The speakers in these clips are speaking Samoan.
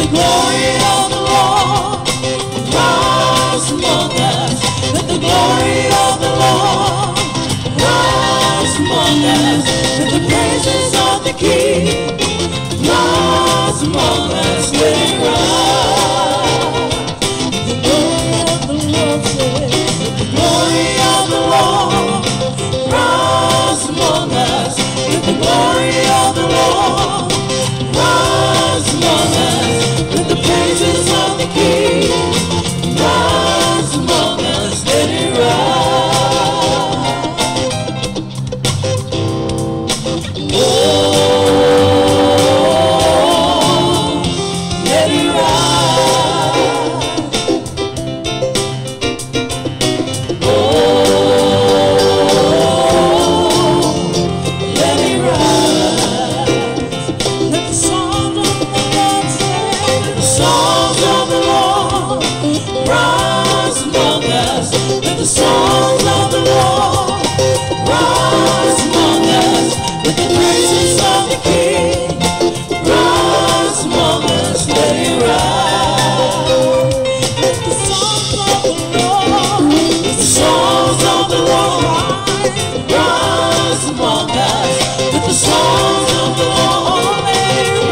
the glory of the Lord rise among us. Let the glory of the Lord rise among us. Let the praises of the King rise among us. Let it rise. The glory of the Lord, say, let the glory of the Lord rise among us. Let the glory of the Lord rise among us. Let the praises of the King rise among us. Let it rise. Oh, let it rise. Oh, let it rise. Let the songs of the Lord say, let the songs of the Lord rise among us. Let the songs of the Lord rise among us. Let the praises of the King rise among us. Let it rise. Let the songs of the Lord, let the songs of the Lord rise among us. Let the songs of the Lord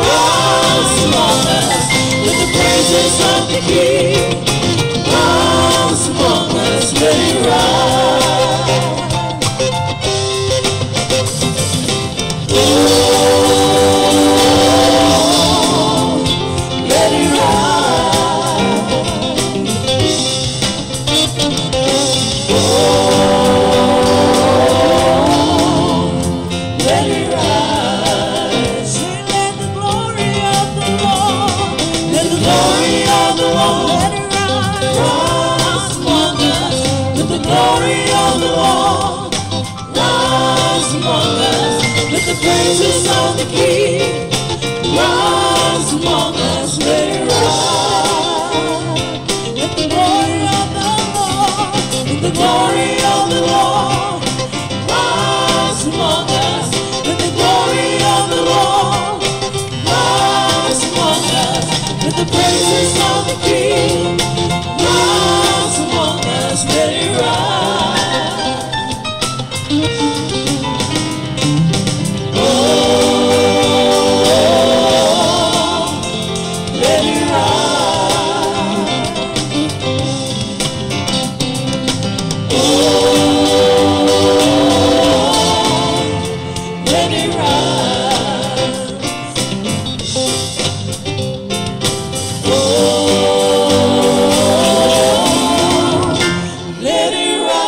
rise among us. Let the praises of the King rise among us. Let it rise. Oh, let it rise. Oh, let it rise. Say, let the glory of the Lord, let the glory of the Lord, let it rise, rise among us. Let the glory of the Lord rise among us. Let the praises of the King rise among us. Let it rise. Let the glory of the Lord, let the glory of the Lord rise among us. Let the glory of the Lord rise among us. Let the praises of the King rise among us. Let it rise. Oh, let it rise. Oh, let it rise. Oh, let it rise.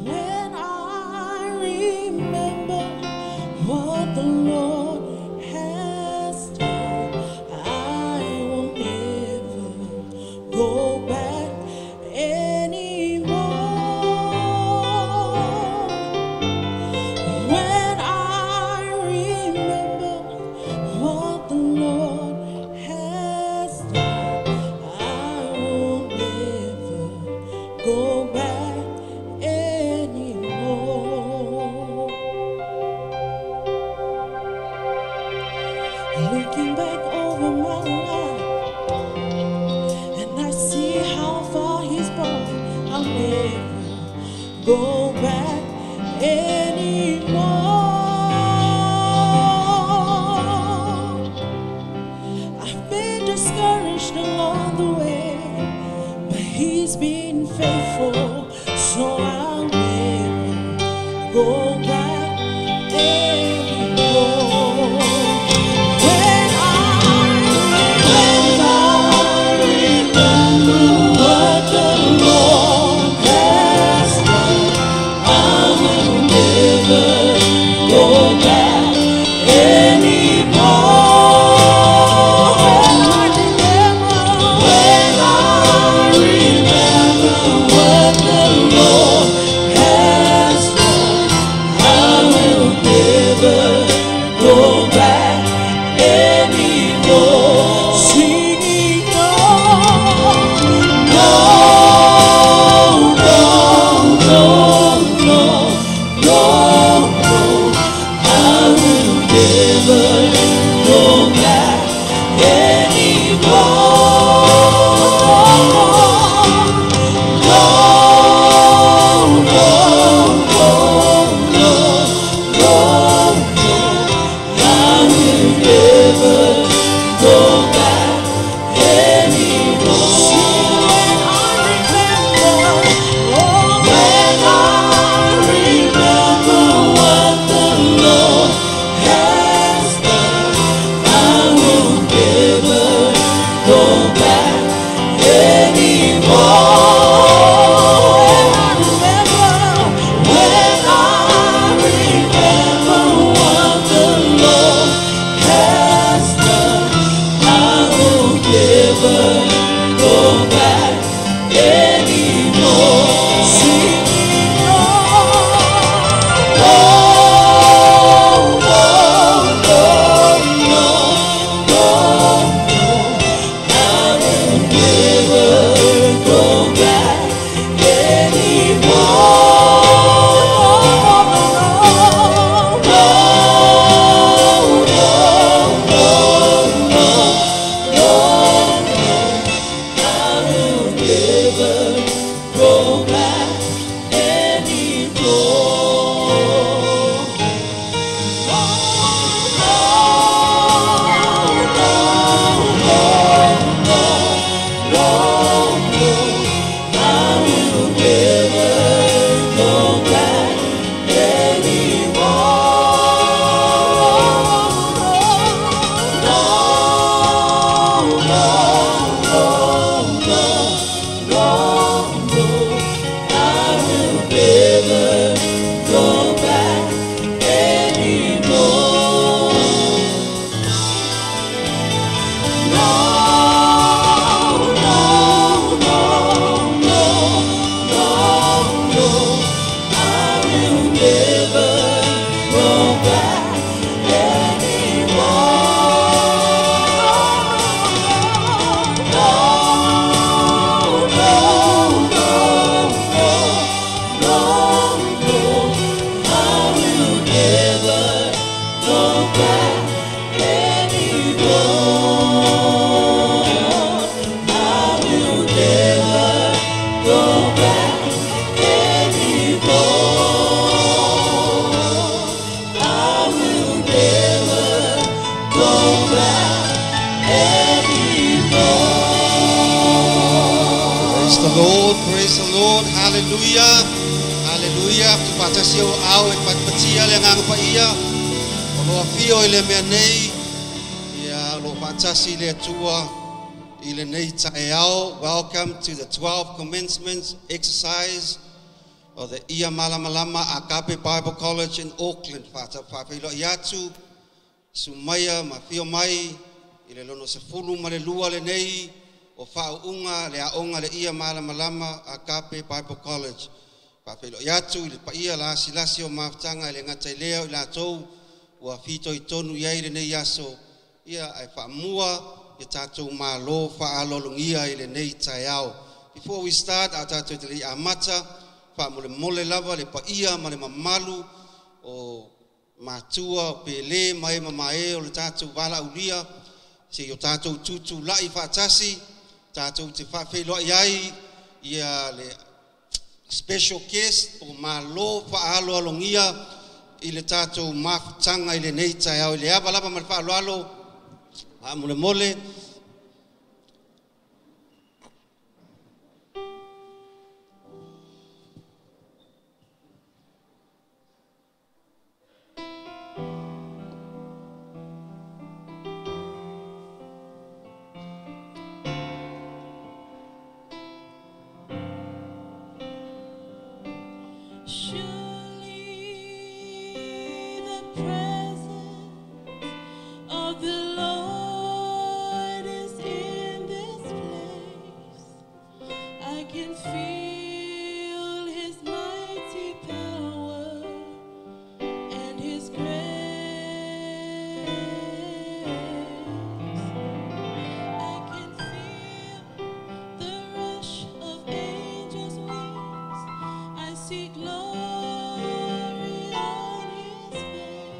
When I remember what the Lord has done, I will never go back anymore. When I remember what the Lord has done, I will never go back anymore. Looking back over my life, and I see how far He's brought me, I'll never go back anymore. I've been discouraged along the way, but He's been faithful, so I'll never go back anymore. When I remember what the Lord has done, I will never go back anymore. When I remember what the Lord has done, I will never go back anymore. Singing, no, no, no, no, no, no, no. I will never go back anymore. No, no, no, no, no, no. I will never go back anymore. When I remember what the Lord has done, I will never go back anymore. When I remember what the Lord has done, I will never go back anymore. Singing, no, no, no, no, no, no, no. I will never go back anymore. No, no, no, no, no, no. I will never go back anymore. No, no, no, no, no, no. I will never go back anymore. No, no, no, no, no, no. I will never go back anymore. No, no, no, no, no, no. I will never go back anymore. No, no, no, no, no, no. I will never go back anymore. I will never go back anymore. I will never go back anymore. Praise the Lord, praise the Lord, hallelujah, hallelujah. Tufatasi o au e patpatia le nganga pa ia. O loa fio i le mea nei, ia lo whaatasi le atua i le nei taeao. Welcome to the 12 commencement exercise of the Ia Malamalama Agape Bible College in Auckland. Whaafeilo i atu, sumaia ma fio mai, i le lono sefulu ma le lua le nei, o whaunga le aonga le Ia Malamalama Agape Bible College. Whaafeilo i atu i le paia la asilasi o mafutanga i le ngata i lea o i lātou, ua fito i tonu i ai le nei aso, ia ai whaamua i tātou malo whaalolongia i le nei taeao. Before we start, a tātou te lei amata, whaamole mole lava le paia ma le mamalu o matua o pele mai mamae o le tātou wala ulia, se i o tātou tutu lai whaatasi, tātou te whaafeiloa i ai, ia le special guest o malo whaaloalongia i le tātou mafutanga i le nei taeao. I le ava lava ma le whaaloalo, haamole mole. Surely the presence of the Lord is in this place. I can feel His mighty power and His grace. I can feel the rush of angels' wings. I see glory on His face.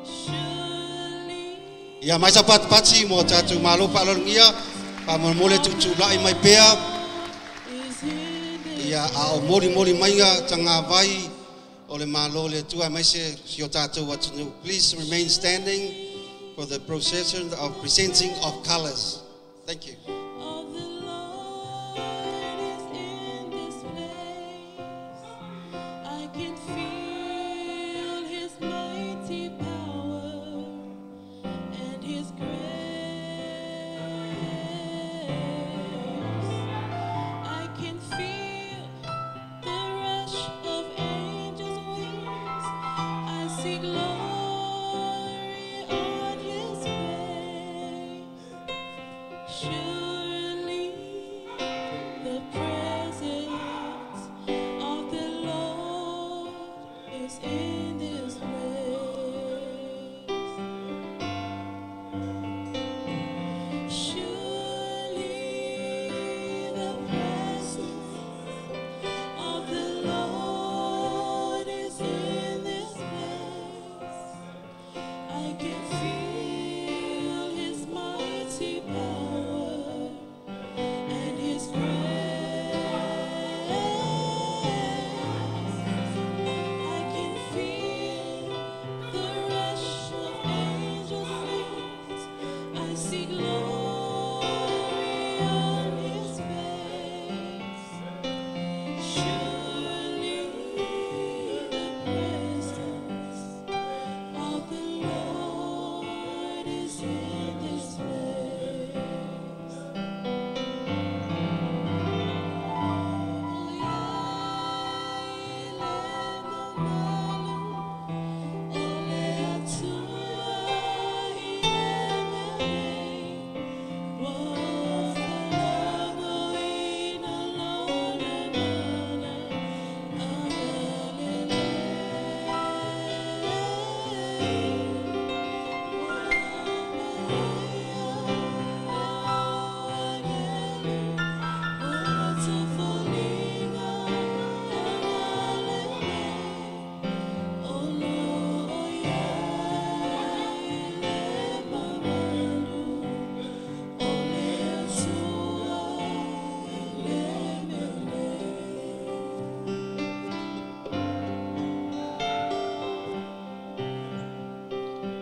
Surely Ia mai sa patipati mo tatou malo faalologia faamolemole tuutulai mai pea is in this ia a o molimoli maiga tagavai o le Malo le Atua aemaise si o tatou atunuu. Please remain standing for the procession of presenting of colors. Thank you. of the Lord is in this place. I can feel His mighty power and His grace. I can feel the rush of angels' wings. I see glory on His face. Surely the presence of the Lord is in this place. Surely the presence of the Lord is in this place. I can feel His mighty power and His grace. I can feel the rush of angels' wings. I see glory on His face. Surely the presence of the Lord is in this place.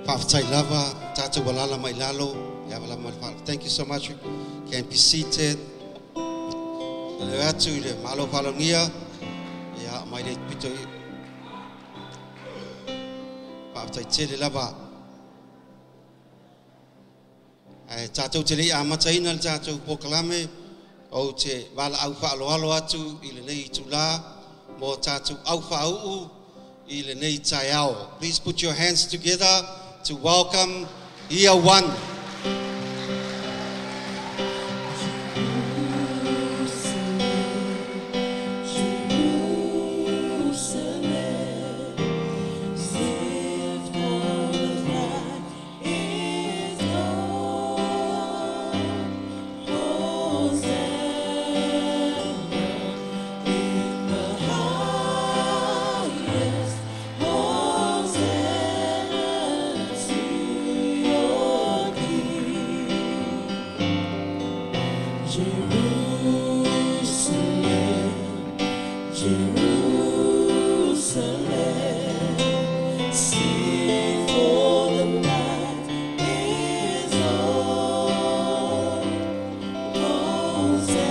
Faafetai lava tatou alala mai lalo ia ava lava ma le faaaloalo. Thank you so much. You can be seated. Le atu i le malo faalologia ia mai le pito i. Faafetai tele lava. Ae tatou te lei amataina le tatou polokalame ou te valaau faaloalo atu i lenei itulā mo tatou aufauu i lenei taeao. Please put your hands together to welcome Year 1. Jerusalem, see for the night is gone. Hosanna in the highest. Hosanna to your King. Jerusalem, Jerusalem, see for the night is gone. Hosanna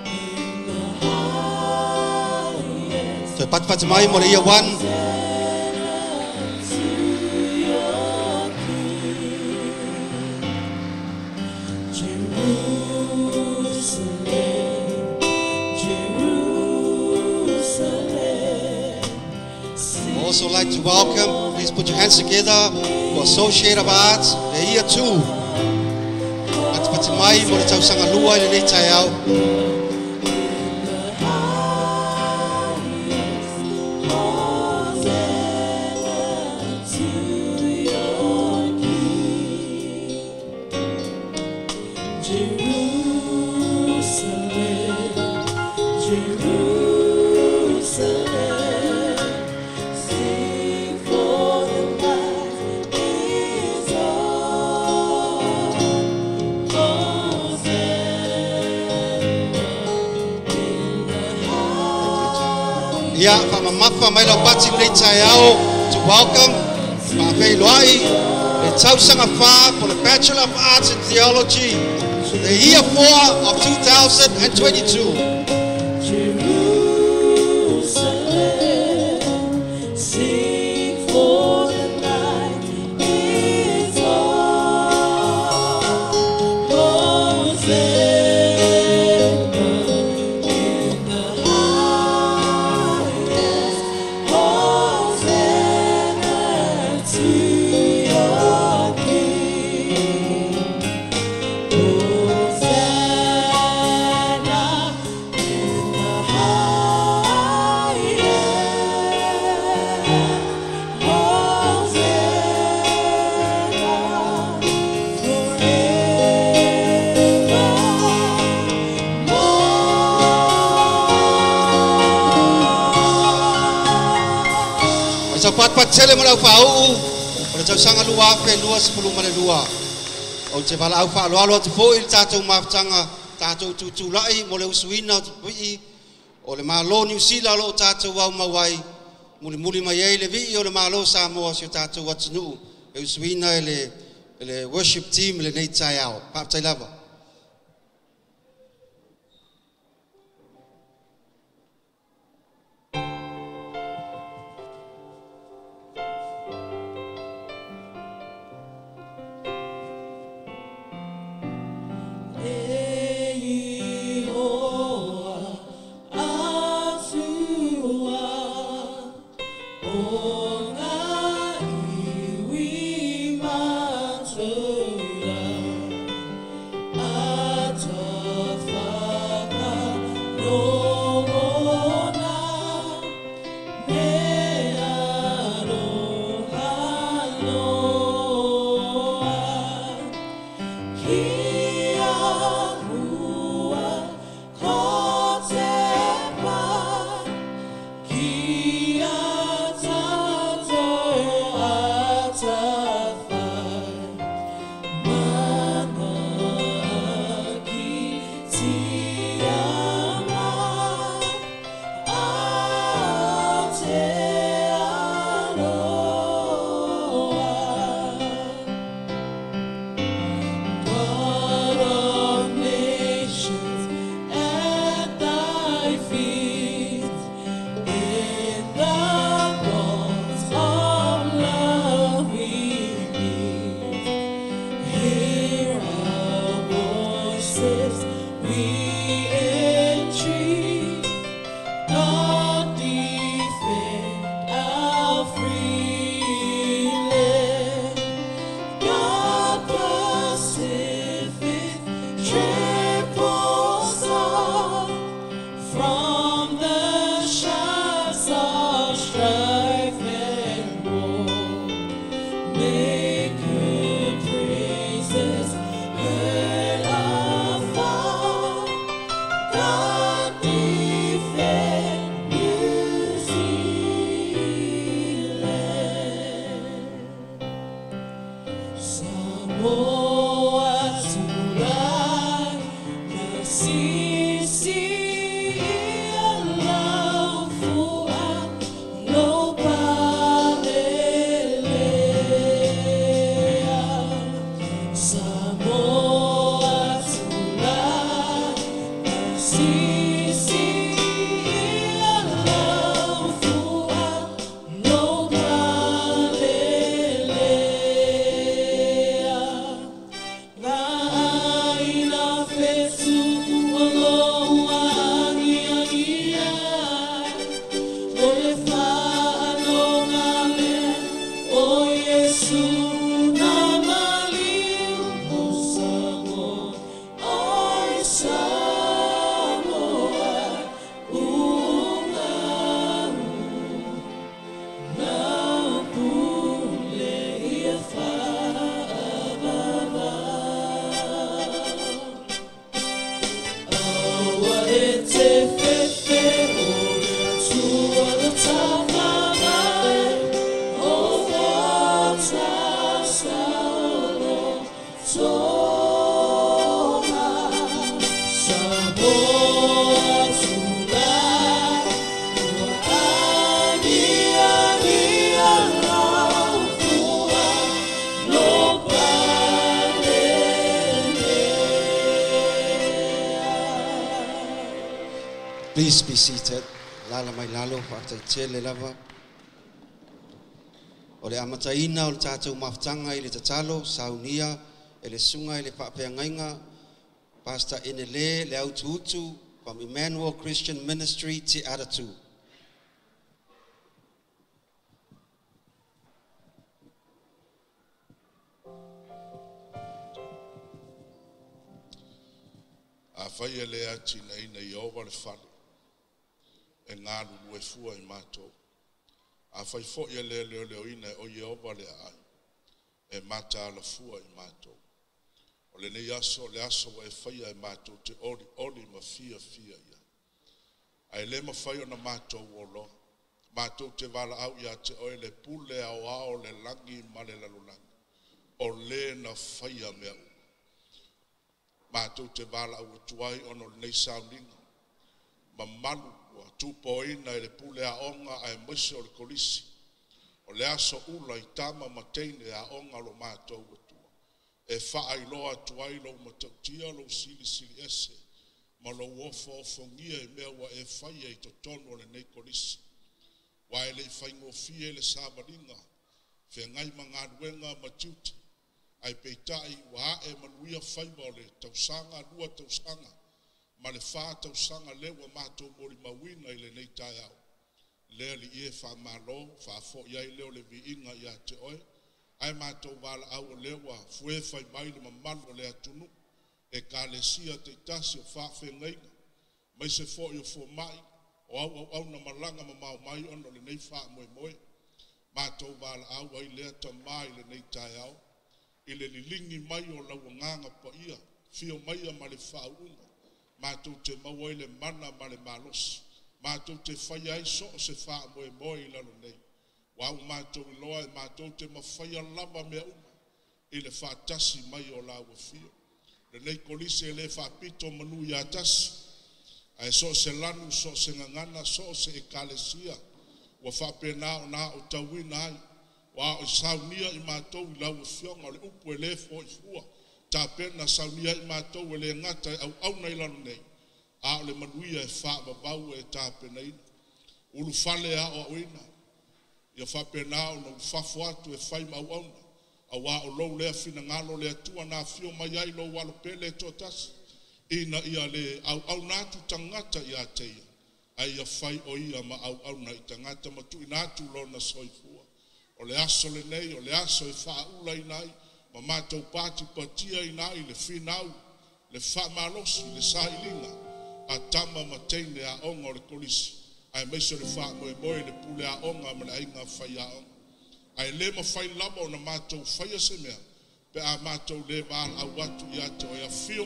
in the highest. Toe patipati mai mo le Year 1. Hosanna to your King. Jerusalem, Also like to welcome, please put your hands together for Associate of Arts, the Year 2. Patipati mai mo le tausaga lua i lenei taeao. Jerusalem, Jerusalem, sing for the night is o'er. Hosanna in the highest. Ia, whaamamafa mai lau pati lenei taeao to welcome faafeiloai le tausaga fa for the Bachelor of Arts in Theology, the year 4 of 2022. Jerusalem, sing for the night is o'er. Hosanna in the highest. Hosanna to your King. Hosanna in the highest. Hosanna forevermore. Mai sau patipati tele ma lau faauu o le tausaga 2022. Ou te valaau faaaloalo atu foi i le tatou mafutaga tatou tutulai mo le usuina o tupii o le Malo Niu Sila o loo tatou aumau ai mulimuli mai ai le vii o le Malo Samoa si o tatou atunuu e usuina e le worship team lenei taeao. Faafetai lava. E ihoa atua o ngā iwi matura. Please be seated. Lala mai lalo, whakataitele lava. O le amataina o le tātou mafutanga i le tatalo, saunia, e le sunga i le whaapea Pastor Enele, le autuutu, from Emmanuel Christian Ministry, Te Aratu. A whai e lea tina ina i owa le fale, e ngā lulu e fua i mātou. A whai fo i lea leo leo ina e o i owa le ai, e mata ala fua i mātou. O le nei aso, le aso wa e whaia e mātou te ori ori ma fia fia ia. A e le mawhai o na mātou o loa. Mātou te wala au ia te oe le pule ao ao le langi ma le lalulangi. O le na whaia mea u. Mātou te wala au tuai ono le nei sauninga. Ma malu ua tūpoina e le pule a onga a e maise o le kolisi. O le aso ula i tama ma teine a onga lo mātou atua. E whaailoa tuai lo matautia lo sili sili ese. Ma lo ofo ofongia e mea ua e whaia i totonu o le nei kolisi. Wa e le i whaingofie le sāmaringa. Whengai mangaruenga ma tiute. Ai peitai wa e manuia whaiwa o le tausanga, lua tausanga. Ma le whā tausanga lewa mātou mori mawina i le nei tai au. Lea li ie wha malo, wha fo iai leo le viinga ia te oe. Ai mātou wala au o lewa, fue whai mai le mamalu o le atunu. E ka le sia te itasi o wha whengainga. Mai se fo i o fo mai, o au au au na malanga ma mau mai ono le nei wha moe moe. Mātou wala au ai lea tamai le nei tai au. I le lilingi mai o lau nganga pa ia, fio mai ma le whaunga. Mātou te maua i le mana ma le malosi. Mātou te whai ai so o se wha moe moe i lalo nei. Wau mātou i loa e mātou te mawhaia lava mea uma. I le whaatasi mai o lau fio. Le nei kolise e le whaapito manu i atasi. Ae so se lanu, so se ngangana, so se ekalesia. Ua whaapena o nā o tauina ai. Wa o saunia i mātou i lau fionga o le upu e le fo i fua. Tā pena saunia i mātou e le ngata e au auna i lalo nei. A o le manuia e whaavavau e tā pena ina. Ulu fale a o au ina. Ia whapena o na ufafo atu e whai mau auna. A wā o lou lea whina ngalo lea tua nā fio mai ai lou walo pele e tōtasi. Ina ia le au auna atu tangata i a te ia. Ai ia whai o ia ma au auna i tangata matu ina atu lona soifua. O le aso le nei, o le aso e whaula inai, ma mātou pāti patia inai le whinau, le whamalosi, le sailinga, a tama ma teine a onga o le kolisi. Ai meiso le wha moe moe le pule a onga ma le ainga whai a onga. Ai le ma whai lama o na mātou whaia se mea, pe a mātou le waal au atu i ate o ia whio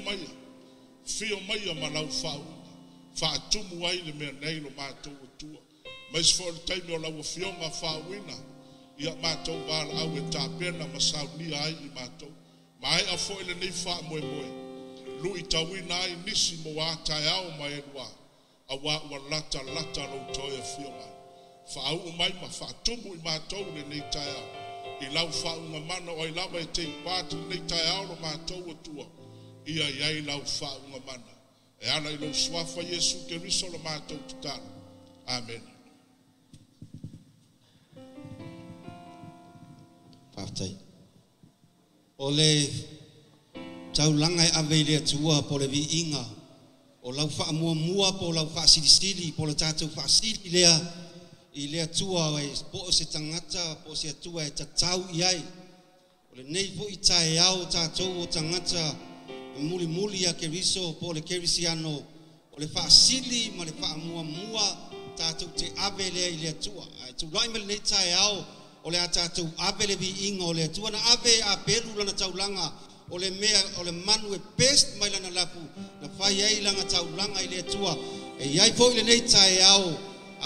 maia ma lau whaunga, whaatumu ai le mea nei lo mātou atua. Mais fo le taimi o lau whionga whauina, ia mātou wala au e tāpena ma saunia ai i mātou. Ma e a fo ele nei wha moe moe. Lui tauina ai nisi mo a tae ao ma e lua. A wā ua lata lata lo toi e whio mai. Wha au mai ma whaatumu i mātou le nei tae ao. I lau whaunga mana o ai lava e te pāti le nei tae ao lo mātou atua. Ia iai lau whaunga mana. E ala i lau swafa Yesu Keriso lo mātou tatalo. Amen. Whaftai. O le taulanga e ave i le atua po le viinga, o lau whaamua po lau whaasilisili, po le tātou whaasili lea i le atua e po o se tangata, po o se atua e tatau i ai. O le nei po i tae ao tātou o tangata e muli muli a Keriso po le Kerisiano, o le whaasili ma le whaamuamua tātou te ave lea i le atua. Ai tūlai me le nei tae ao, o le a tātou ave le viinga o le atua na ave a pelu lana taulanga o le mea o le manu e best mai lana lapu na whai ai langa taulanga i le atua e iai fo i le nei tae ao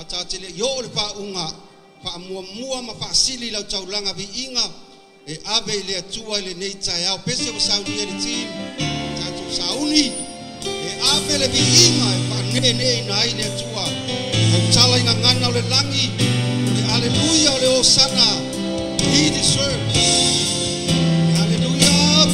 a tāte le i o le whaunga whaamuamua ma whaasili lau taulanga viinga e ave i le atua i le nei tae ao pese o sauni e le team tātou sauni e ave le viinga e whaanene ina ai le atua au tala i ngangana o le langi. Hallelujah, le Hosanna. He deserves. Hallelujah.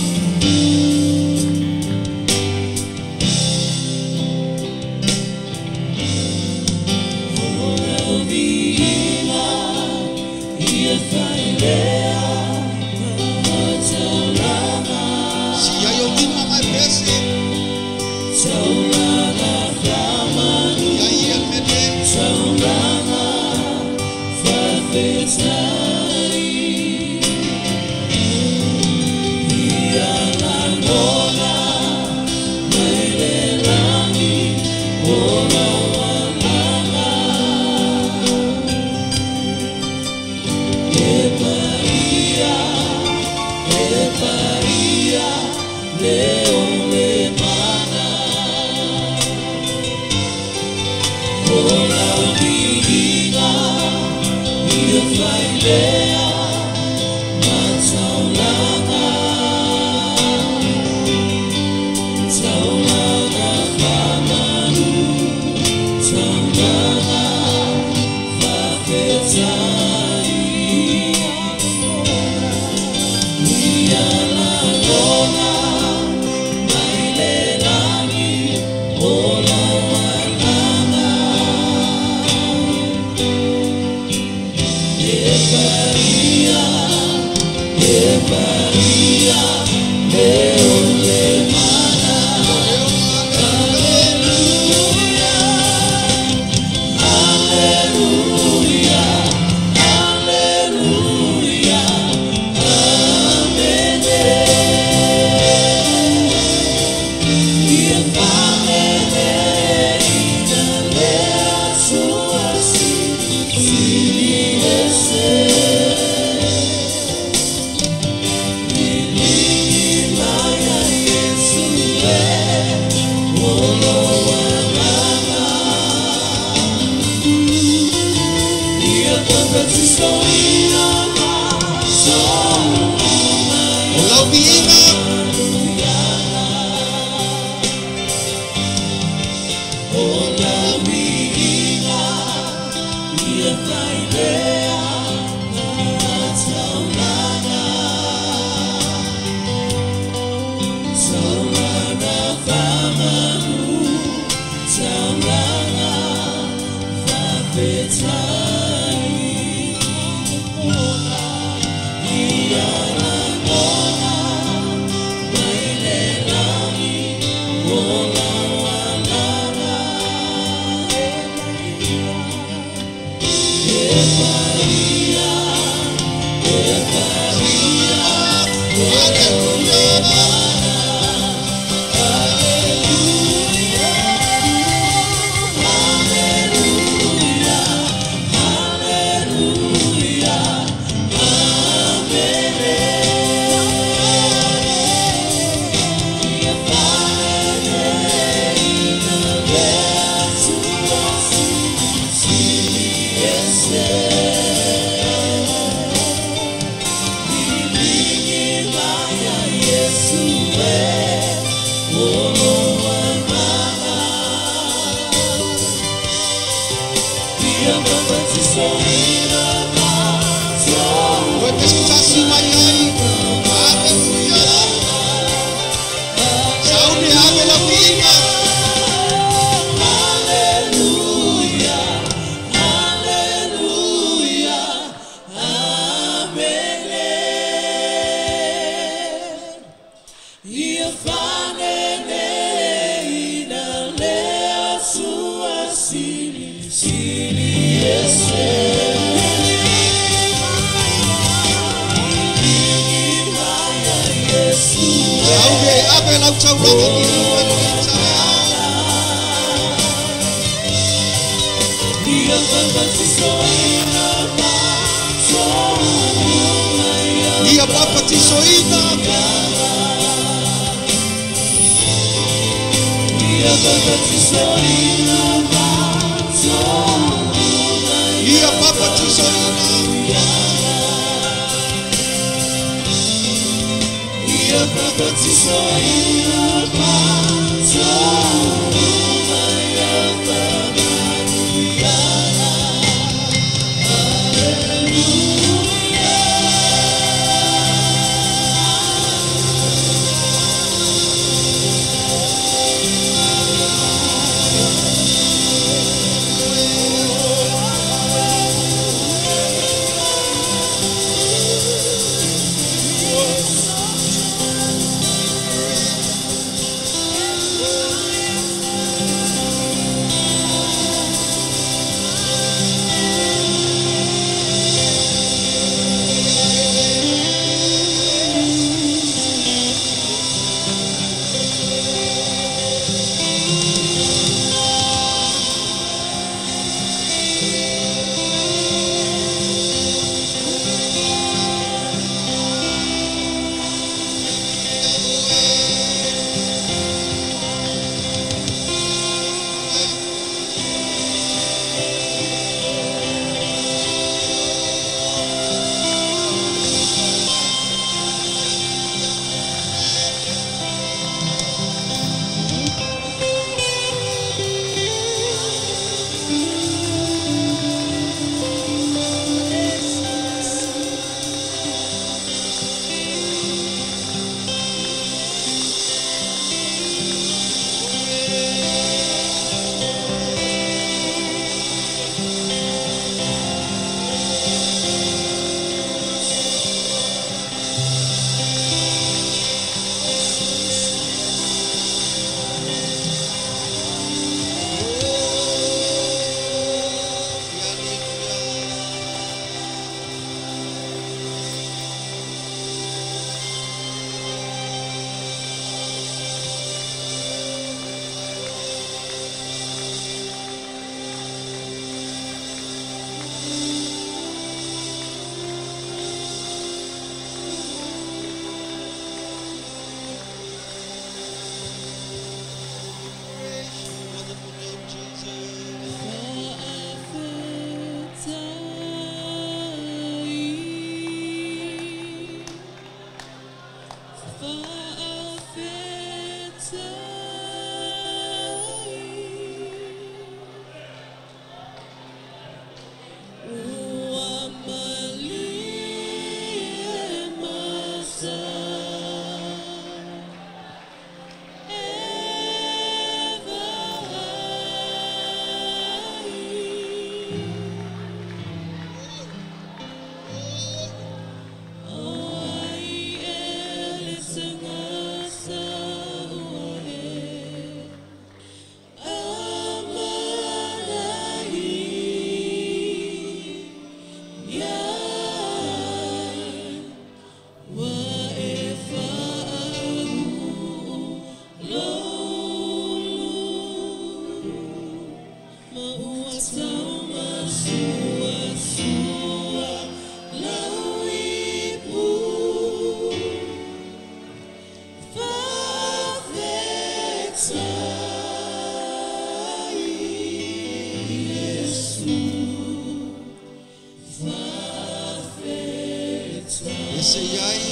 Ese iai,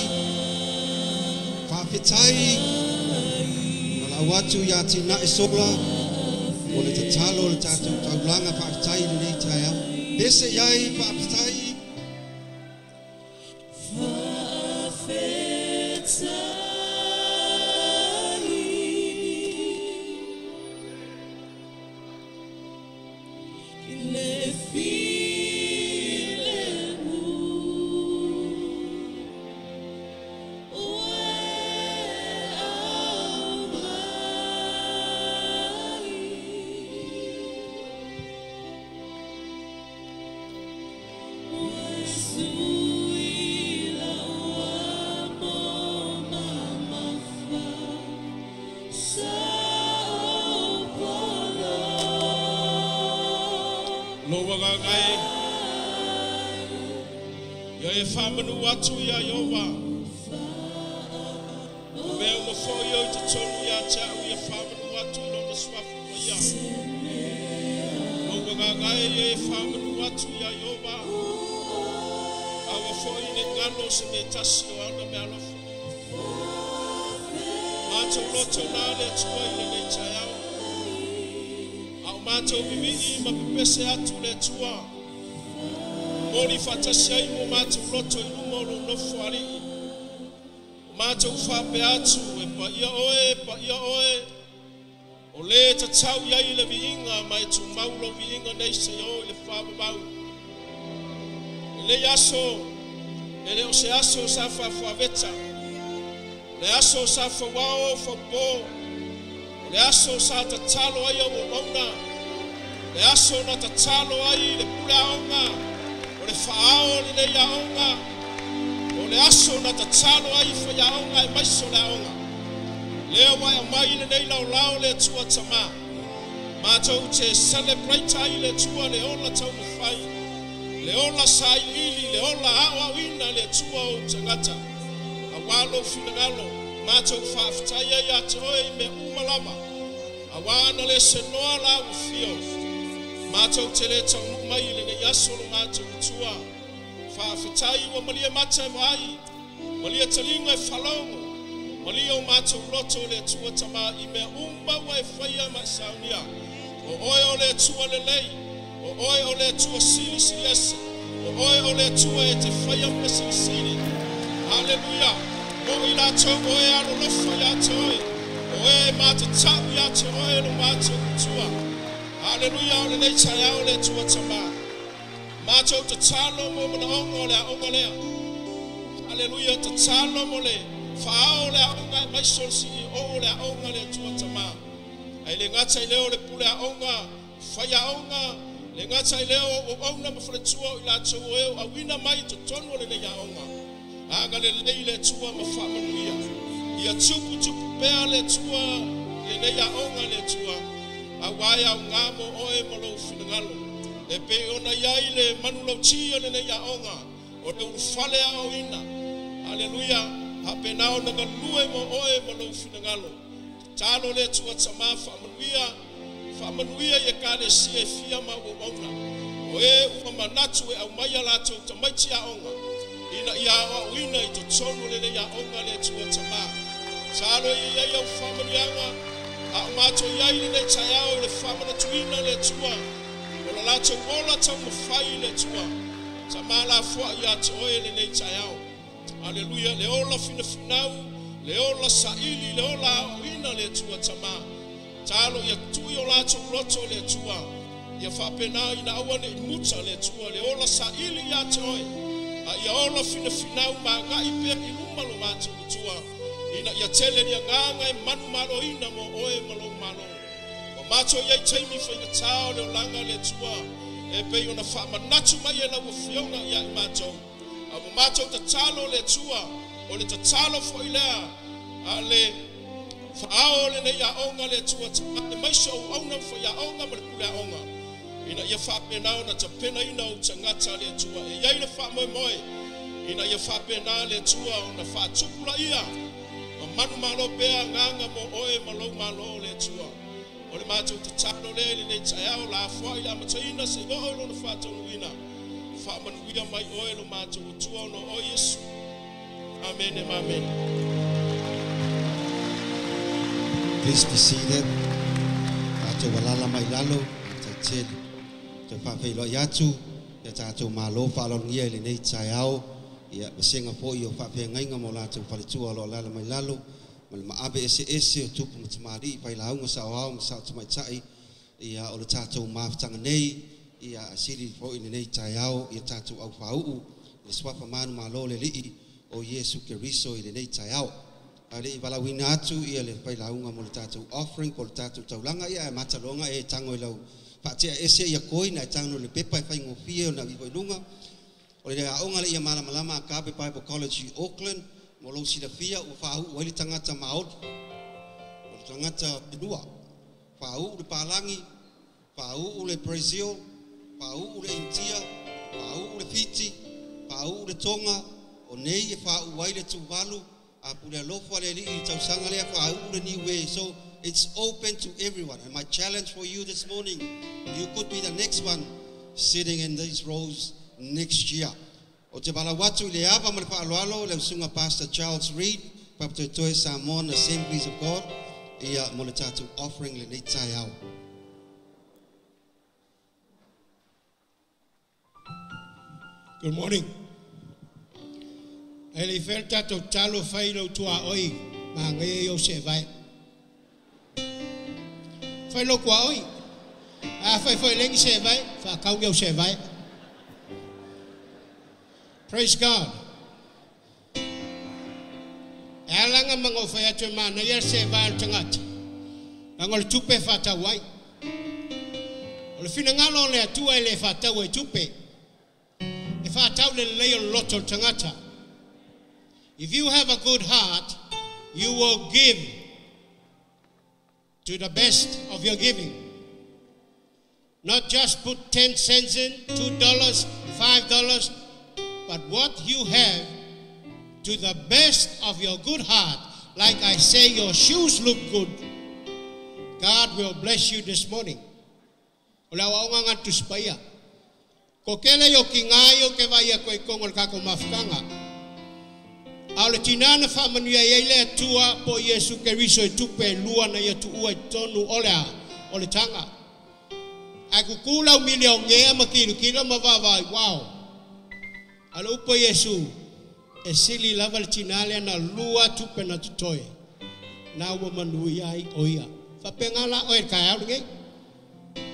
whawhetai, ma lau atu ia tina e sola, o le tatalo le tātou taulanga whawhetai le nei tai au. Ese iai, whawhetai. Whamanu atu ia Iova. O mea uma foi o te tonu ia te au ia whamanu atu i lona swafu wa ia. Loa ngangai ia e whamanu atu ia Iova. Awa foi ne ngalo se me tasi o ana mea alofa. Mātou loto nā le atua i le nei tai au. Au mātou vivii ma pepese atu le atua. Mori whatasi ai mo mātou loto i luma o lo nofo alii. O mātou whape atu e pa ia oe, pa ia oe. O le tatau iai le viinga ma e tumau lo viinga nei se o i le whaamamau. E lei aso, e le o se aso sa whaafaweta. O le aso sa whawao o whapō. O le aso sa tatalo ai o mauna. Le aso na tatalo ai le pule aonga. O le whaao le nei aonga. O le aso na tatalo ai whai aonga e maiso le aonga. Lea wai amai le nei lau lao le atua tama. Mātou te celebrate ai le atua le ola taumawhai. Le ola sailili, le ola ao auina le atua o tangata. A walo finangalo, mātou whaaftai ai a te oe i me umalama. A wana le senoa la ufio. Mātou te le taunu mai le nei aso lo mātou utua. Whaafetai ua malia mata e wai, malia talinga e whalongo, malia o mātou loto le atua tama i mea umba ua e whaia ma saunia. O oe o le atua lelei, o oe o le atua sili sili ese, o oe o le atua e te whaia me sili sili. Hallelujah. Mo i lātou oe alo lofa ia te oe, o e mātou tau ia te oe lo mātou utua. Hallelujah, o le nei tai ao le atua tama. Mātou tatalo mo mana onga o le aonga lea. Hallelujah, tatalo mo le whaao le aonga e maiso le CEO o le aonga le atua tama. Ai le ngata i leo le pule aonga, whai aonga, le ngata i leo o auna ma whaletua o i lātou o eo, awina mai totonu o le nei aonga. Anga le lei le atua ma whaamanuia. Ia tupu tupu pea le atua, le nei aonga le atua. A wai au ngā mo oe mo lou finangalo. E pe ona iai le manu tia le nei aonga. O le urufale a oina. Hallelujah. Hape nao na galue mo oe mo lou finangalo. Talo le atua tama whaamanuia. Whaamanuia i e kale si e fia ma o mauna. O e ua manatu e au mai a lātou tamaiti aonga. Ina ia au ina i totonu le nei aonga le atua tama. Talo i ai au whaamanuianga. A o mātou iai le nei tai ao le whamanatuina le atua. O la lātou ola tau mawhai le atua. Ta māla fua ia te oe le nei tai ao. Hallelujah. Le ola finafinau, le ola saili, le ola aoina le atua tama. Talo ia tui o lātou loto le atua. Ia whapena ina aua ne i muta le atua. Le ola saili ia te oe. A ia ola finafinau ma ngai pea i luma lo mātou atua. Ina ia tele nia nganga e manu malo ina mo oe malo malo. O mātou iai teimi whainga tao le olanga le atua. E pei ona whaamanatu mai e lau fionga ia i mātou. A mo mātou tatalo le atua. O le tatalo foi lea. A le whaao le nei aonga le atua. E maiso o auna mwhai aonga ma le pule aonga. ia whapena o na tapena ina o tangata le Atua. E iai le whaamoemoe, ina ia whapena le Atua o na whaatupula ia. Ma manu malo pea nganga mo oe ma lou malo le Atua. O le mātou te talo le le nei taeao la afua i le amataina se i oo i lona whaataunuina. Whaamanuia mai oe lo mātou Atua o no o Yesu. Amen and amen. Please be seated. Tātou walala mai lalo, taitele. Te whawheiloa i atu, ia tātou malo whaalongia i le nei taeao, ia masenga po i o whawhengainga mo lātou whaletua lo lala mai lalo, ma le maabe ese ese o tupu matamari, whai launga sa o ao ma sa o tamaitai, ia o le tātou mawhatanga nei, ia asili po i le nei taeao, ia tātou au whauu, le swafa manu malo le lii o Yesu Keriso i le nei taeao. A le i walawina atu ia le whailaunga mo le tātou offering, po le tātou taulanga, ia e matalonga e tango i lau whaatea ese ia koi na e tango le pepa e whaingofie o na vivo i lunga. O le aonga le ia malamalama a Kape Bible College i Auckland, mo lou silafia ua whaau waili tangata maoli, o le tangata penua, whaau le Palangi, whaau le Brazil, whaau le India, whaau le Fiji, whaau le Tonga, o nei e whaau waile Tuvalu, a pule alofa le li'i tausanga lea whaau le Niue. So it's open to everyone. And my challenge for you this morning, you could be the next one sitting in these rows next year. O te balawatu le ava ma le whaaloalo le usunga Pastor Charles Reed, Papatoetoe Samoan Assemblies of God, ia mo le tātou offering le nei taeao. Good morning. Ele fel tātou talo whai lau tua oi, ma ngai o se vai. Whai lau kua oi. A whai whai lengi se vai, wha kau se vai. Praise God. E alanga mango whai atu mana ia se vai al tangata. Langa le tupe whatau ai. O le whina le atua e le whatau e tupe. E whatau le lei o loto tangata. If you have a good heart, you will give to the best of your giving. Not just put 10 cents in, $2, $5, but what you have to the best of your good heart. Like I say, your shoes look good. God will bless you this morning. O lau aonga ngatu spaia. Ko kele yo ki ngaio ke vai koe kongo le kako mafukanga. A o le tinana whaamanuia i le Atua po Yesu Keriso e tupe lua na ia tuua i tonu ole a, o le tanga. A kukula umile o ngea ma kilu kila ma vavai, wow. A le upo Yesu, e sili lava le tinale na lua tupe na tutoe. Na ua manuia ai o ia. Whapenga la oe kai au ngei.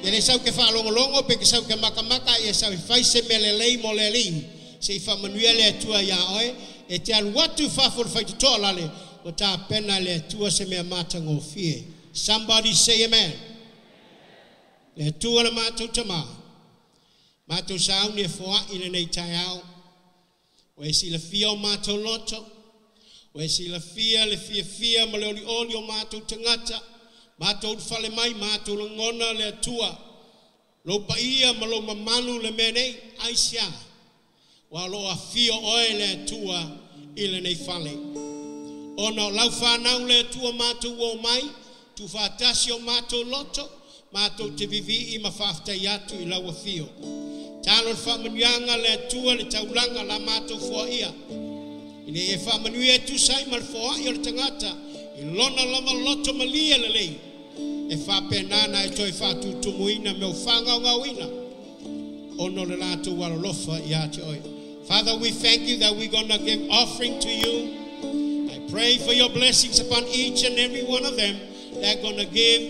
Ia le sau ke whaalongolongo pe ke sau ke makamaka ia sau i whaise mele lei mo le li. Se i whaamanuia le Atua ia oe. E te alu atu whafo le whaitotoa lale, o tā pena le Atua se mea mātangofie. Somebody say amen. Le Atua le mātou tamā. Mātou sauni e foa i le nei taeao. O e silafia o mātou loto. O e silafia le fia fia ma le oli oli o mātou tangata. Mātou whale mai, mātou langona le Atua. Lo paia ma lo mamalu le mea nei, aisia. Wa lo a fio oe le Atua i le nei fale. Ona lau whanau le Atua mātou o mai, tu whātasi o mātou loto, mātou te vivi i ma whaaftai atu i lau fio. Talo le whaamanuianga le Atua le taulanga la mātou foa ia. I ne e whaamanuia tu sai ma le foa ia o le tangata, i lona lava loto malia le lei. E whaapenana e toi whaatutumuina me o whangaungauina. Ono le lātou alolofa ia te oe. Father, we thank you that we're going to give offering to you. I pray for your blessings upon each and every one of them that are going to give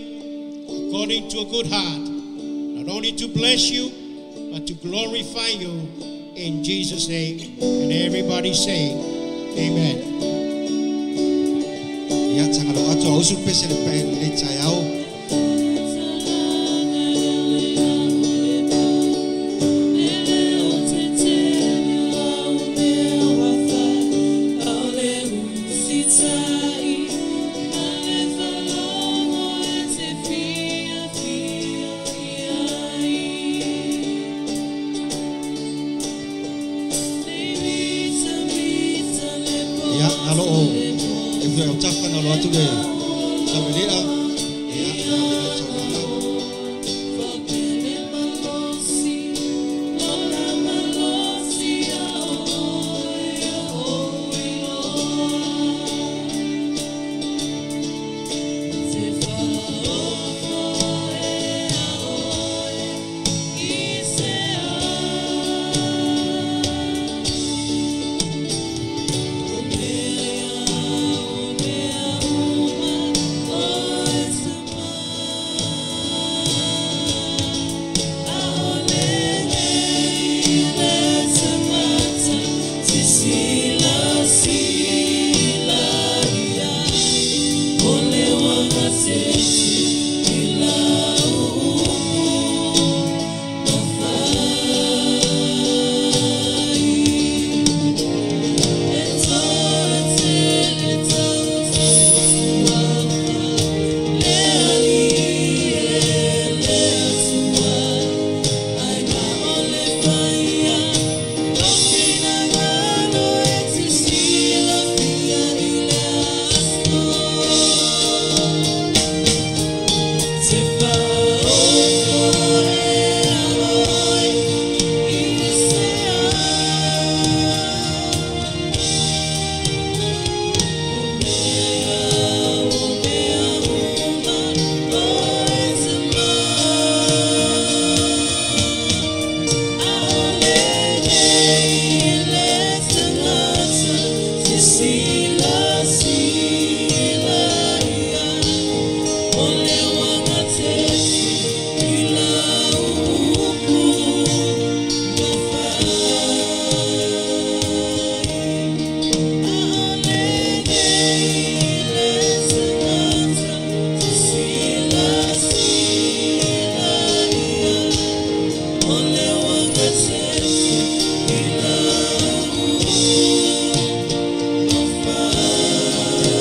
according to a good heart. Not only to bless you, but to glorify you in Jesus' name. And everybody say, amen. Ia tangalo atu ausu pese le pe le taeao. Fa'aaloalo atu le Samelea. Ia, ave lau saunoaga.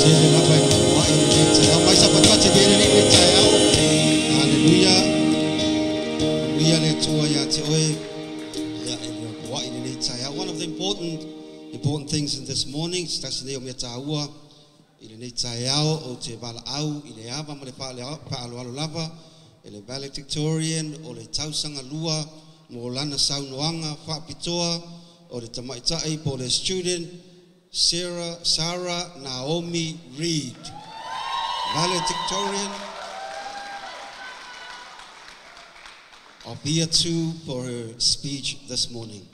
Tele lava e nofoa'i lenei taeao. Mai sapatati vele lenei taeao. Haleluia. Manuia le Atua ia te oe. Ia e le nofoa'i lenei taeao. One of the important things in this morning, se tasi nei o mea tāua i lenei taeao o te valaau i le ava ma le fa'aaloalo lava e le valedictorian o le tausaga lua mo lana saunoaga fa'apitoa o le tamaita'i po o le student Sarah Naomi Reid, valedictorian of year 2 for her speech this morning.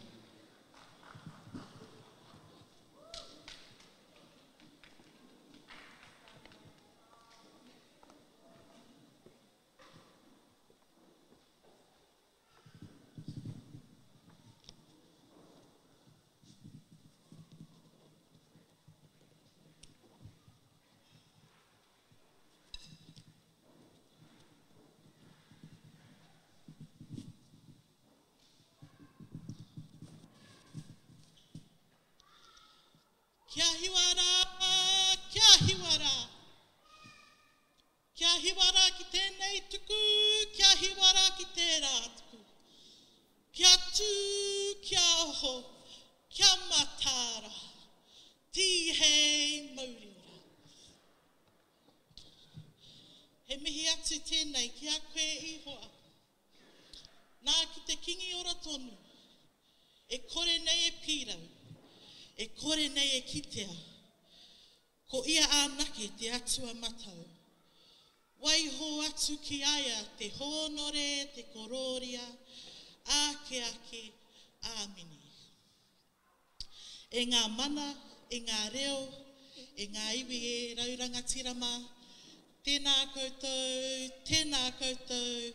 Kia hiwara, kia hiwara. Kia hiwara ki tēnei tuku, kia hiwara ki tērā tuku. Kia tū, kia oho, kia matara. Tihei mauri ora. He mihi atu tēnei ki a koe i hoa. Nā ki te kingi ora tonu, e kore nei e pīrau, e kore nei e kitea. Ko ia anake te atua matau. Waiho atu ki aia te hōnore, te kororia, ake ake, āmini. E ngā mana, e ngā reo, e ngā iwi e raurangatira mā, tēnā koutou, tēnā koutou,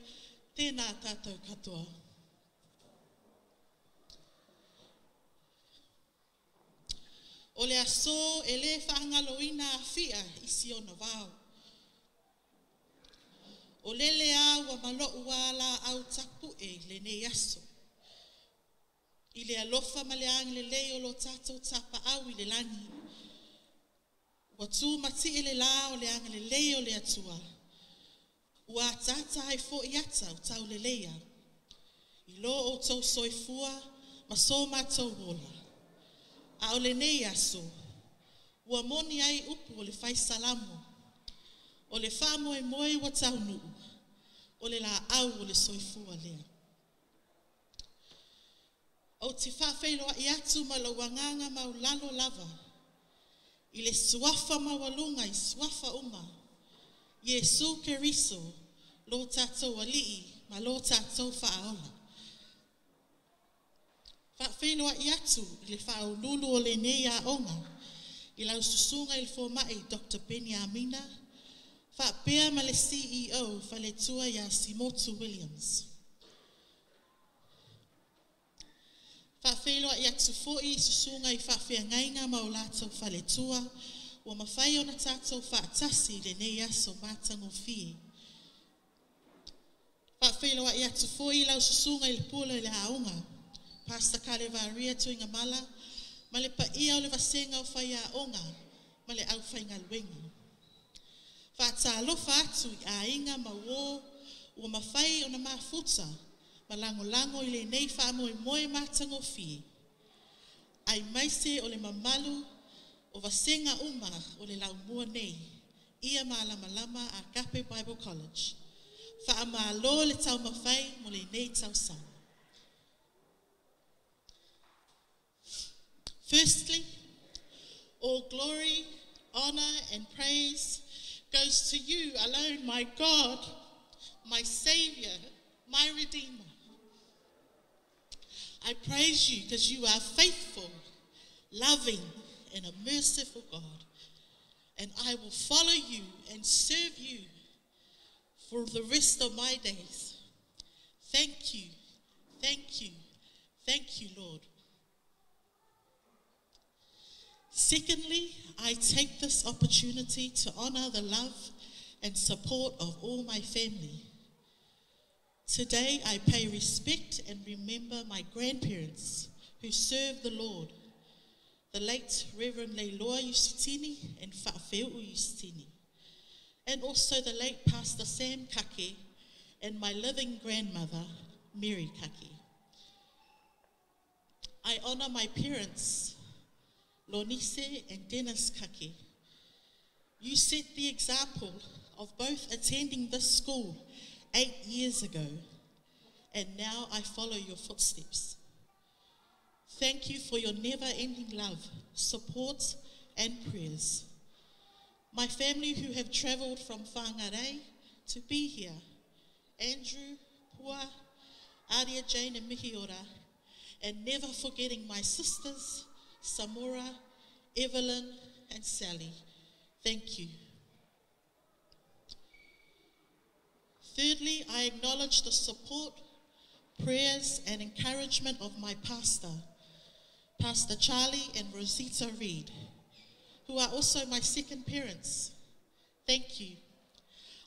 tēnā tātou katoa. O le aso e le whaangaloina a fia i si ona wao. O lele a ua malou a la au tapu e le nei aso. I le alofa ma le angle lei o lo tātou tapa au i le langi. Ua tū mati e le la o le angle lei o le atua. Ua tata ai fo i ata o tau le leia. I lo o tau soifua ma so mātou ola. A o le nei aso, ua moni ai upu o le whai salamo. O le faamoemoe ua taunuu, o le laau o le soifua lea. Ou te faafeiloai atu ma lou agaga maualalo lava, i le suafa maualuga i suafa uma, Iesu Keriso, lo tatou alii ma lo tatou faaola. Faafeiloai atu i le faauluulu o lenei aoga, i lau susuga i le fomai Dr. Beniamina, faapea ma le CEO faletua ia Simotu Williams. Faafeiloai atu foi i susuga i faafeagaiga ma o latou faletua, ua mafai ona tatou faatasi i lenei aso matagofie. Faafeiloai atu foi i lau susuga i le pule o le aoga, Pastor Kalevaria Tuigamala, ma le paia o le vasega o faiaoga ma le aufaigaluega. Faatalofa atu i aiga ma uō ua mafai ona mafuta ma lagolago i lenei faamoemoe matagofie. Aemaise o le mamalu o vasega uma o le laumua nei, ia malamalama Agape Bible College. Faamalo le taumafai mo lenei tausaga. Firstly, all glory, honor, and praise goes to you alone, my God, my Savior, my Redeemer. I praise you because you are faithful, loving, and a merciful God. And I will follow you and serve you for the rest of my days. Thank you, thank you, thank you, Lord. Secondly, I take this opportunity to honor the love and support of all my family. Today, I pay respect and remember my grandparents who served the Lord, the late Reverend Leiloa Yusitini and Fa'afeu Yusitini, and also the late Pastor Sam Kake and my living grandmother, Mary Kake. I honor my parents, Lonise and Dennis Kake. You set the example of both attending this school 8 years ago, and now I follow your footsteps. Thank you for your never-ending love, support, and prayers. My family who have travelled from Whangarei to be here, Andrew, Pua, Aria Jane and Mihiora, and never forgetting my sisters, Samora, Evelyn, and Sally. Thank you. Thirdly, I acknowledge the support, prayers, and encouragement of my pastor, Pastor Charlie and Rosita Reid, who are also my second parents. Thank you.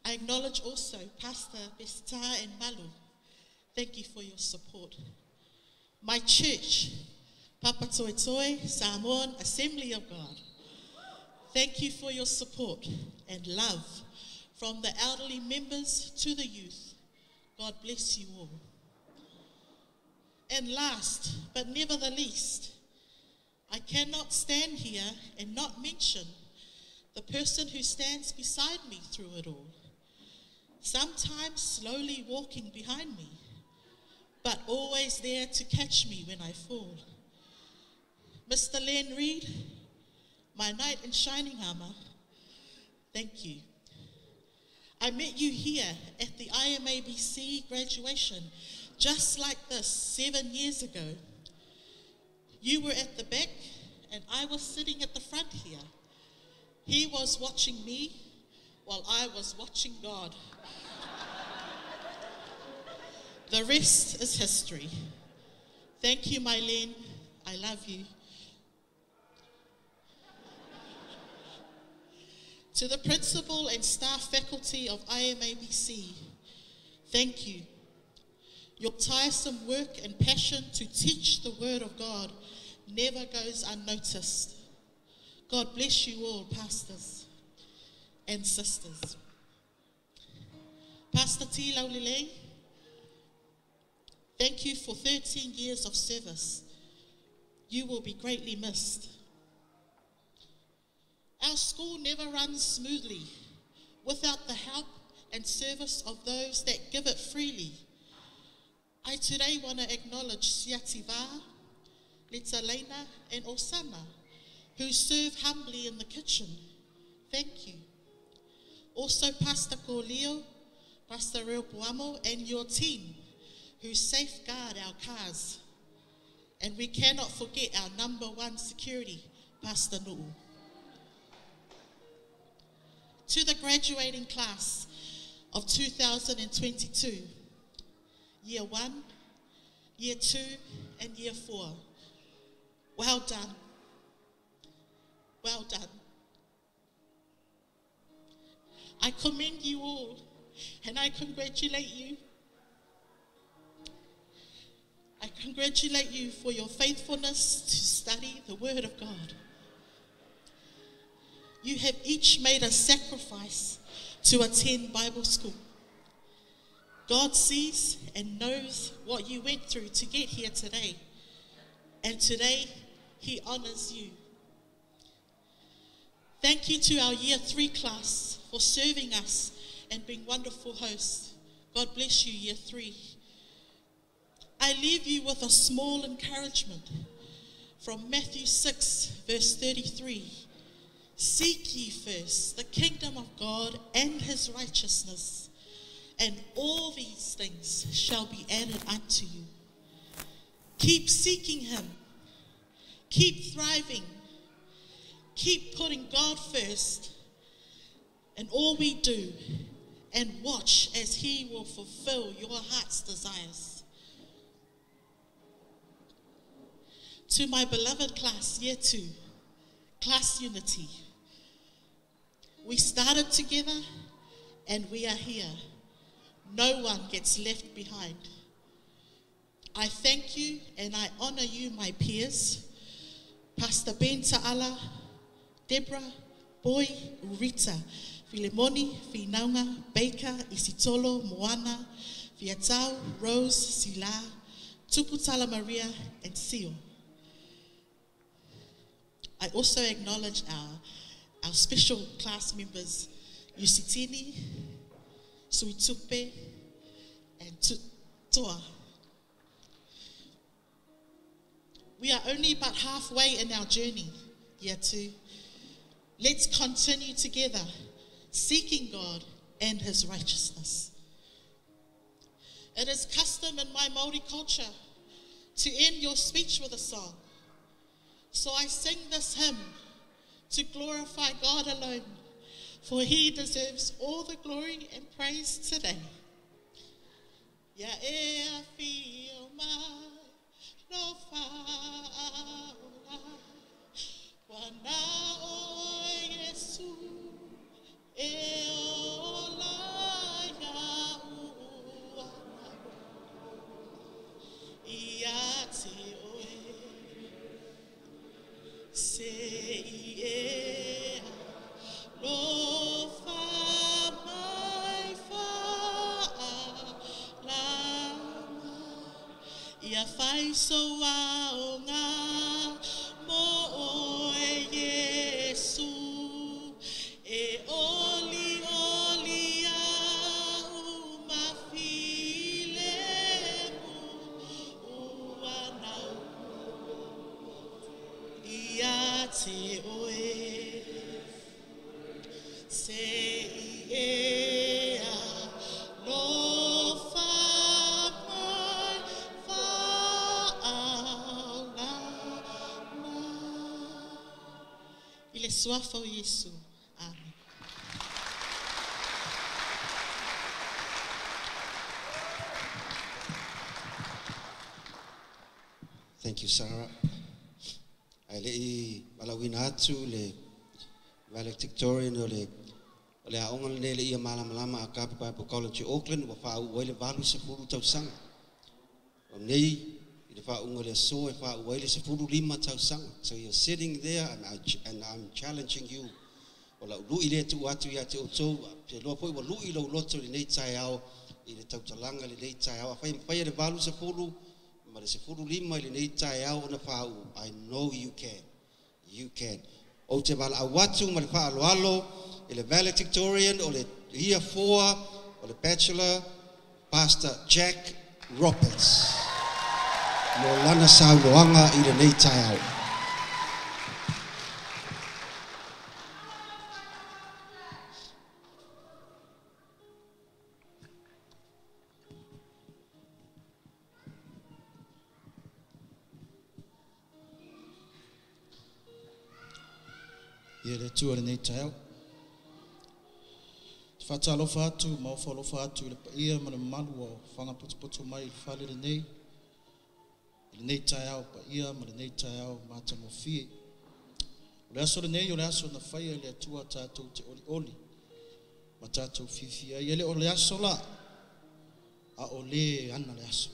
I acknowledge also Pastor Besta and Malu. Thank you for your support. My church, Papatoetoe Samoan Assembly of God, thank you for your support and love from the elderly members to the youth. God bless you all. And last, but never the least, I cannot stand here and not mention the person who stands beside me through it all, sometimes slowly walking behind me, but always there to catch me when I fall. Mr. Len Reid, my knight in shining armor, thank you. I met you here at the IMABC graduation, just like this, 7 years ago. You were at the back and I was sitting at the front here. He was watching me while I was watching God. The rest is history. Thank you, Mylene. I love you. To the principal and staff faculty of IMABC, thank you. Your tiresome work and passion to teach the Word of God never goes unnoticed. God bless you all, pastors and sisters. Pastor T. Laulilei, thank you for 13 years of service. You will be greatly missed. Our school never runs smoothly without the help and service of those that give it freely. I today want to acknowledge Siativa, Letalena, and Osana, who serve humbly in the kitchen. Thank you. Also, Pastor Corleo, Pastor Reo and your team, who safeguard our cars. And we cannot forget our number one security, Pastor Nu'u. To the graduating class of 2022, year 1, year 2, and year 4, well done. Well done. I commend you all and I congratulate you. I congratulate you for your faithfulness to study the Word of God. You have each made a sacrifice to attend Bible school. God sees and knows what you went through to get here today. And today, He honors you. Thank you to our Year 3 class for serving us and being wonderful hosts. God bless you, Year 3. I leave you with a small encouragement from Matthew 6, verse 33. Seek ye first the kingdom of God and his righteousness, and all these things shall be added unto you. Keep seeking him. Keep thriving. Keep putting God first in all we do, and watch as he will fulfill your heart's desires. To my beloved class, Year 2, Class Unity, we started together and we are here. No one gets left behind. I thank you and I honor you, my peers, Pastor Ben Ta'ala, Deborah, Boy, Rita, Filemoni, Finaunga, Baker, Isitolo, Moana, Fiatau, Rose, Sila, Tuputala Maria, and Sio. I also acknowledge our special class members, Yusitini, Suitupe, and Tutoa. We are only about halfway in our journey, Year 2. Let's continue together, seeking God and his righteousness. It is custom in my Māori culture to end your speech with a song. So I sing this hymn to glorify God alone, for he deserves all the glory and praise today. Ya ea fio mai lo whaola, wana o Yesu e ola ia uana ia te oe se i ea lo wha mai whaalama ia whai so ao ngā mo oe Yesu e oli oli au mawhile mu uanau ia te oe se i ea lo wha mai whaalama. I le suafa o Yesu. Amen. Thank you, Sarah. Ai le i malawina atu le valedictorian o le aonga le le ia malamalama a Kape Bible College Auckland ua whaau ai le 80 tausaga. O nei i le whaunga le aso e whaau ai le 15 tausaga. So you're sitting there and I'm challenging you. O lau lui le tu atu ia te outou, te loa foi ua lui lau loto le nei taeao i le tautalanga le nei taeao. A whai le 80 ma le 15 i le nei taeao ona whaau. I know you can. You can. Ou te valaau atu ma le faaaloalo i le valedictorian o le Year 4 o le Bachelor, Pastor Jack Roberts, mo lana saunoaga i lenei taeao. Ia le Atua i lenei taeao. Te faatalofa atu ma ofo alofa atu i le paia ma le mamalu o fagapotopoto mai i le fale lenei, i lenei taeao paia ma lenei taeao matagofie. O le aso lenei o le aso na faia e le Atua tatou te olioli ma tatou fiafia ai. E le o le aso la, a o le ana le aso.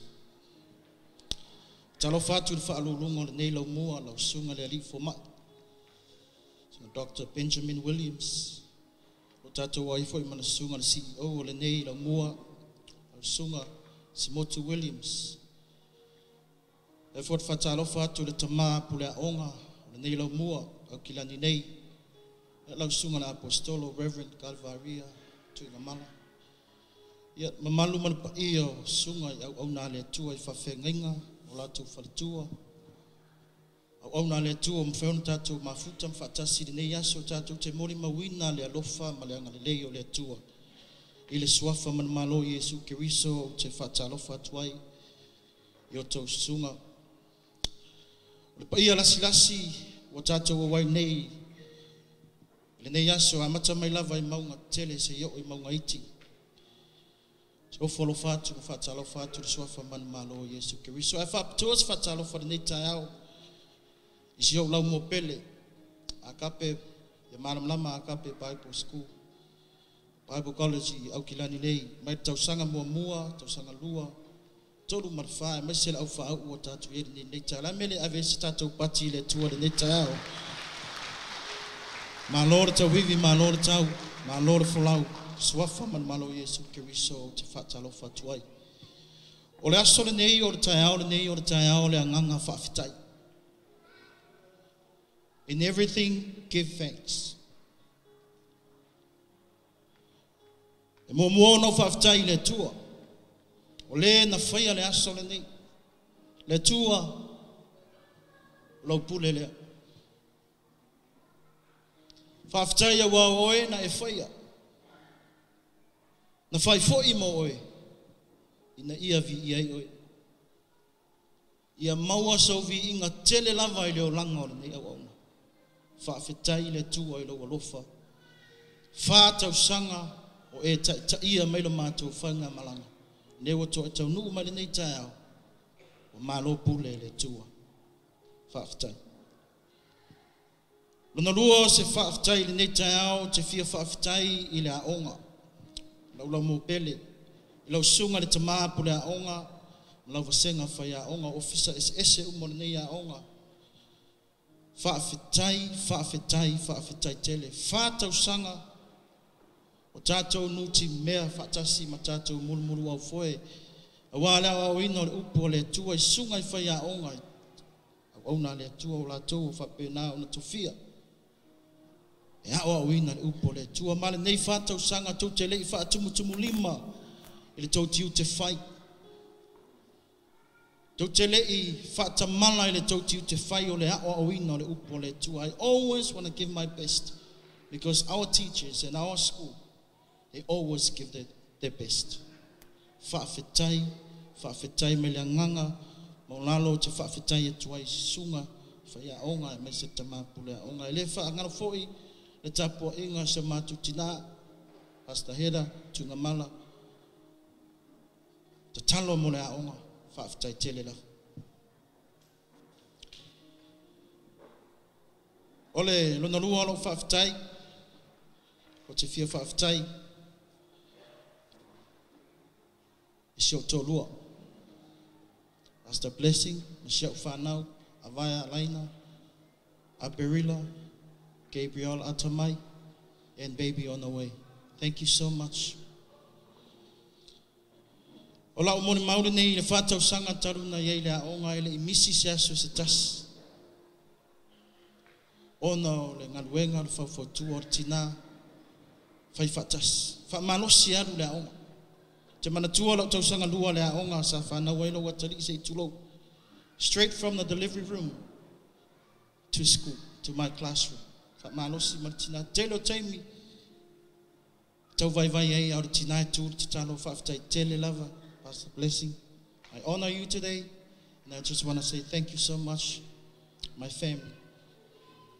Talofa atu i le faauluuluga o lenei laumua, lau susuga le Alii Fomai, Dr. Benjamin Williams, o tatou ai foi ma le susuga le CEO o lenei laumua, lau susuga Simotu Williams. E foi faatalofa atu le tama pule aoga o lenei laumua Aukilani nei, lau susuga le Apostolo Reverend Calvaria Tuigamala. Ia mamalu ma le paia o susuga i auauna a le Atua i faafeagaiga o latou faletua. Auauna a le Atua ua mafai ona tatou mafuta ma faatasi i lenei aso tatou te molimauina le alofa ma le agalelei o le Atua. I le suafa manumalo o Iesu Keriso ou te faatalofa atu ai i o outou susuga. O le paia lasilasi ua tatou auai nei i lenei aso, amata mai lava i mauga tele seia oo i mauga iti. Se ofo alofa atu ma faatalofa atu i le suafa manumalo o Iesu Keriso. Ae faapitoa se faatalofa i lenei taeao i si ou laumua pele, Agape, ia malamalama Agape Bible School, Bible College i Aukilani nei, mai le tausaga muamua, tausaga lua, tolu ma le fa, aemaise le aufaau ua tatou i ai lenei taeao. O le a le mea e le ave ai se tatou pati i le Atua i lenei taeao? Malo le tauivi, malo le tau, malo le folau, suafa manumalo o Iesu Keriso ou te faatalofa atu ai. O le aso lenei, o le taeao lenei, o le taeao o le agaga faafetai. In everything, give thanks. E muamua ona ou faafetai i le Atua, o le na faia le aso lenei. Le Atua, o lau pule lea. Faafetai aua o oe na e faia, na fai foi mo oe, ina ia viia ai oe. Ia maua sou viiga tele lava i le olaga o lenei auauna. Faafetai i le Atua i lou alofa. 4 tausaga o e taitaia mai le matou faigamalaga. Lea ua toe taunuu mai lenei taeao, ua malo pule i le Atua. Faafetai. Lona lua o se faafetai i lenei taeao, te fia faafetai i le aoga, lau laumua pele, i lau susuga le tama pule aoga, ma lau vasega fai aoga, ofisa eseese uma o lenei aoga. Faafetai, faafetai, faafetai tele. 4 tausaga o tatou nuti mea faatasi ma tatou mulumulu au foe. Aua le aoaoina o le upu o le Atua i susuga i fai aoga, auauna a le Atua o latou o faapena ona tofia. E aoaoina le upu o le Atua. Ma lenei 4 tausaga tou te lei faatumutumulima i le tou tiute fai. Tou te lei faatamala i le tou tiute fai o le aoaoina o le upu o le Atua. I always want to give my best because our teachers and our school, they always give their best. Faafetai, faafetai mai le agaga maulalo te faafetai atu ai susuga fai aoga aemaise tama pule aoga. E le faagalo foi le tapuaiga se matou tina, Pastor Heda Tuigamala, tatalo mo le aoga, faafetai tele lava. O le lona lua o lou faafetai, o te fia faafetai i si ou toalua, Pastor Blessing, ma si au whanau, Avaya Alaina, Aperila, Gabriel Atamai, and baby on the way. Thank you so much. O lau moni mauli nei i le whātausaga talu na iai le aoga e le i misi se aso se tasi. Ona o le galuega le faufautua o le tinā fai faatasi. Faamalosi alu le aoga. Te manatua lau tausaga lua le aoga sa fanau ai lou atalii se i tulou. Straight from the delivery room to school, to my classroom. Faamalosi ma le tinā. Tele o taimi, tau vaivai ai a o le tinā e tu le tatalo faafetai tele lava. Pastor Blessing, I honor you today, and I just want to say thank you so much, my family.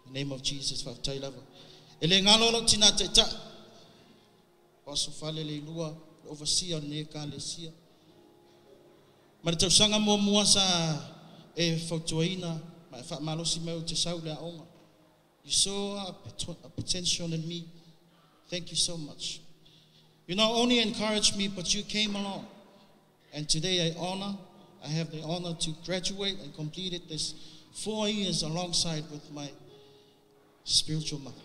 In the name of Jesus, faafetai lava. E le galo lau tinā taitai. Apostle Fale le ilua, le overseer o lenei ekalesia. Ma le tausaga muamua sa e fautuaina ma e faamalosi mai ou te sau le aoga. You saw a potential in me. Thank you so much. You not only encouraged me, but you came along. And today I have the honor to graduate and completed this 4 years alongside with my spiritual mother.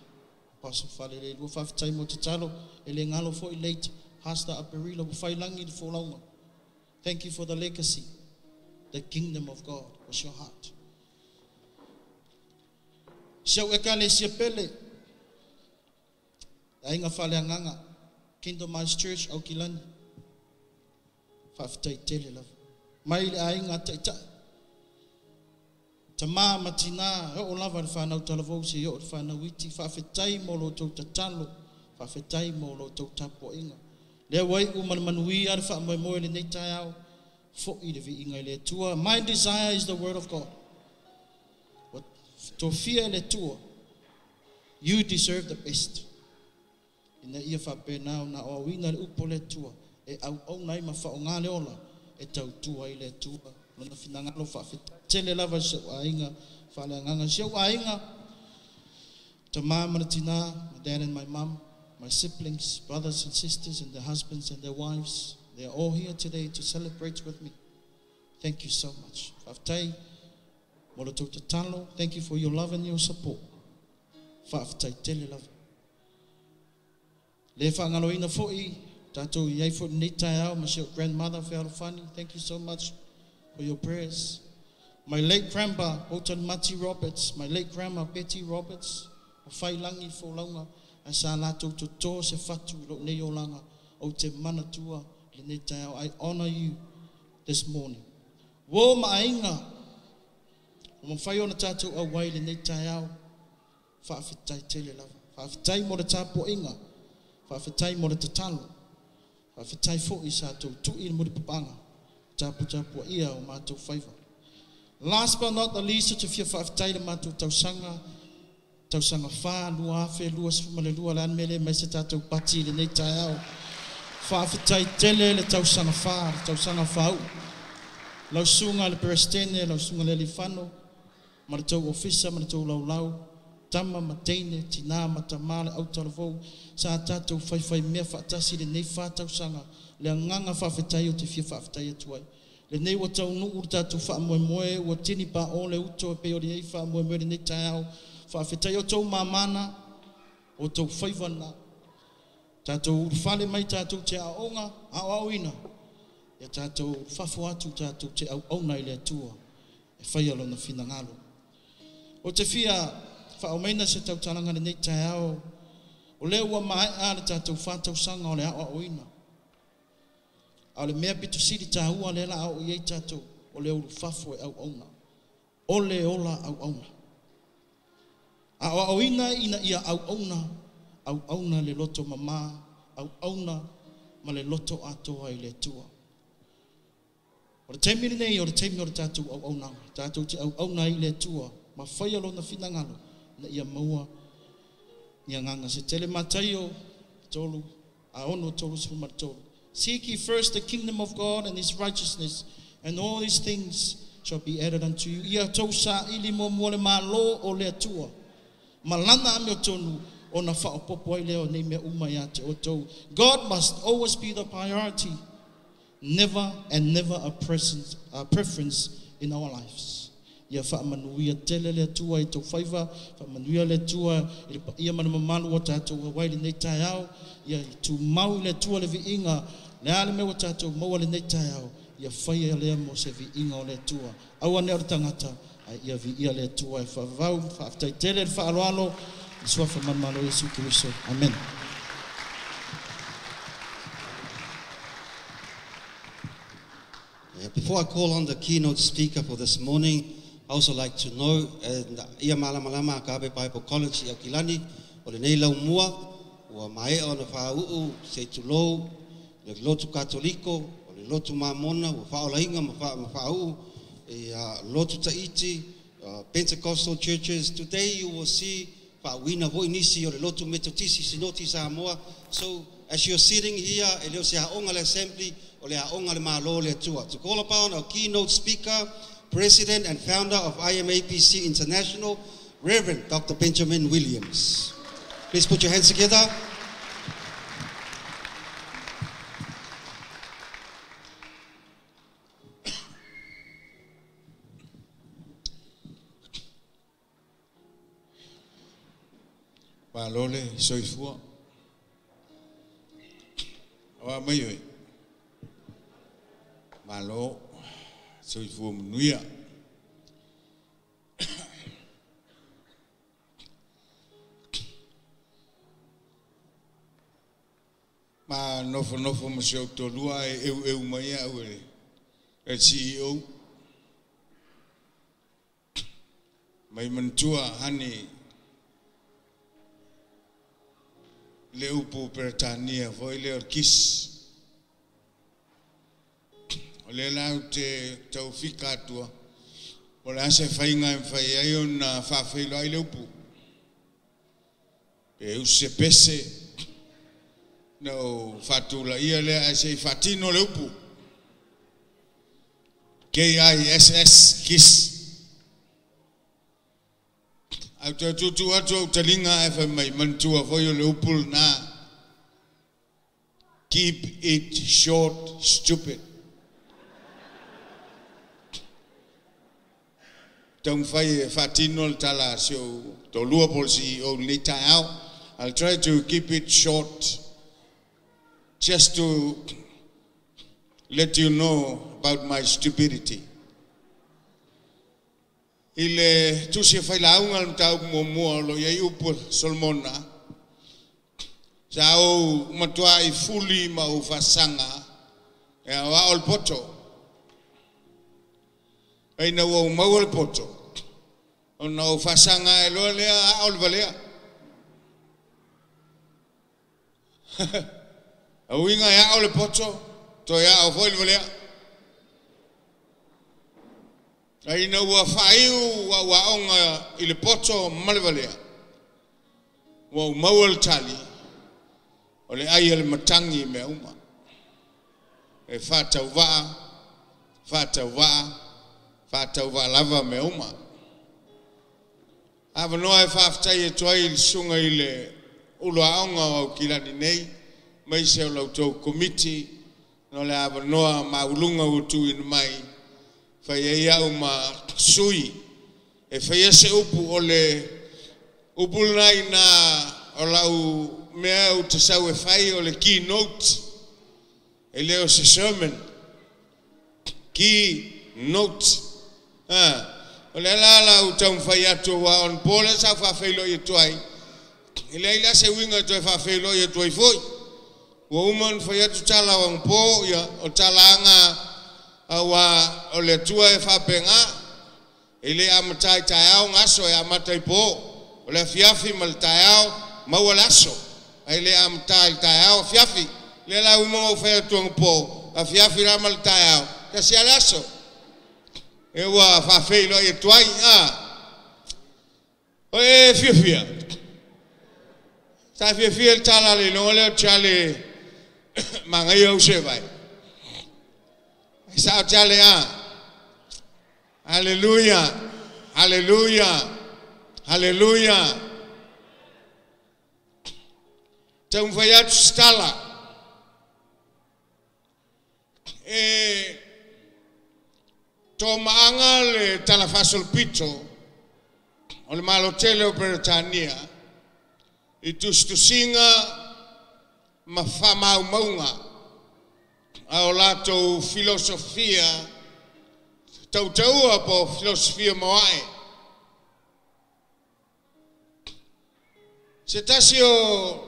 Apostle Fale le lua faafetai mo tatalo e le galo foi late Pastor Aperila ua failangi le folauga. Thank you for the legacy. The kingdom of God was your heart. Si au ekalesia pele, aiga faaleagaga, Kingdom Eyes Church, Aukilani. Faafetai tele lava. Mai le aiga taitai. Tamā ma tinā, e oo lava le whanau talavou se i oo le whanau iti. Faafetai mo lo tou tatalo, faafetai mo lo tou tapuaiga. Lea ua iu ma le manuia le faamoemoe lenei taeao, fo'i le viiga i le Atua. My desire is the word of God. Ua tofia e le Atua. You deserve the best. Ina ia faapena ona aoaoina le upu o le Atua e auauna ai ma faaaoga le ola e tautua ai le Atua. Lona finagalo faafetai tele lava si ou aiga faaleagaga. Si ou aiga, tamā ma le tinā, my dad and my mom, my siblings, brothers and sisters, and their husbands and their wives. They are all here today to celebrate with me. Thank you so much. Faafetai mo le tou tatalo. Thank you for your love and your support. Faafetai tele lava. Le faagaloina foi tatou i ai foi lenei taeao ma si ou grandmother Fealofani. Thank you so much for your prayers. My late grandpa, Bolton Mati Roberts, my late grandma, Betty Roberts, o failangi folauga, ae sa latou totō se fatu i lou nei olaga, ou te manatua lenei taeao. I honor you this morning. Uo ma aiga, ua mafai ona tatou auai lenei taeao, faafetai tele lava. Faafetai mo le tapuaiga, faafetai mo le tatalo, faafetai foi sa tou tui le mulipapaga, taputapuaia o matou faiva. Last but not the least, ou te fia faafetai le matou tausaga, tausaga fa, 2022, le a le mea le mai se tatou pati i lenei taeao. Faafetai tele le tausaga fa, le tausaga faau. Lau susuga le Peresetene, lau susuga le Alifano, ma le tou ofisa ma le tou laulau, tama ma teine, tinā ma tamā le autalavou, sa tatou faifai mea faatasi lenei fa tausaga, le agaga faafetai ou te fia faafetai atu ai. Lenei ua taunuu le tatou faamoemoe, ua tini paʻo le uto e pei ona i ai faamoemoe lenei taeao. Faafetai o tou mamana, o tou faiva na. Tatou ulufale mai tatou te aoaoga, aoaoina, ia tatou ulufafo atu tatou te auauna i le Atua e faia lona finagalo. Ou te fia faaumaina se tautalaga lenei taeao, o lea ua maea le tatou fa tausaga o le aoaoina. A o le mea pito sili taua lea la a oo i ai tatou, o le ulufafo e auauna. O le ola auauna. Aoaoina ina ia auauna, auauna le loto mamā, auauna ma le loto atoa i le Atua. O le taimi lenei, o le taimi o le tatou auaunaga. Tatou te auauna ai i le Atua, ma faia lona finagalo, ina ia maua ni agaga se tele. Mataio 3 a 6 33. Seek ye first the kingdom of God and his righteousness, and all these things shall be added unto you. Ia tou saili muamua le Malo o le Atua ma lana amiotonu ona faaopoopo ai lea o nei mea uma ia te outou. God must always be the priority, never and never a, presence, a preference in our lives. Ia faamanuia tele le Atua i tou faiva, faamanuia le Atua i le paia ma le mamalu o tatou auai lenei taeao, ia tumau i le Atua le viiga, le a le mea ua tatou maua lenei taeao, ia faia lea mo se viiga o le Atua. Aua ne o le tagata, Ae ia viia le Atua e faavavau. Faafetai tele le faaaloalo i suafa manumalo o Iesu Keriso. Amen. Before I call on the keynote speaker for this morning, I also like to know, and ia malamalama a Kabe Bible College i Aukilani, o lenei laumua, ua maea ona fāu'u se tulou, le lotu katoliko, o le lotu mamona, ua faaolaina ma fāu'u, lotu Tahiti, Pentecostal churches. Today you will see faauuina foi nisi o le lotu Metotisi, Sinoti Samoa. So as you're sitting here, e le o se aoga le assembly, o le aoga le Malo le Atua. To call upon our keynote speaker, President and founder of IMAPC International, Reverend Dr. Benjamin Williams. Please put your hands together. Malole soifua. Awa mai oi. Malo soifua manuia. Ma nofo nofo ma se tolua e eu eu mai au e le CEO. Mai mantua hani le upu Peretania foi le o kis. O le lau te tau fika atua. O le ase whainga e mwhai ai o na whawheilo ai le upu. E use pese na o whatula ia lea ase i whatino le upu. K-I-S-S, KISS. Au te tutu atu au talinga e whai mai mantua foi o le upu na. Keep it short, stupid. Taumafai e faatino le tala a si ou toalua po o le CEO lenei taeao. I'll try to keep it short just to let you know about my stupidity. I le tusi e failauga le mataupu muamua o lo i ai upu Solomona, sa ou matuai fuli ma ou faasaga e aoao le poto. Aina ua ou maua le poto, ona ou faasaga e loa lea ao le valea. Auiga e ao le poto, toe ao foi le valea. Aina ua faaiu au aoga i le poto ma le valea. Ua ou maua le tali, o le ai a le matagi i mea uma. E faatauvaa, faatauvaa, faatauvaa lava mea uma. Avanoa e faafetai atu ai i le susuga i le ulu aoga o Aukilani nei, mai se o lautou komiti, no le avanoa mauluga ua tuuina mai, fai ai au ma sui, e fai se upu o le upu lena ina o lau mea u te sau e fai o le keynote, e le o se sermon, keynote. O le ala la u taumafai atu ua on po le sa faafeilo i atu ai. E leai la se uiga toe faafeilo i atu ai foi. Ua uma ona fai atu tala o agapo, ia, o talaaga aua o le Atua e faapega. E le amata i taeao gaso e amata i po. O le afiafi ma le taeao maua le aso. Ae le amata i le taeao afiafi. Le la uma ona ou fai atu agapo, afiafi la ma le taeao, tasi lava le aso. E ua faafeilo i atu ai. O e fiafia. Sa fiafia le tala le iloga lea o Charlie magaia au se vai. Sa o Charlie a. Hallelujah. Hallelujah. Hallelujah. Taumafai atu se tala. E tomaaga le tala faasolopito o le Malo tele o Peretania i tusitusiga ma faamaumauga a o latou filosofia Tautaua po filosofia mawae. Se tasi o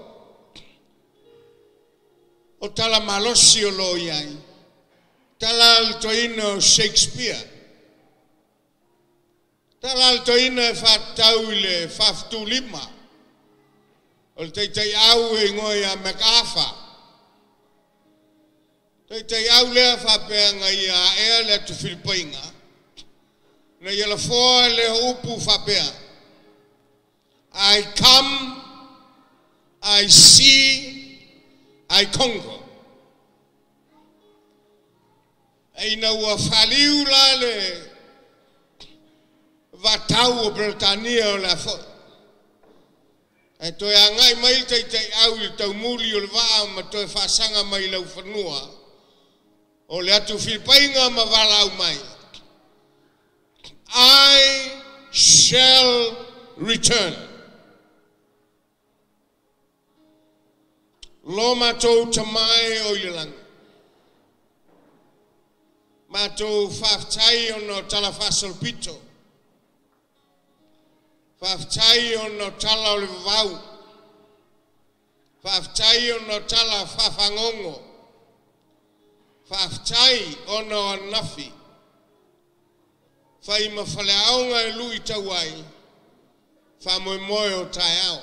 tala malosi o lo iai. Tala altoina o Shakespeare. Tala altoina e whātau i le whawhtulima. O le teitai au e ingoa ia MacArthur. Teitai au lea whāpeanga ia ea le atu Filipainga. Na ia la foa le upu whāpea. I come, I see, I conquer. Aina ua whaliu la le vatau o Britania o la fo'i. E toe angai mai teitai au i le taumuli o le vaa ma toe whaasanga mai lau whanua. O le atu Filipainga ma walau mai. I shall return. Lo mātou tamai o i langi. Mātou whaftai o no tala whasolpito. Whaftai o no tala o le vavau. Whaftai o no tala whawhangongo. Whaftai o no anafi. Whai ma whaleaonga e lui tauai. Wha moe moe o tae ao.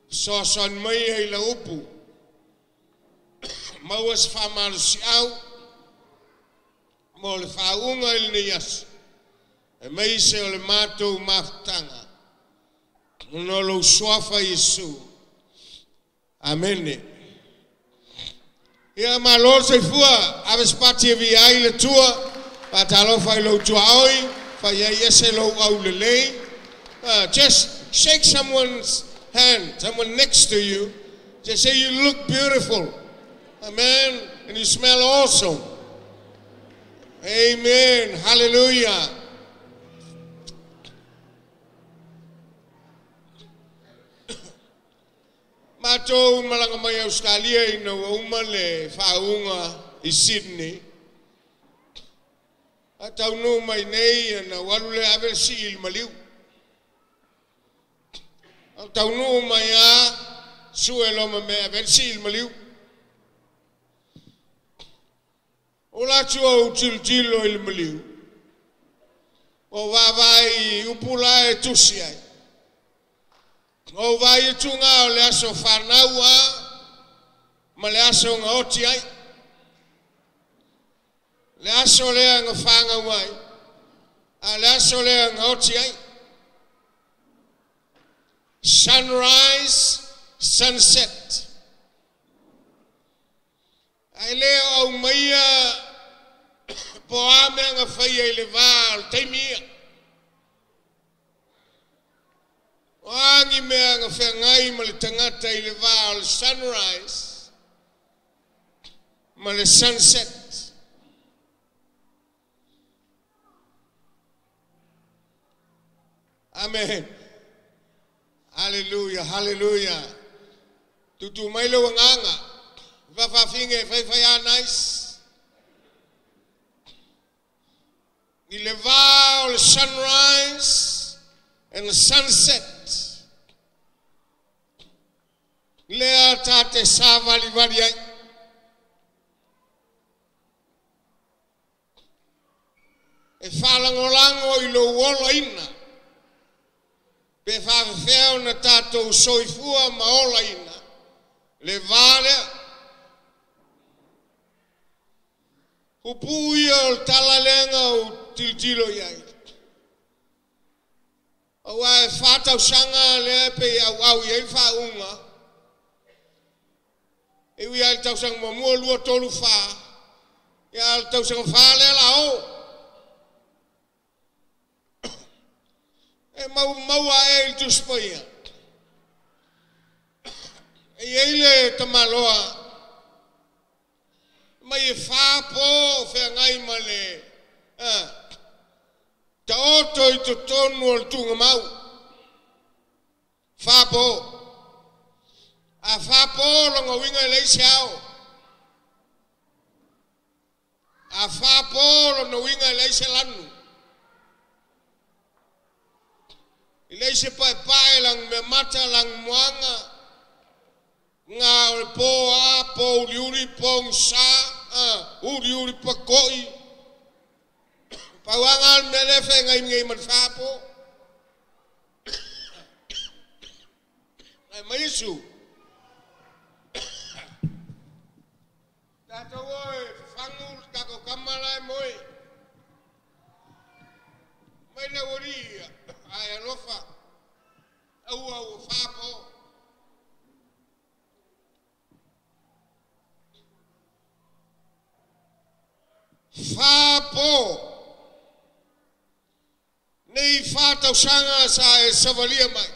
Soasoan mai e la upu. Maua se whamalosi au. Mo le whaunga i le aso. E mei se o le mātou mafutanga. No lo suafa Yesu. Amene. Ia ma lor se fua. Ave spati e vi ai le tua. Patalofa i lau tua oi. Whai ai ese lau au le lei. Just shake someone's hand, someone next to you. Just say you look beautiful. Amen. And you smell awesome. Amen. Hallelujah. Mātou malanga mai Australia i na uma le whaunga i Sydney. A taunu mai nei na walu le ave si i maliu. A taunu mai a sue loma me ave si i maliu. O la tua o tilotilo i le maliu. O vavai upula e tusi ai. O vai e tunga o le aso whanau a ma le aso nga oti ai. Le aso lea nga whangau ai. A le aso lea nga oti ai. Sunrise, sunset. Ai lea au maia po a mea nga whaia i le vā o le teimia. O angi mea nga whangai ma le tangata i le vā o le sunrise ma le sunset. Amen. Hallelujah, hallelujah. Tutu mai le wanganga. Wawawhinge, whaiwhai a nice. I le vā o le sunrise and the sunset. Lea tā te sāwali wali ai. E whalangolango i lo ola ina. Pe whawheo na tātou soifua ma ola ina. Le vā lea. Upu ia o le talalenga o tilotilo i ai. Aua e whātausanga lea pe au au i ai whaunga. E ui ai le tausanga mamua lua tolu wha. Ia le tausanga wha lea la o. E mau maua e i le tuspaia. E iei le tamaloa. Mai e whāpō whangai ma le taoto i totonu o le tunga mau. Whāpō. A whāpō longa winga e leise ao. A whāpō lona uiga e leai se lanu. I leai se paepae lagumeamata lagumoaga ga o le pō a pō uliuli pō gasā uliuli pako'i pauaga a le mea lea feagainei ma le fāpō ae mai Iesu tatou oe fafagu le tatou kama la e moe mai le aualii ae alofa aua ua fāpō. Fāpō nei whātausaga sa e savalia mai.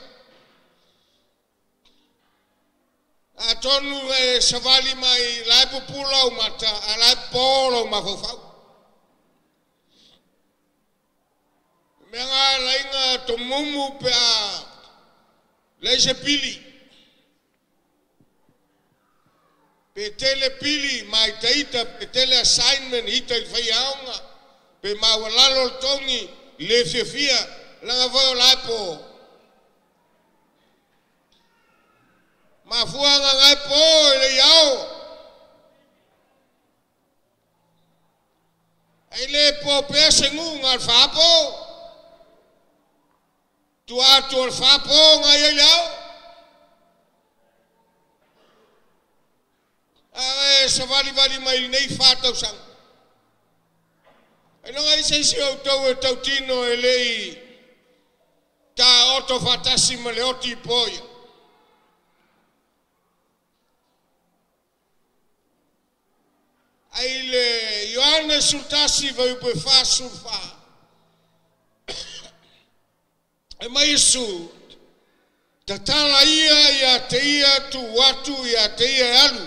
Atonu e savali mai la e pupula o mata, a la e pō lou mafaufau. Mea ngā lainga tomumu pe a leai se pili. Pe tele pili maitaita, pe tele assignment ita i le faiaoga, pe maualalo le togi, le fiafia, leaga foi o la e po. Mafua agaga e po e le i ao. Ai le po pea se guga o le faapo. Tua atu o le faapo ga i ai le ao. A e savalivali mai lenei 4 tausaga. Ailoga i se isi o outou e tautino e le i taoto faatasi ma le oti i po ia. Ai le Ioane 11 fuaiupu e 44. E mai Iesu, tatala ia ia te ia tuu atu ia te ia e alu.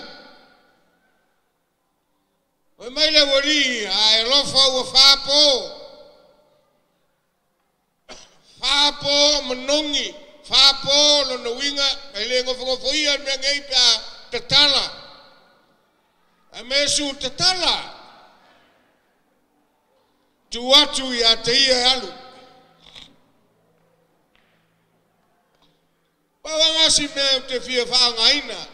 Fai mai le aualii, ae alofa ua fāpō. Fāpō manogi, fāpō lona uiga e le gofogofoia le mea nei pe a tatala. Ae mai Iesu tatala. Tuu atu ia te ia e alu. Pau lava si mea ou te fia faaaogaina.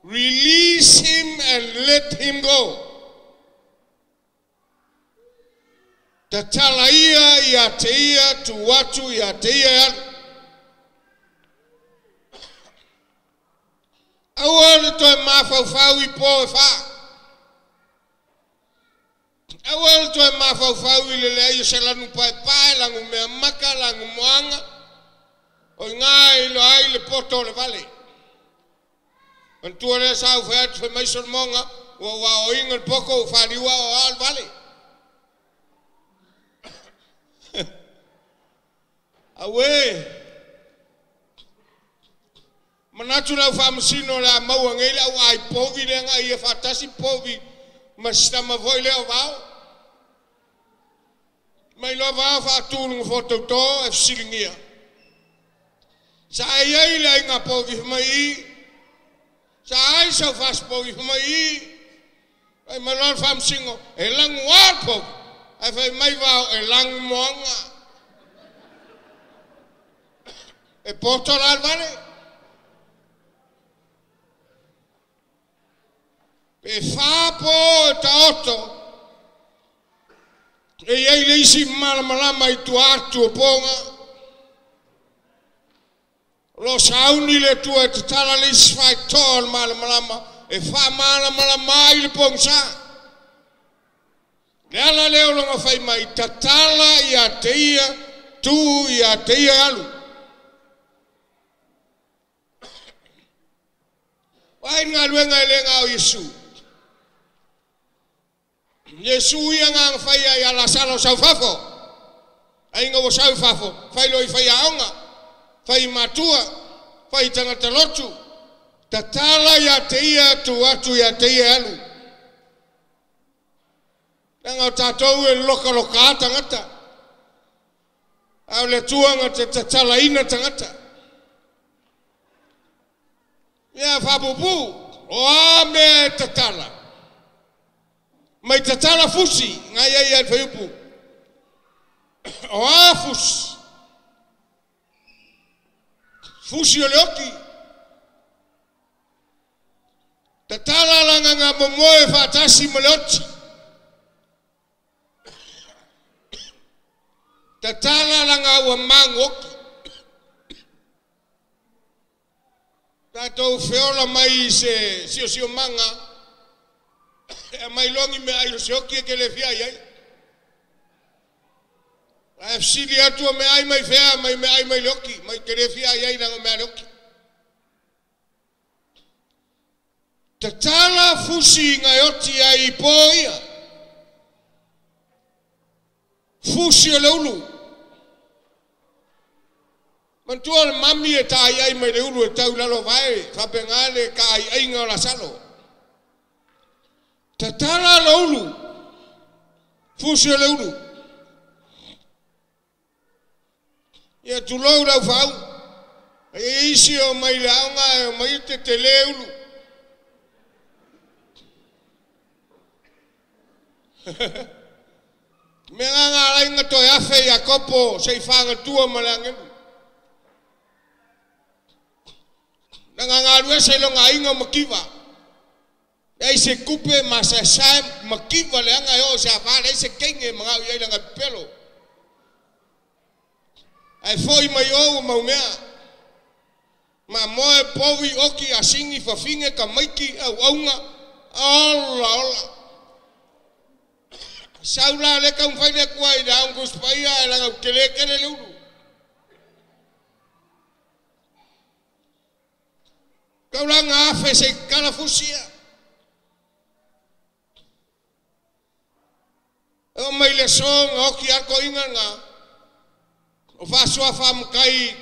Release him and let him go. Tatala ia ia te ia tuu atu ia te ia e alu. Aua le toe mafaufau i po e wha. Aua le toe mafaufau i le leai o se lanu paepae, lagu mea maka, lagu moaga. O ngā i lo ai le poto o le vale. Manatua lea sa ou fai atu fai mai Solomoga, ua ua aoaoina le poto ua faliu ao ao le vale. Auē! Manatu le au faamasino o le a maua nei le auaai povi lea na ia faatasi povi ma si tama foi lea o Vao. Mai loa Vao faatu le nofoa tautō e fesiligia. Sa e i ai le aiga povi fai mai i. Sa ai sau fasi povi fai mai i. Fai mai loa le faamasino, e lagu a le povi. Ae fai mai Vao, e lagu moaga. E poto la le vale. Pe fāpō e taoto, e i ai le isi malamalama i tua atu o poga. O lo o sauni le Atua e tatala le isi faitotoa o le malamalama e faamalamalama ai le pogisa. Le ala lea o lona fai mai, tatala ia te ia, tuu ia te ia e alu. O ai le galuega e le na o Iesu? Iesu ia na na faia ia Lasalo sau fafo. Aiga ua sau i fafo, fai loa i faiaoga, fai i matua, fai i tagata lotu. Tatala ia te ia, tuu atu ia te ia e alu. Leaga o tatou e lokaloka tagata. A o le Atua na te tatalaina tagata. Ia faapuupuu, o a mea e tatala. Mai tatala fusi ngai ai ai faiupu. O a fusi. Fusi o le oki. Tatala langa ngā momoe whaatasi ma le oti. Tatala langa ua mangu oki. Tātou feola mai se sio sio manga. E mai longi me ai o se oki e ke le fia iai. A fsili atua me ai mai fea, mai me ai mai le oki, mai ke le fia iai langa me ale oki. Tatala fusi ngai oti ai i pō ia. Fusi o le ulu. Mantua le mami e tā ai mai le ulu e tau lalo vae, whapenga le ka ai ai ngā la salo. Tatala le ulu. Fusi o le ulu. Ia tulou lau whau. E isi o mai le aonga e o mai te te le ulu. Me ngā ngā lainga toi awhe i a kopo se i whangatua ma le angelu. Na ngā ngā ruesa i longa inga makiwa. Ei se kupe ma sa sae makiwa le anga e o se awhara, ei se kenge ma ngau i langa pelo. Ai foi mai o mau mea. Ma moe povi oki asingi whawhinge ka maiki au aunga. Ola, ola. Saula le kau whai le kua i le aungu spaia e langa kele kele le ulu. Kau langa afe se kalafusia. O mai le songa oki ako inga ngā. O whasoa wha makai.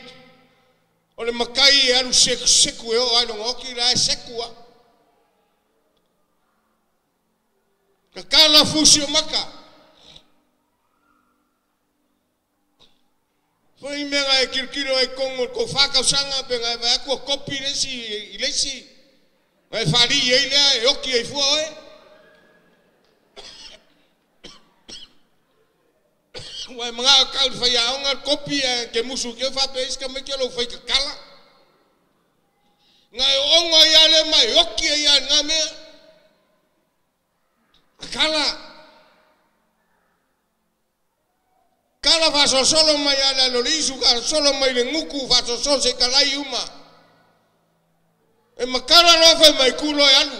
O le makai e alu seku seku e o ai longa oki la e sekua. Ka kala fusi o maka. Foi mea e kirikiro ai kongo ko whakausanga pe ngai vai akua kopi lesi i lesi. Ngai whari i eilea e oki ai fua oe. Wai mga o kau whai aonga kopi e ke musu ke whape iska me ke lo whai kakala. Ngai ongo i ale mai oki ai a ngā mea. Kala. Kala whasosolo mai ala lorisu, solo mai le nguku, whasosolo se kalai uma. E makala loa whai mai kulo e alu.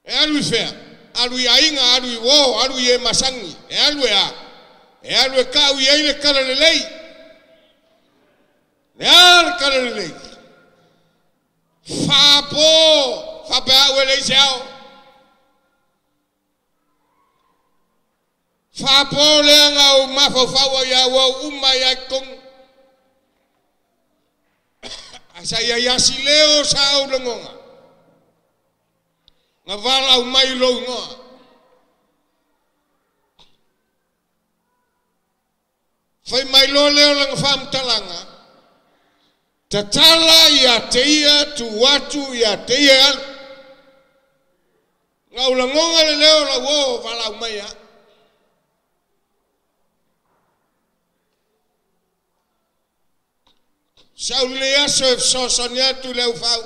E alu i whea. Alu i ainga, alu i wō, alu i e masangi. E alu e a. E alu e kau i eile kala le lei. Le a le kala le lei. Whāpō, whapea au e lei se ao. Whāpō lea ngā o mawhauwhaua i au au uma i ai kong. Asa ia iasi leo sa au lengonga. Ngā wala au mai lou ngoa. Whai mai lo leo langa whamtalanga. Tatala ia te ia, tu atu ia te ia alu. Ngā ulangonga le leo la wo wala au mai a. Sau le aso e whasosani atu le ufau.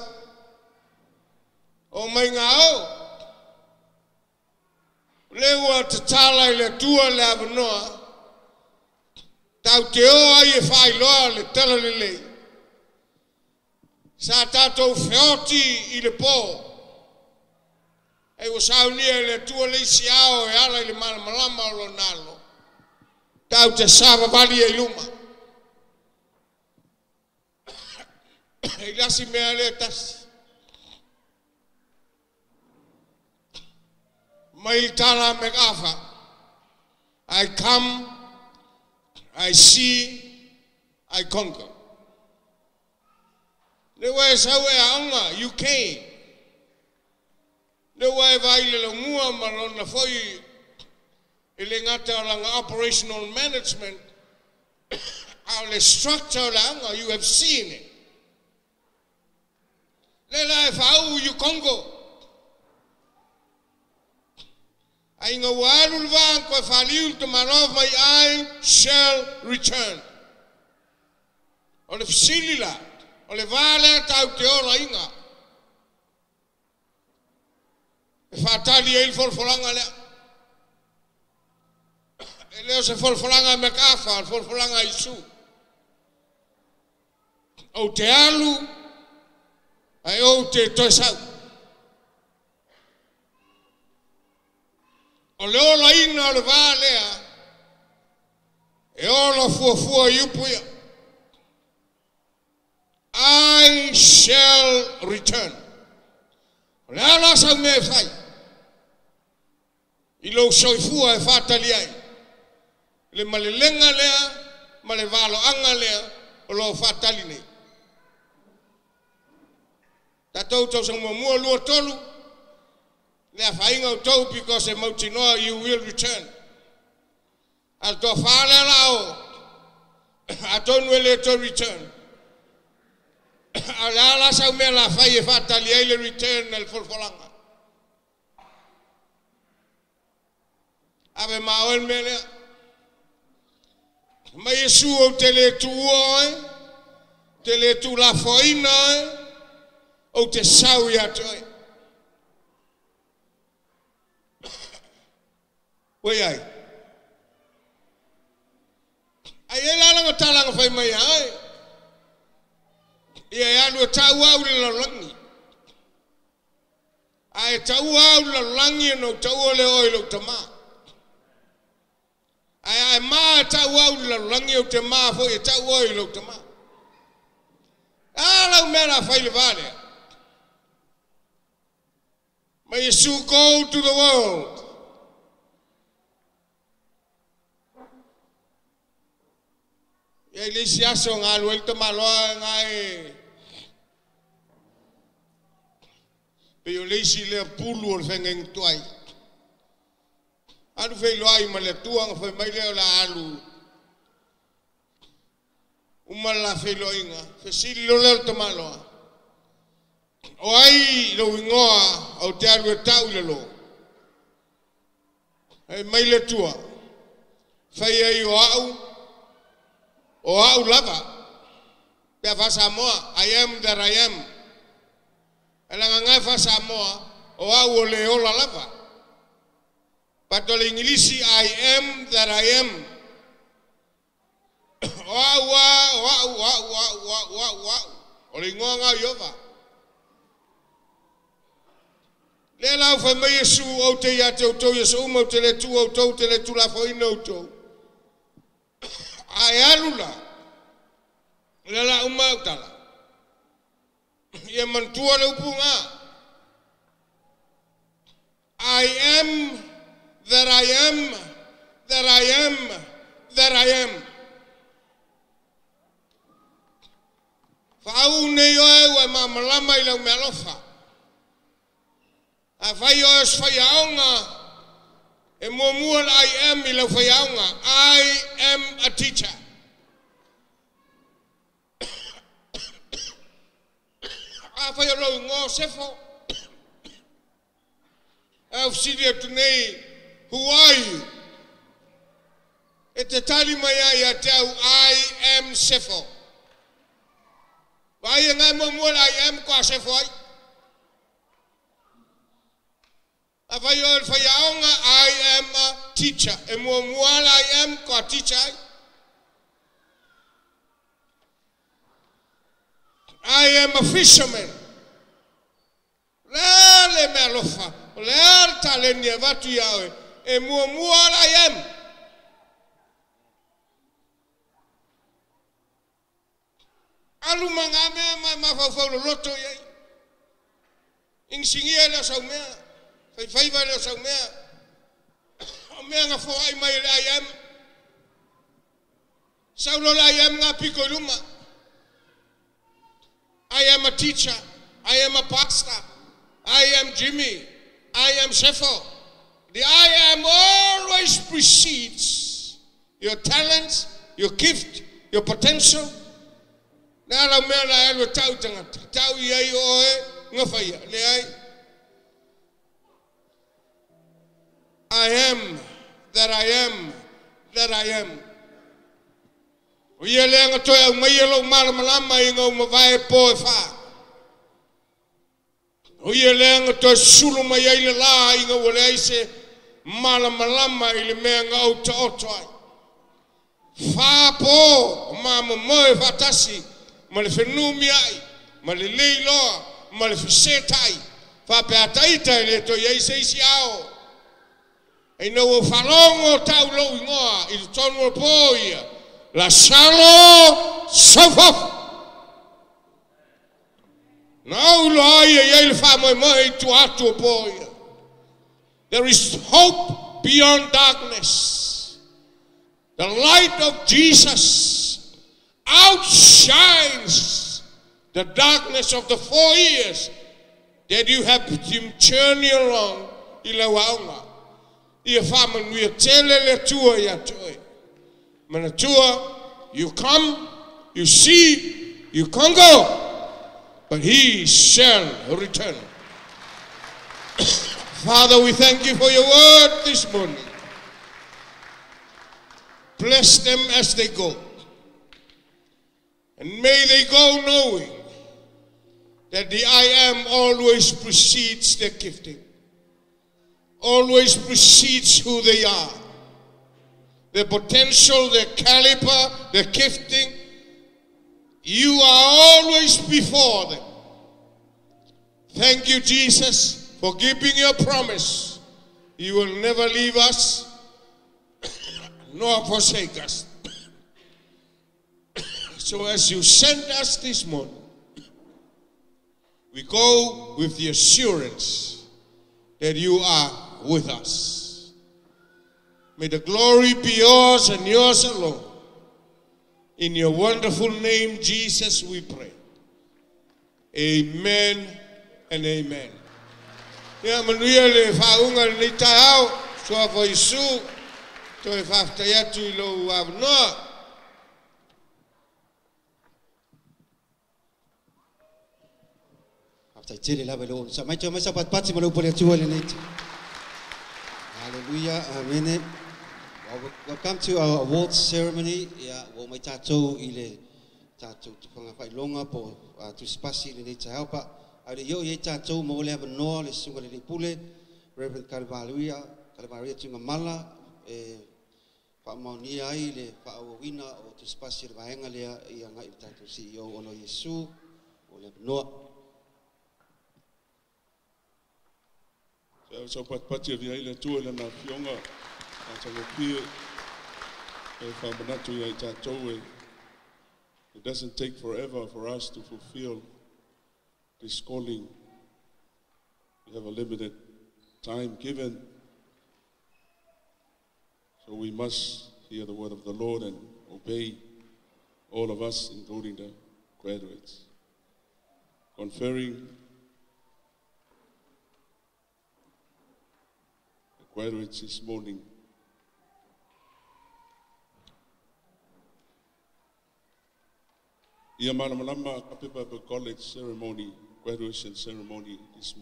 O mai ngā o. Le ua tatala i le tua le awanoa. Tau te o ai e whailoa le tala le lei. Sa tātou wheoti i le pō. E ua saunia i le tua le isi ao e ala i le malamalama o lo nalo. Tau te sawawali e luma. E lasi mea le tasi. Mai tala MacArthur. I come, I see, I conquer. Le wae sau e aonga, you came. Le wae vai le longua ma lona foi e le ngata o langa operational management. Au le structure o le aonga, you have seen it. Le la e whaau, you Congo. Ai ngā waru le vā koe whaliu te maro mai I shall return. O le fisili la, o le vā lea tau te ora inga. E whātali e il folfolanga lea. E leo se folfolanga me kafa, o folfolanga isu. O te alu, ai o te toi sau. O le ola ina o le vā lea, e ola fuafua i upu ia. I shall return. O le ala sau mea e whai. I lou soifua e whātali ai. Le malelenga lea, ma le valoanga lea, o lou whātali nei. Tātou tau mua lua tolu, lea whainga o tau because e mautinoa you will return. A toa whālea lao, a tonu e le to return. A le ala sau mea la whai e whātali ai le return na le folfolanga. Ave maoel mea lea. Mai Yesu o te le tuua oe, te le tu la foina oe, o te sau ia te oe. Oi ai. Ai e lala talanga whai mai ai. Ia e alu e tau au le lalangi. Ai tau au le lalangi e no tau le oi lo tama. Ai ai ma tau au le lalangi o te ma fo e tau oi lo tama. Ala u mea whai le vale. May Yesu go to the world. Ia i leisi aso ngā luel te maloa ngā e pe o leisi lea pulu o le whengeng tuai. Alu wheiloa i ma le tua ngā whai mai lea o la alu. Uma la wheiloa inga. Whesili lo leo te maloa. O ai lo ingoa au te alu e tau le lo. Hei mai le tua. Whai ai o au. O au lava. Pea whasamoa, I am that I am. E langa ngai whasamoa, o au o le ola lava. But o le Ingilisi, I am that I am. O au a, o au, o au, o au, o au, o au, o au. O le ingoa ngau Iova. Le lau whai mai Yesu, au te ia te autou, Yesu uma, au te le tu, autou, te le tu la whaina autou. Ai alu la, le la uma au tala. Ia mantua le upunga. I am that I am, that I am, that I am. Whaau nei oe ua mamalama i lau mea alofa. A whai oe os whai aonga, e mua la I am i lau whai aonga. I am a teacher. A whai o lau ngō sefo. A ufsiri atu nei, who are you? E te tali mai ai a te au, I am sefo. Vai e ngai mua la I am ko a sefo ai. A whai o le whai aonga, I am a teacher. E mua la I am ko a teacher ai. I am a fisherman. Lea le mea alofa, o lea le taleni e vatu ia oe. E mua la I am. Alu manga mea mai mafaufau loloto iai. Ingisingia lea sau mea. Whaiwhaiwa lea sau mea. O mea ngā whoai mai le I am. Saulo le I am ngā piko i luma. I am a teacher. I am a pastor. I am Jimmy. I am Sefo. The I am always precedes your talents, your gift, your potential. Nā lau mea la alu tau tangata. Tau i ai oe, ngawhaia. Le ai. I am that I am that I am. O ia lea na toe aumaia lou malamalama ina ua mavae po e fa. O ia lea na toe sulu mai ai le la ina ua leai se malamalama i le mea na ou taoto ai. Fa po o mamomoe faatasi ma le fenumiai, ma le leiloa, ma le fesetai. Faapeataita e le toe i ai se isi ao. Ina ua faalogo tau lou igoa i totonu o po ia. Lasalo saufafo. Na ou iloa ai e i ai le faamoemoe i tua atu o po ia. There is hope beyond darkness. The light of Jesus outshines the darkness of the 4 years that you have been journeying along i lau aoga. Ia faamanuia tele le Atua ia te oe. Manatua, you come, you see, you conquer, but he shall return. Father, we thank you for your word this morning. Bless them as they go. And may they go knowing that the I am always precedes their gifting, always precedes who they are. Their potential, their caliber, their gifting, you are always before them. Thank you, Jesus, for keeping your promise. You will never leave us nor forsake us. So as you send us this morning, we go with the assurance that you are with us. May the glory be yours and yours alone. In your wonderful name, Jesus, we pray. Amen and amen. Ia manuia le faauga lenei taeao, suafa o Iesu, toe faafetai atu i lou avanoa. Faafetai tele lava i lou onosai mai, toe mai sau patipati ma le upu a le Atua i lenei. Hallelujah, amen. Well, welcome to our awards ceremony. Ia, ua oo mai tatou i le tatou tufaga faailoga po o tusipasi i lenei taeao pa a le i oo i ai tatou maua le avanoa le susuga i le alii pule Reverend Kalevaria, Kalevaria Tuigamala e faamaonia ai le faaauauina o tusipasi o le vaega lea i agai i le tatou CEO ona o Iesu o le avanoa. Se au sau patipati e avea ai le Atua i Lana Afioga matagofie e faamanatu ia i tatou e It doesn't take forever for us to fulfill this calling. We have a limited time given, so we must hear the word of the Lord and obey, all of us, including the graduates. Conferring the graduates this morning. Ia Malamalama Agape Bible College ceremony, graduation ceremony this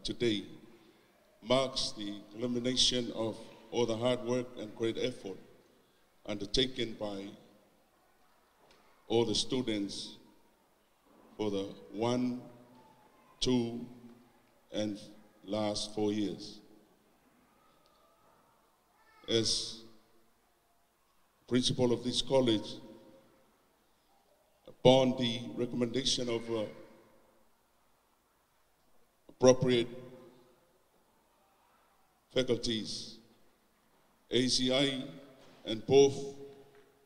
today marks the culmination of all the hard work and great effort undertaken by all the students for the 1, 2, and last 4 years. As principal of this college, upon the recommendation of appropriate faculties, ACI and both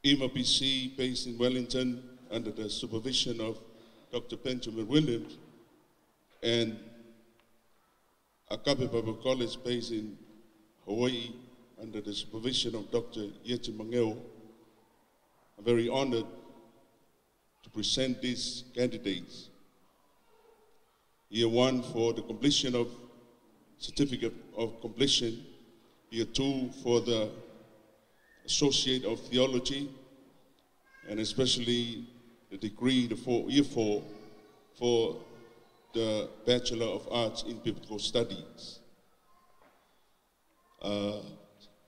IMABC based in Wellington under the supervision of Dr. Benjamin Williams and Agape Bible College based in Hawaii under the supervision of Dr. Yeti Mangeo. I'm very honored to present these candidates. Year 1 for the completion of certificate of completion, Year 2 for the Associate of Theology, and especially the degree, the year 4, for the Bachelor of Arts in Biblical Studies.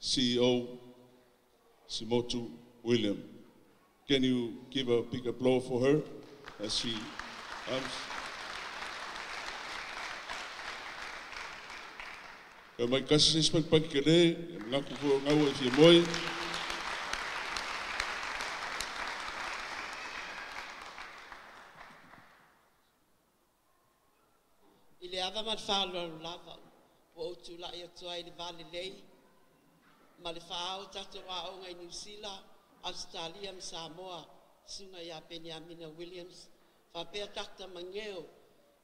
CEO Simotu William. Can you give a big applause for her as she comes? Ka mai kasi se spak pak ke le, ngaku fo ngau e fia moi. I le ava ma le whālolo lava, ua o tūlai atu ai le vale lei, ma le whaao tato aonga i New Zealand, Australia ma Samoa, sunga ia Benjamina Williams, whapea Dr. Mangeo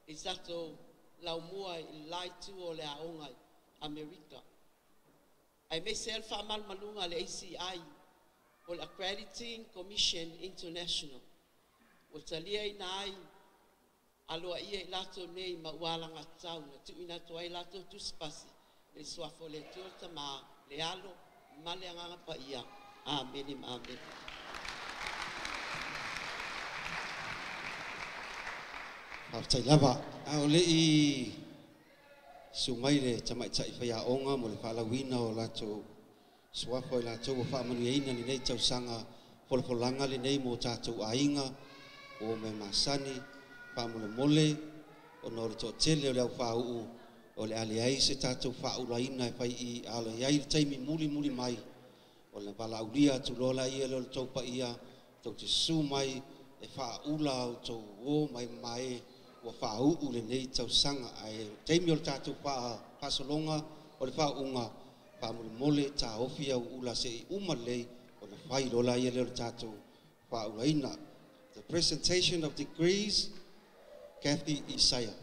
i tato laumua i lai tu o le aonga i Amerika. Ai me se el whaamalmalunga le ACI, o le Accrediting Commission International. O talia i nai aloa ia i lato nei ma ualanga tau, na tuina atu ai lato tusipasi, le suafo le tuota ma le alo, ma le anganga pa ia. Amen, amen. Faafetai lava. A o le i sumai le tamaitai faiaoga mo le faalauina o latou suafa i latou ua faamanuiaina lenei tausaga folafolaga lenei mo tatou aiga o mea masani faamolemole ona o le toatele o le aufauu o le a leai se tatou faaulaina e fai i alo i ai le taimi mulimuli mai o le valaaulia atu loa laia lea o le tou paia tou te susu mai e faaula au tou o mai mae ua faauu lenei tausaga ae taimi o le tatou faasologa o le faauuga faamolemole taofi au ula se'i uma lelei ona fai loa laia lea o le tatou faaulaina. The presentation of degrees, Kathy Isaiah.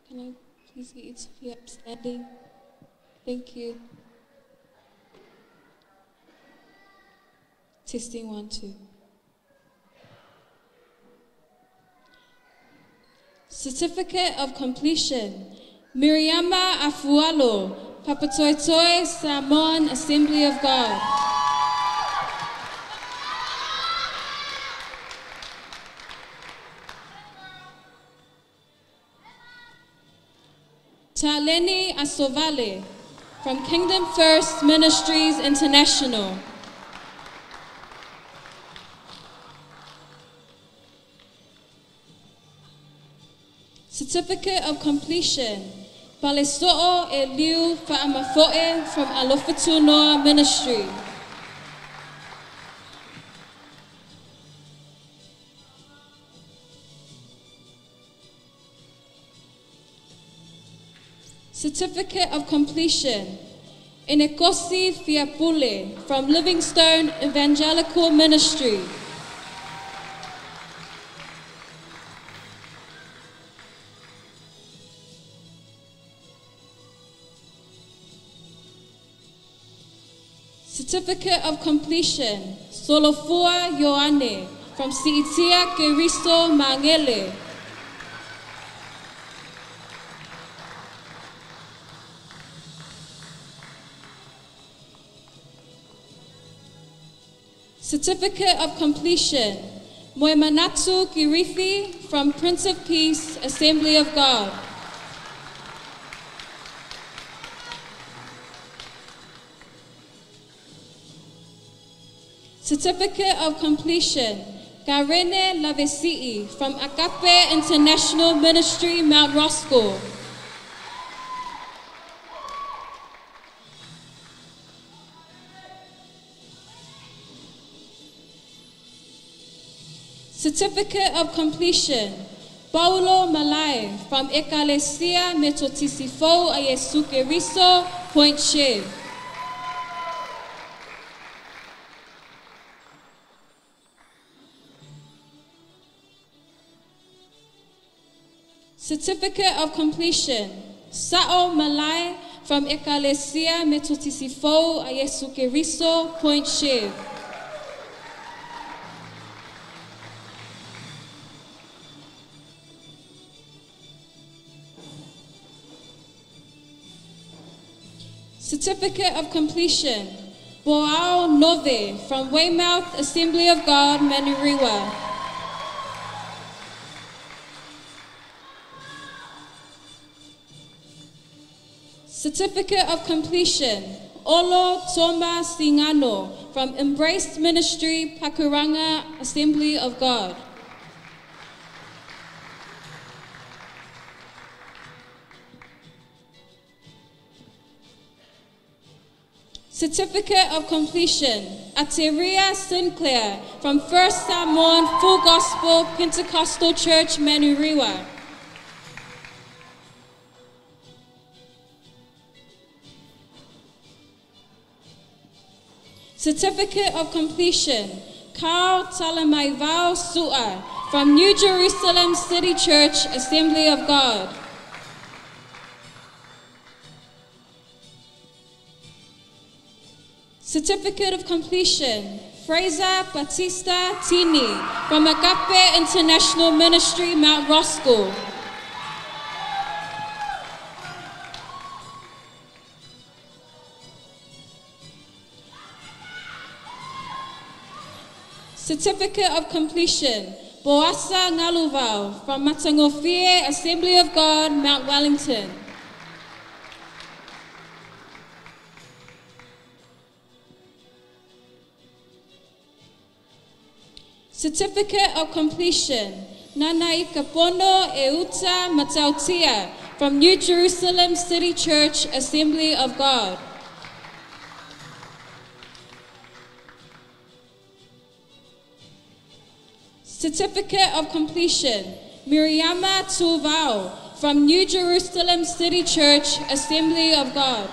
Can I please get you to be upstanding? Thank you. Testing 1, 2. Certificate of Completion. Miriama Afualo, Papatoetoe Samoan Assembly of God. Taleni Asovale from Kingdom First Ministries International. Certificate of Completion, Paleso'o Eliu Fa'amafo'e from Alofatunoa Ministry. Certificate of Completion, Enekosi Fiapule from Livingstone Evangelical Ministry. Certificate of Completion, Solofua Ioane from Siitia Keriso Mangele. Certificate of Completion, Moemanatsu Kirifi from Prince of Peace, Assembly of God. Certificate of Completion, Karene Lavesi'i from Agape International Ministry, Mount Roscoe. Certificate of Completion, Paulo Malai from Ekalesia Metotisifou a Yesu Keriso, Point Shave. Certificate of Completion, Sa'o Malai from Ekalesia Metotisifou a Yesu Keriso, Point Chev. Certificate of Completion, Boao Nove from Weymouth Assembly of God, Manurewa. Certificate of Completion, Olo Toma Singano from Embrace Ministry, Pakuranga Assembly of God. Certificate of Completion, Ateria Sinclair from First Samoan Full Gospel Pentecostal Church, Manurewa. Certificate of Completion, Carl Talamaivao Sua from New Jerusalem City Church, Assembly of God. Certificate of Completion, Fraser Batista Tini from Agape International Ministry, Mount Roskill. Certificate of Completion, Boasa Ngaluvau from Matangofie Assembly of God, Mount Wellington. Certificate of Completion, Nanaikapono Euta Matautia from New Jerusalem City Church, Assembly of God. Certificate of Completion, Miriama Tuvau from New Jerusalem City Church, Assembly of God.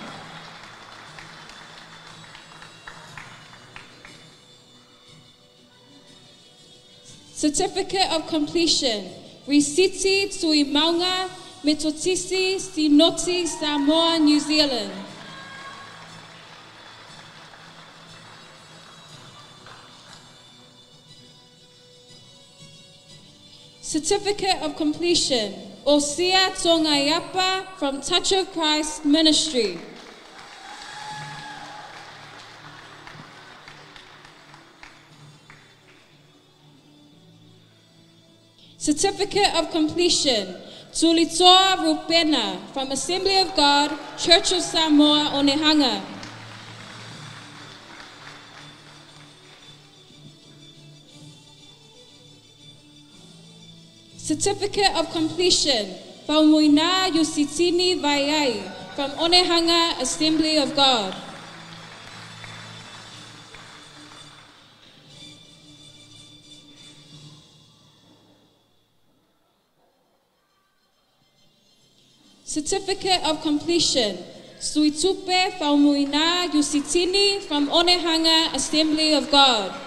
Certificate of Completion, Risiti Tuimaunga, Metotisi Sinoti, Samoa, New Zealand. Certificate of Completion, Osia Tongaiapa from Touch of Christ Ministry. Certificate of Completion, Tulitoa Rupena from Assembly of God, Church of Samoa, Onehunga. Certificate of Completion, Faumuina Yusitini Vaiai from Onehunga Assembly of God. Certificate of Completion, Suitupe Faumuina Yusitini from Onehunga Assembly of God.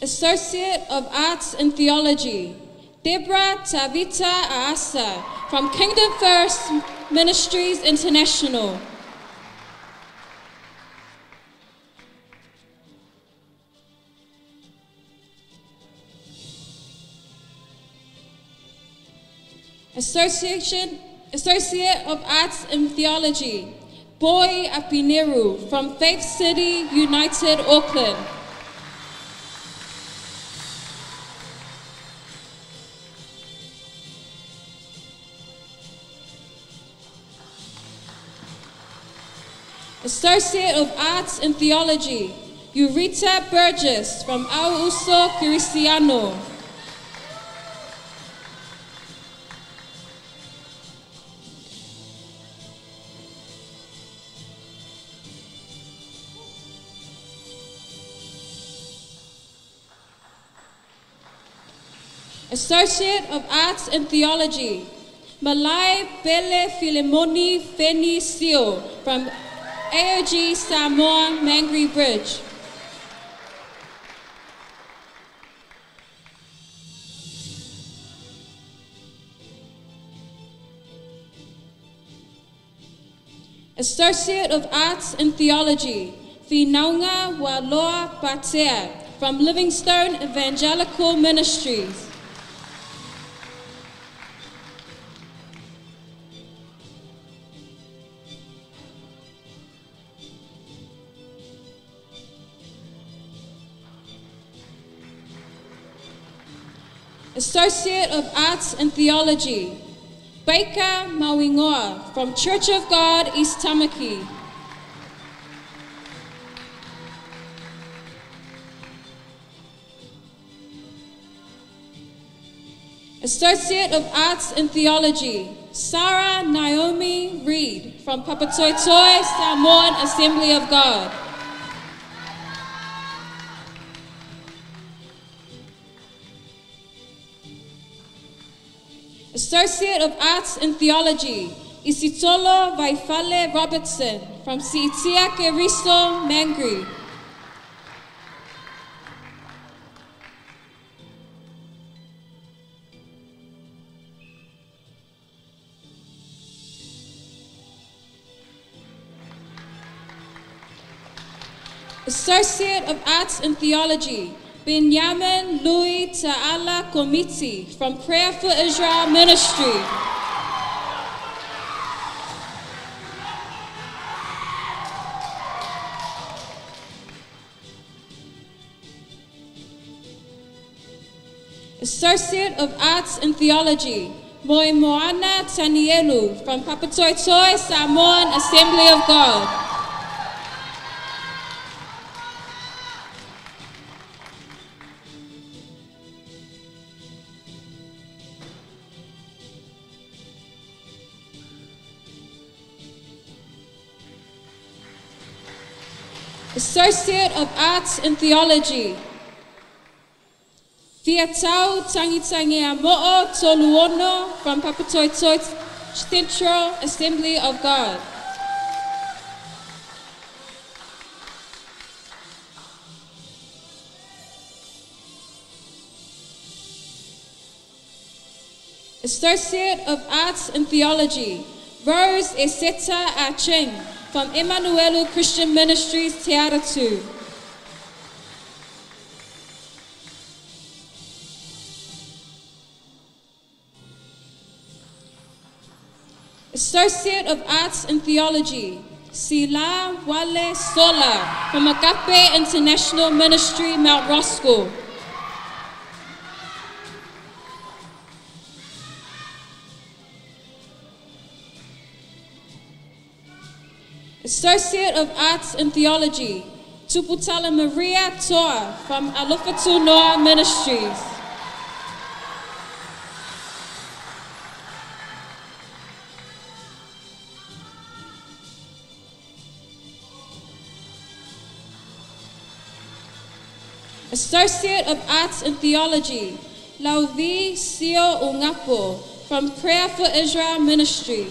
Associate of Arts in Theology, Deborah Tavita Aasa from Kingdom First Ministries International. Associate of Arts in Theology, Boy Apineru from Faith City United, Auckland. Associate of Arts in Theology, Eurita Burgess from Auso Cristiano. Associate of Arts in Theology, Malai Pele Filemoni Feni Sio from AOG Samoa Mangere Bridge. Associate of Arts in Theology, Finaunga Waloa Patea from Livingstone Evangelical Ministries. Associate of Arts and Theology, Baker Mauingoa from Church of God, East Tamaki. Associate of Arts and Theology, Sarah Naomi Reid from Papatoetoe Samoan Assembly of God. Associate of Arts and Theology, Isitolo Vaifale Robertson from Siitia Keriso, Mangere. Associate of Arts and Theology, Benjamin Louis Ta'ala Komiti from Prayer for Israel Ministry. Associate of Arts and Theology, Moemoana Tanielu from Papatoetoe Samoan Assembly of God. Associate of Arts and Theology, Fiatau Tangitangia Mo'o Toluono from Papatoetoe Central Assembly of God. Associate of Arts and Theology, Rose Eseta Acheng from Emmanuelu Christian Ministries, Te Aratu. Associate of Arts and Theology, Sila Wale Sola from Agape International Ministry, Mount Roskill. Associate of Arts and Theology, Tuputala Maria Toa from Alofatu Noa Ministries. Associate of Arts and Theology, Lauvi Sio Ungapo from Prayer for Israel Ministry.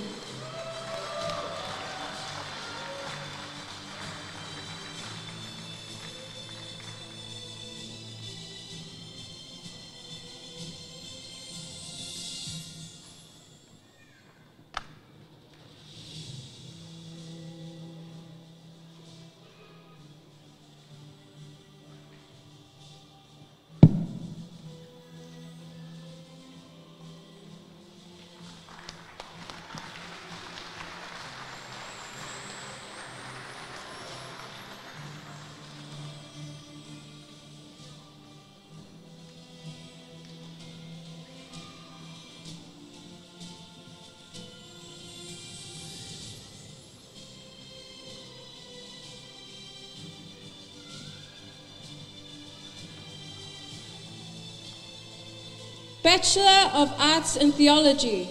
Bachelor of Arts in Theology,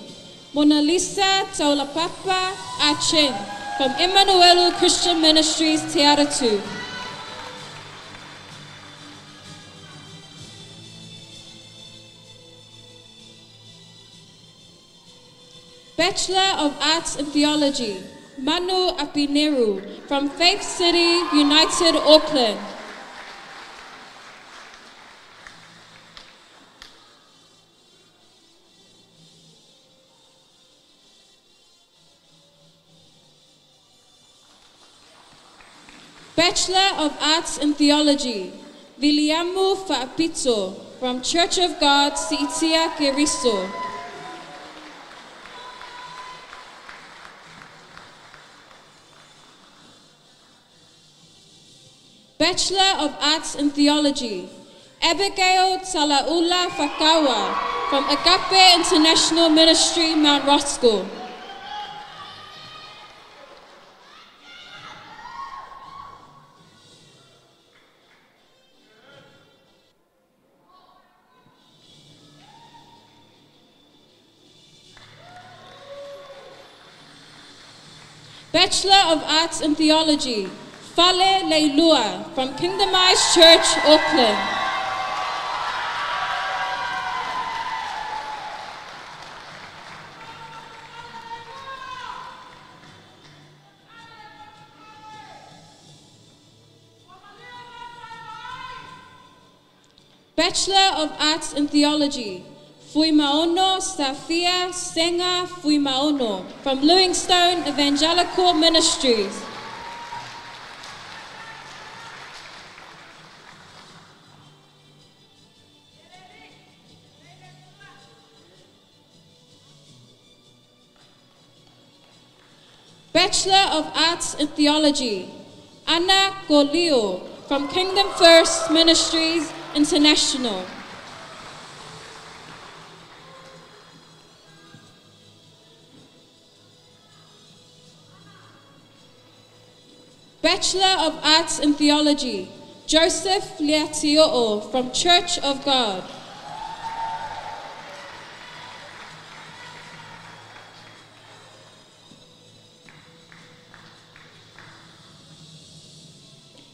Mona Lisa Taulapapa Achen from Emmanuel Christian Ministries, Te Aratu. Bachelor of Arts in Theology, Manu Apineru from Faith City United, Auckland. Bachelor of Arts in Theology, Viliamu Fa'apito from Church of God, Siitia Keriso. Bachelor of Arts in Theology, Abigail Talaula Fakawa from Agape International Ministry, Mount Roskill. Bachelor of Arts in Theology, Fale Leilua from Kingdom Eyes Church, Auckland. Bachelor of Arts in Theology, Fuimaono Safia Senga Fuimaono from Livingstone Evangelical Ministries. Bachelor of Arts in Theology, Anna Golio from Kingdom First Ministries International. Bachelor of Arts in Theology, Joseph Leatio'o from Church of God.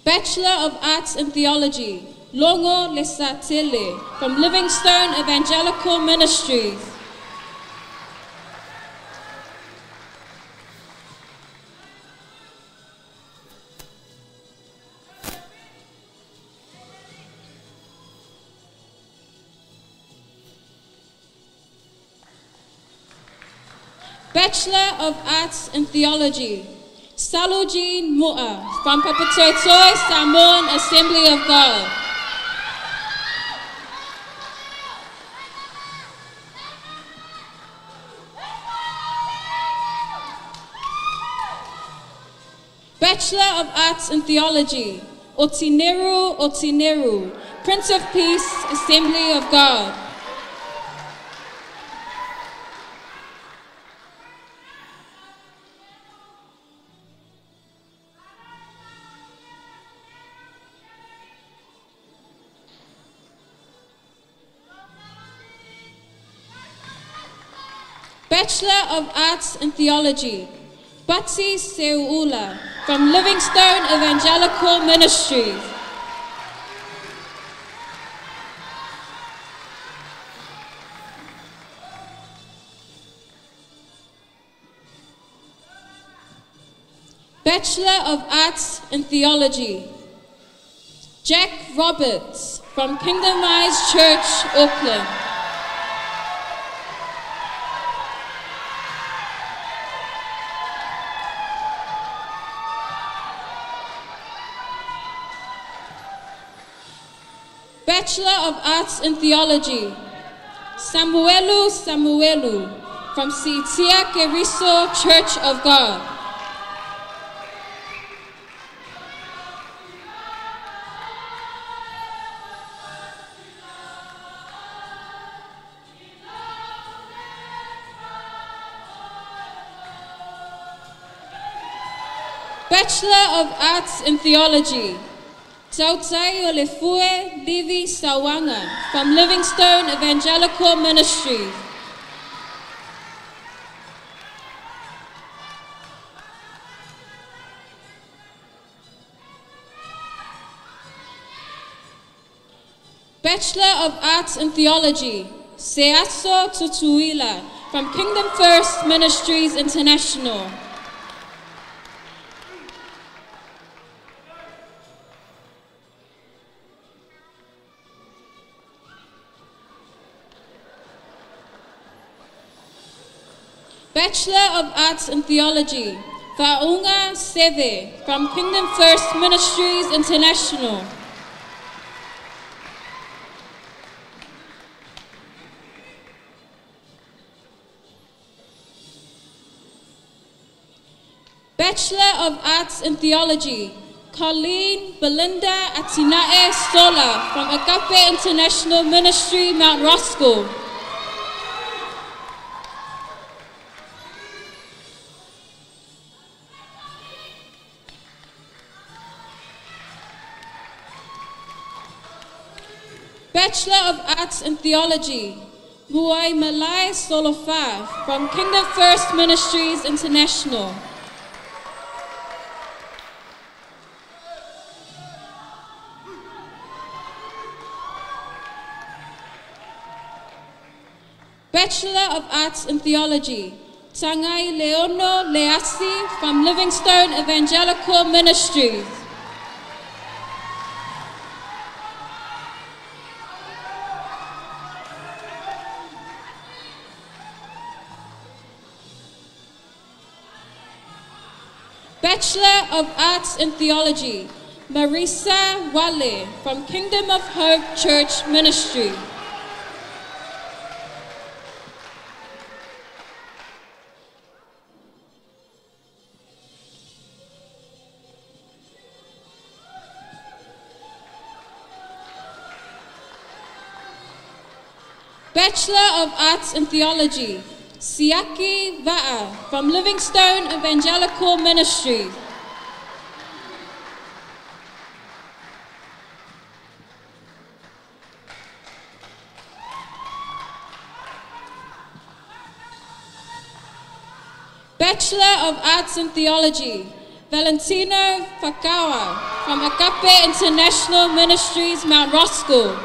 Bachelor of Arts in Theology, Longo Lesatele from Livingstone Evangelical Ministries. Bachelor of Arts in Theology, Salujin Mua from Papatoetoe Samoan Assembly of God. Bachelor of Arts in Theology, Otineru Otineru, Prince of Peace, Assembly of God. Bachelor of Arts in Theology, Batsi Seula from Livingstone Evangelical Ministries. Bachelor of Arts in Theology, Jack Roberts from Kingdom Eyes Church, Auckland. Bachelor of Arts in Theology, Samuelu Samuelu from Siitia Keriso Church of God. Bachelor of Arts in Theology, Tautai Olefue Livi Sawanga from Livingstone Evangelical Ministries. Bachelor of Arts in Theology, Seaso Tutuila from Kingdom First Ministries International. Bachelor of Arts in Theology, Faunga Seve from Kingdom First Ministries International. Bachelor of Arts in Theology, Colleen Belinda Atinae Sola from Agape International Ministry, Mount Roskill. Bachelor of Arts in Theology, Muai Malai Solofa from Kingdom First Ministries International. Bachelor of Arts in Theology, Tangai Leono Leasi from Livingstone Evangelical Ministries. Bachelor of Arts in Theology, Marisa Wale from Kingdom of Hope Church Ministry. Bachelor of Arts in Theology, Siaki Va'a from Livingstone Evangelical Ministry. Bachelor of Arts in Theology, Valentino Fakawa from Agape International Ministries, Mount Roskill.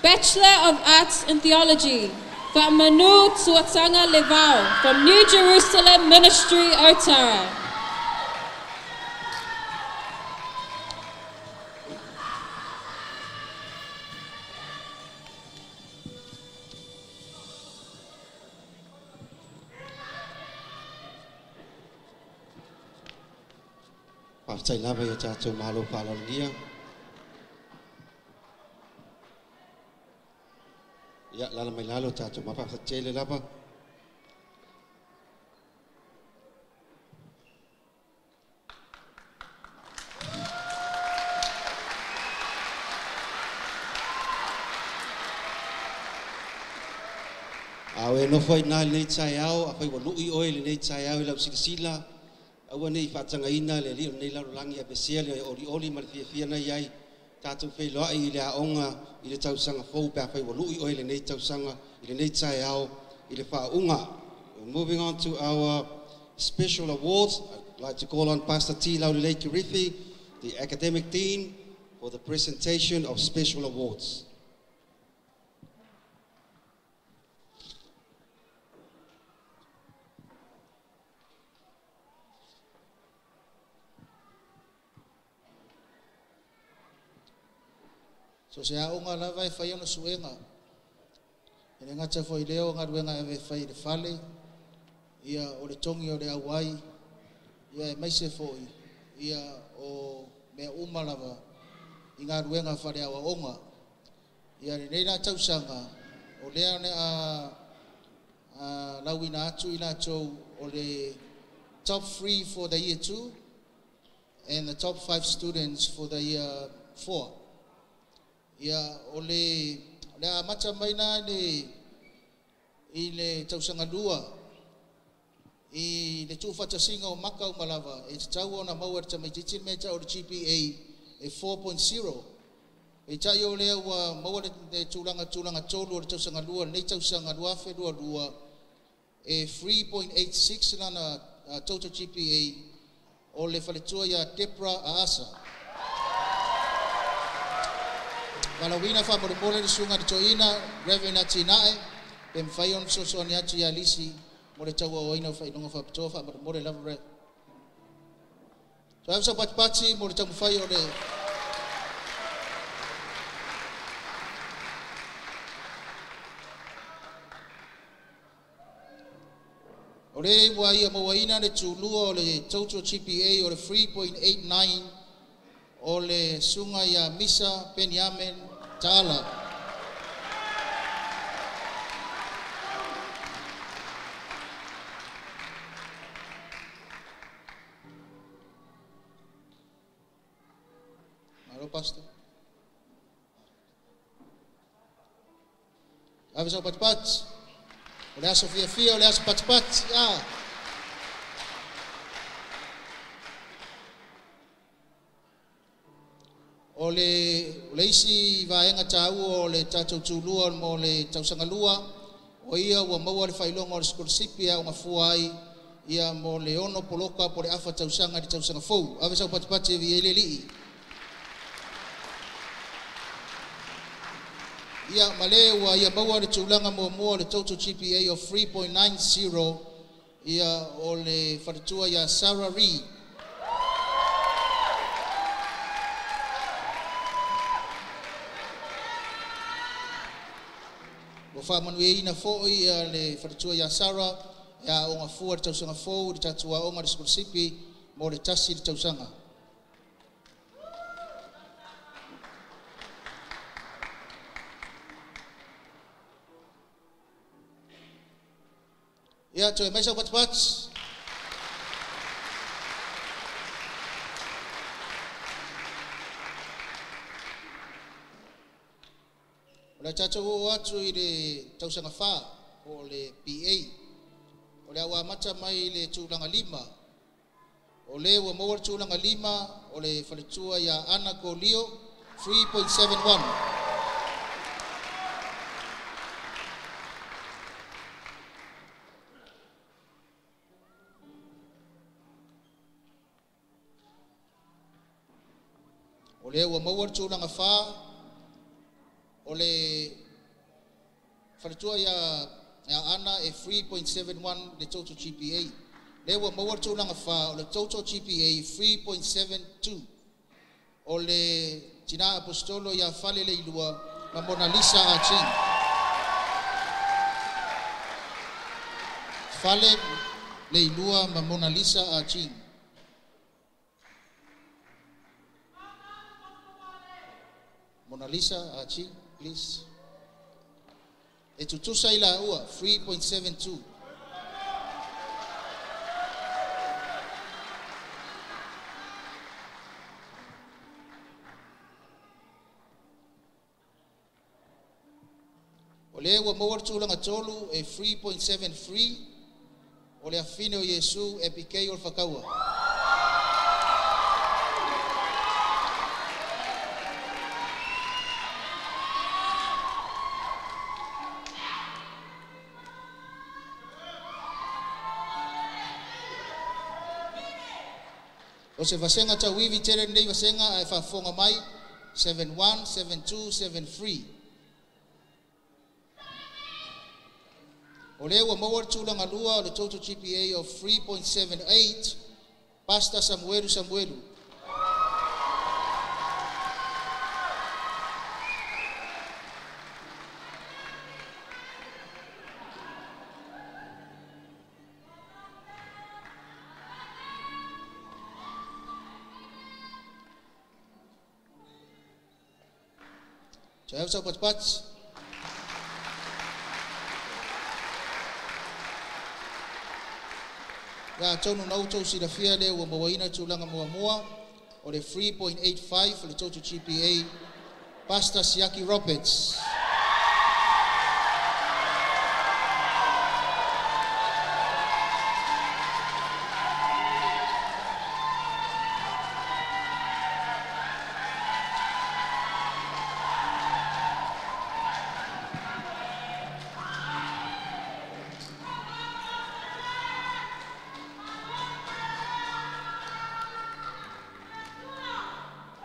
Bachelor of Arts in Theology, Fa'amanu Tuatanga Levao from New Jerusalem Ministry, Otara. Whaatai lava ia tātou malo whaalalangia. Ia, lala mai lalo tātou mapawhatele lava. Au e nofo ai nā lenei tai au, a whai wa lui oe lenei tai au i lau silasila, aua nei whaatangaina le li o nei lalolangi a pesia le oli oli ma le fiafia nei ai, tātou whailoa i le aonga i le tausanga fou pe a whai wa lui oe lenei tausanga i lenei tai au i le whaunga. Moving on to our special awards, I'd like to call on Pastor T. Laulilei Kirithi, the academic dean, for the presentation of special awards. So se aonga lava e whai ona suenga. E le ngata fo i leo ngā ruenga e whai le fale, ia o le tongi o le auai, ia e maise fo i, ia o mea uma lava i ngā ruenga whare awa onga. Ia le nei la tausanga, o lea ne a lauina atu i lātou o le top 3 for the year 2 and the top 5 students for the year 4. Ia o le amata mai na i le tausagalua i le tuufatasiga o maka umalava e tatau ona maua e le tamaitiiti le mea tau o le GPA e 4.0. E tai o lea ua maua le tulaga tolu o le tausagalua lenei tausaga 2022 e 3.86 lana total GPA o le faletua ia Debra Aasa. Valauina whamolemole le sunga le toina, Reverend Atinae, pe mwhai on fesoasoani atu ia Lisi, mo le taua o ina whainonga whapitoa, whamolemole lava Rev. So avisa patipati mo le taumawhai o le O le ua ia mauaina le tūlua o le total GPA o le 3.89 o le sunga ia Misa Benjamin Taala. Malo, Pastor. Ave sau patipati. O le aso fiafia, o le aso patipati. Ah. O le isi vaenga tāua o le tātou tūlua mo le tausagalua, o ia ua maua le whailonga o le scholarship a o ngafua ai ia mo le ono poloka po le afa tausaga le tausaga fou. Ave sau patipati e vi e le lii. Ia male ua ia maua le tulaga muamua le total GPA o 3.90 ia o le faletua ia Sarah Reid. Ua faamanuiaina foi ia le faletua ia Sarah ia o ngafua le tausaga fou le tatou aoga le scholarship mo le tasi le tausaga. Ia, toe mai sau patipati. O le tātou o atu i le tausaga whā o le PA. O le aua mata mai le tūlanga lima. O le ua maua le tūlanga lima o le faletua ia Ana Golio 3.71. O le ua maua le tūlanga whā o le faletua ia Ana e 3.71 le total GPA. Le ua maua le tūlanga whā o le total GPA 3.72. O le tina apostolo ia Fale Leilua ma Mona Lisa Aching. Fale Leilua ma Mona Lisa Aching. Mona Lisa Aching, please. E tutusa ila ua, 3.72. O le ua maua le tūlanga tolu e 3.73. O le afine o Iesu e pikei o le whakaua. O se vasenga tauivi tere nei vasenga ai whaafonga mai 71, 72, 73. O le ua maua le tūlanga lua o le total GPA o 3.78, Pastor Samuelu Samuelu. So have some patipati. Ia tonu na utou silafia le ua mauaina tulaga muamua o le 3.85 o le total GPA Pastor Siaki Roberts.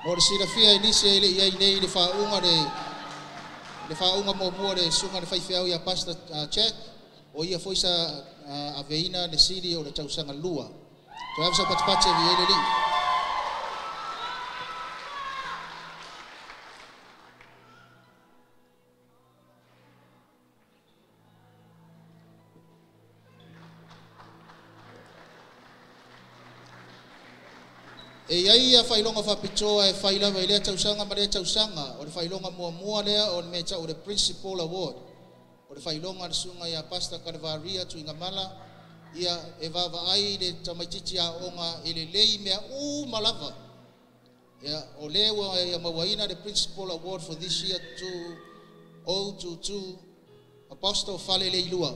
O le silafia e nisi e le i ai nei le whaunga le whaunga mua le sunga le whaiwhiau ia Pastor Jack o ia foi sa aveina le sili o le tausaga lua. Toe ave sau patipati e vi ai le lii. E iai ia whailonga whapitoa e whailawa i lea tausaga ma lea tausaga. O le whailonga muamua lea o le mea tau o le Principal Award. O le whailonga le sunga ia Pastor Kalvaria Tuigamala ia e vavaai le tamaititi a onga e le lei mea uma lava. Ia, o lea ua ia mauaina le Principal Award for this year 2022 Apostle Fale Leilua.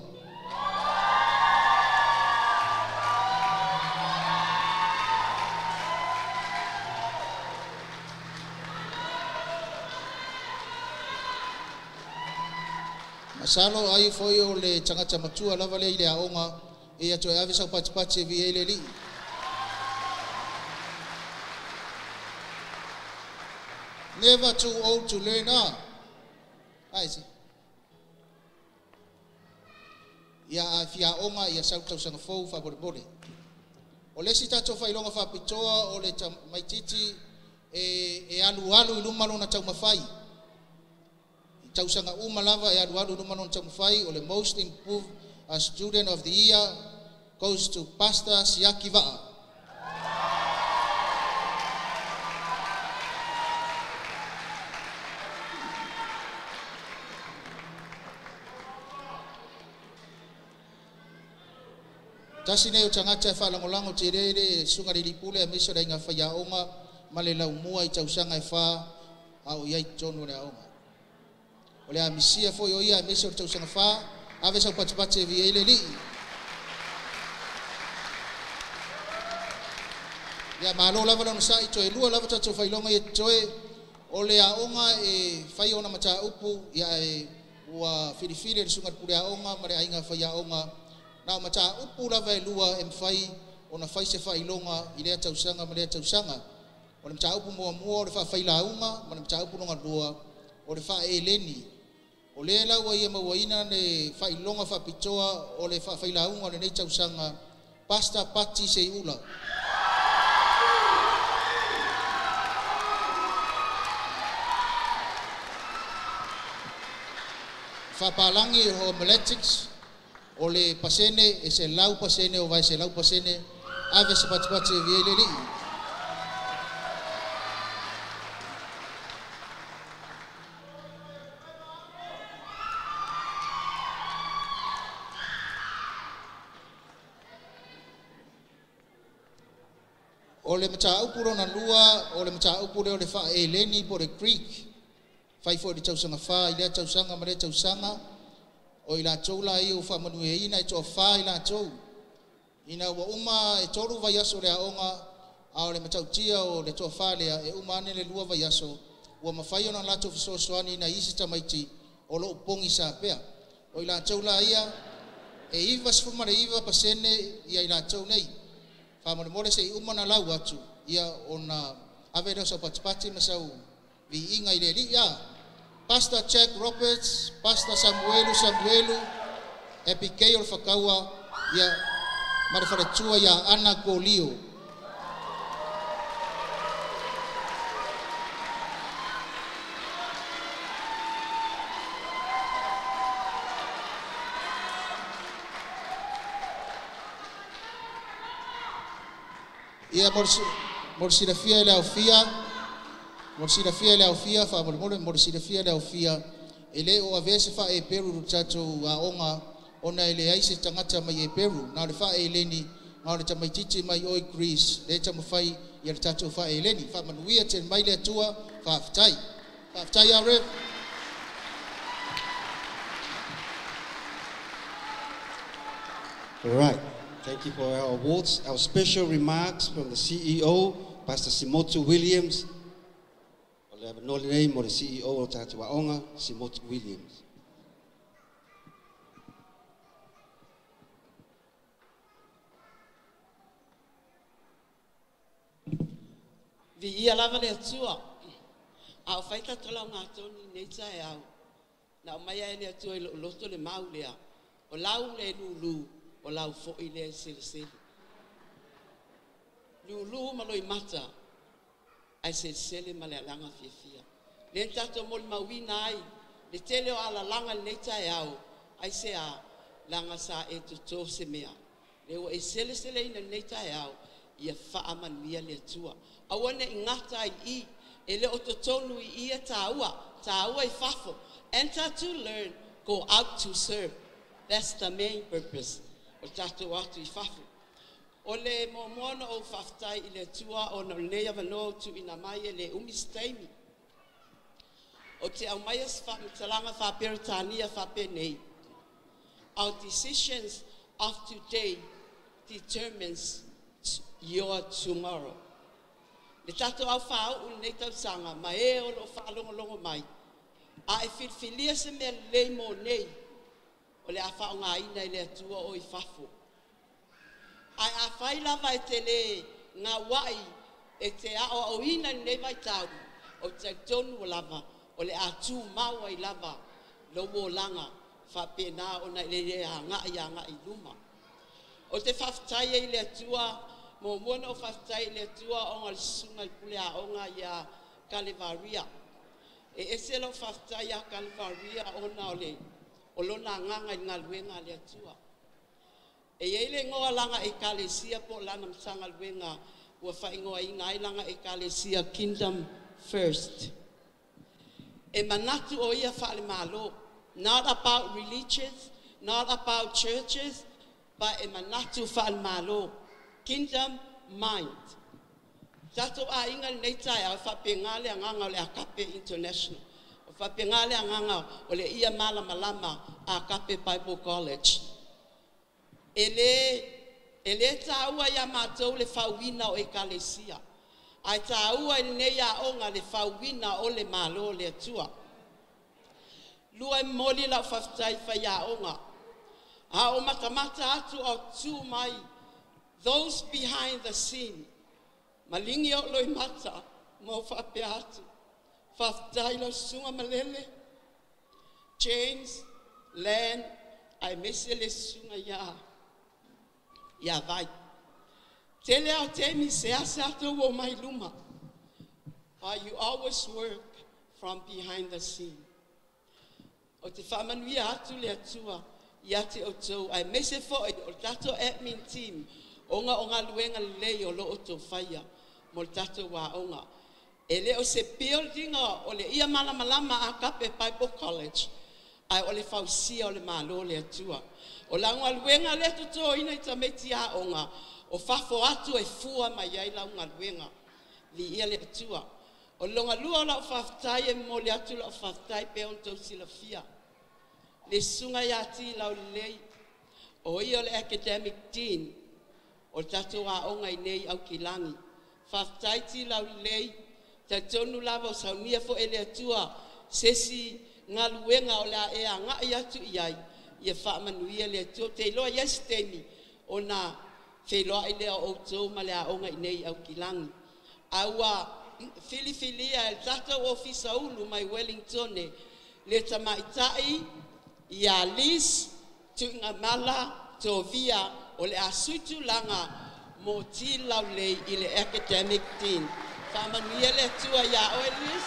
Masalo ai foi o le tagata matua lava le i le aoga e atu e ave sau patipati e vi ai le alii. Never too old to learn, ah. Ai se. Ia a fia aoga ia sau tausaga fou faamolemole. O le isi tatou faailoga faapitoa o le tamaititi e alualu i luma lona taumafai. I tausaga uma lava e alualu i luma lona taumafai o le Most Improved Student of the Year goes to Pastor Siaki Va'a. Tasi nei o tagata e faalagolago tele le susuga le lipule aemaise o le aiga faiaoga ma le laumua i tausaga e fa a o iai totonu o le aoga. O le amisia foi o ia aemaise o le tausaga fa, ave sau patipati e vi ai le alii. Ia malo lava lona sa'i toe lua lava tatou faailoga ia totoe o le aoga e fai ona mataupu ia e ua filifili e le susuga i le pule aoga ma le aiga faiaoga na o mataupu lava e lua e mafai ona fai se faailoga i lea tausaga ma lea tausaga. O le mataupu muamua o le faafailauga ma le mataupu lona lua o le faaeleni. O lea la ua ia mauaina le faailoga faapitoa o le faafailauga o lenei tausaga Pastor Pati Seiula. Faapalagi o homiletics o le pasene e se lau pasene o vai se lau pasene ave se patipati e vi ai le alii. O le mataupu lona lua, o le mataupu lea o le faaeleni po o le Greek. Fai foi le tausaga fa i lea tausaga ma lea tausaga. O i latou la ia ua faamanuiaina e toafa i latou. Ina ua uma e 3 vaiaso le aoga, a o le matautia o le toafa lea e uma ane le 2 vaiaso, ua mafai ona latou fesoasoani na isi tamaiti o loo pogi sa pea. O i latou la ia e 99% ia i latou nei. Faamolemole se i uma na lau atu ia ona ave lea o sau patipati ma sau viiga i le alii. Ia Pastor Jack Roberts, Pastor Samuelu Samuelu, Abigail Fakaua, ia ma le faletua ia Ana Golio. Ia mo le silafia e le aofia, mo le silafia e le aofia, faamolemole mo le silafia e le aofia, e le o avea se faaeperu i le tatou aoga ona e leai se tagata mai eperu, na o le faaeleni, na o le tamaititi mai oi Greece, le taumafai ia le tatou faaeleni. Faamanuia tele mai le Atua, faafetai. Faafetai iā Rev. All right. Thank you for our awards. Our special remarks from the CEO, Pastor Simotu Williams. O le avanoa lenei mo le CEO o tatou aoga, Simotu Williams. Viia lava le Atua. A o fai tatou laugatonu i lenei taeao, na aumai ai e le Atua i lou loto le mau lea, o lau le lulu, o lau foi lea e selesele. Lulu ma loimata, ae selesele ma le alaga fiafia. Lea na tatou molimauina ai le tele o alalaga i lenei taeao, aisea? Leaga sa e toto se mea. Lea ua e seleseleina i lenei taeao, ia faamanuia le Atua. Aua ne i gata ai i i, e le o totonu i i e taua, taua i fafo. Enter to learn, go out to serve. That's the main purpose o le tatou atu i fafo. O le muamua ona ou faafetai i le Atua ona o lenei avanoa ua tuuina mai e le umi se taimi. Ou te aumaia se faamatalaga faa-Peretania faapenei, Our decisions of today determines your tomorrow. Le tatou au faauu i lenei tausaga ma e o lo o faalogologo mai, a e filifilia se mea lelei mo nei, o le a faaaogaina e le Atua oe i fafo. Ae afai lava e te le gauai e te aoaoina i lenei vaitau, ou te talitonu lava o le a tumau ai lava lou olaga faapena ona e le agai agai i luma. Ou te faafetai ai i le Atua, muamua ona ou faafetai i le Atua ona o le susuga i le pule aoga ia Kalevaria. E ese lau faafetai ia Kalevaria ona o le o lona agaga i le galuega a le Atua. E i ai le igoa lana Ekalesia po o lana Matagaluega ua faaigoaina ai lana Ekalesia Kingdom First. E manatu o ia faale-Malo, not about religions, not about churches, but e manatu faale-Malo, Kingdom Mind. Tatou aiga i lenei taeao, e faapena le agaga o le Agape International. E faapena le agaga o le Ia Malamalama Agape Bible College. E le, e le taua ia matou le fauina o ekalesia, ae taua i lenei aoga le fauina o le Malo o le Atua. Lua e momoli lau faafetai i faiaoga. A o matamata atu o tu mai those behind the scene, maligi ou loimata ma ou faapea atu, Faafetai lau Susuga Malele, James, Len, aemaise le Susuga ia ia Vai. Tele lava o taimi seasea tou omai i luma, but you always work from behind the scene. Ou te faamanuia atu le Atua ia te outou aemaise foi o le tatou admin team ona o galuega lelei o lo o outou faia mo le tatou aoga. E le o se building o le Ia Malamalama Agape Bible College, ae o le fausia o le Malo o le Atua. O lau galuega lea e totoina i tamaiti aoga o fafo atu e fua mai ai lau galuega. Viia le Atua. O le lona lua o lau faafetai e momoli atu lau faafetai pei ona outou silafia le Susuga ia Ti Laulelei, o ia o le Academic Dean o le tatou aoga i nei i Aukilani. Faafetai Ti Laulelei, talitonu lava o saunia foi e le Atua se isi galuega o le a e agai atu i ai, ia faamanuia le Atua. Ou te iloa e i ai se taimi ona feiloai lea o outou ma le aoga i nei i Aukilani. A ua filifilia e le tatou Ofisa Ulu mai Wellingtone le tamaitai ia Liz Tuigamala Tovia o le a sui tulaga mo Ti Laulelei i le Academic Dean. Faamanuia le Atua ia oe Liz.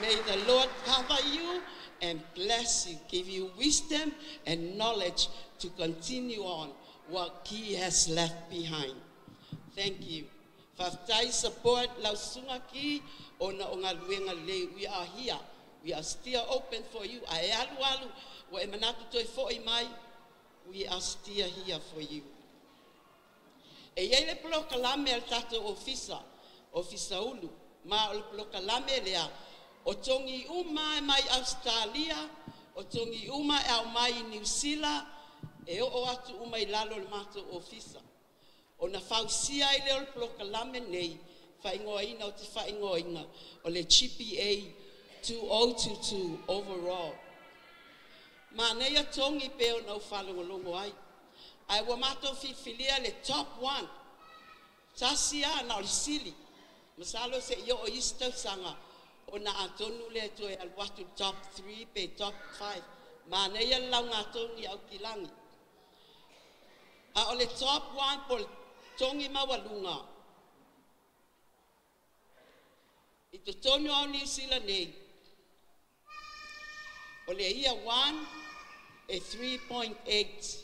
May the Lord cover you and bless you, give you wisdom and knowledge to continue on what He has left behind. Thank you. Faafetai support lau susuga Ki ona o galuega lelei. We are here. We are still open for you. A e alu alu ua e manatu toe foi mai, we are still here for you. E i ai le polokalame a le tatou ofisa, Ofisa Ulu, Ma o le polokalame lea, o togi uma e mai Australia, o togi uma e au mai i Niu Sila, e oo atu uma i lalo o le matou ofisa. Ona fausia ai lea o le polokalame nei, faaigoaina o te faaigoaina o le GPA 2022 overall. Manaia togi pe ona ou faalogologo ai. Ae ua matou filifilia le top 1. Tasi lava na o le sili. Masalo se'i oo i isi tausaga ona atonu lea toe alu atu top 3 pe top 5. Manaia le lauga togi a Aukilagi. A o le top 1 po o le togi maualuga i totonu o Niu Sila nei, o le ia 1 e 3.8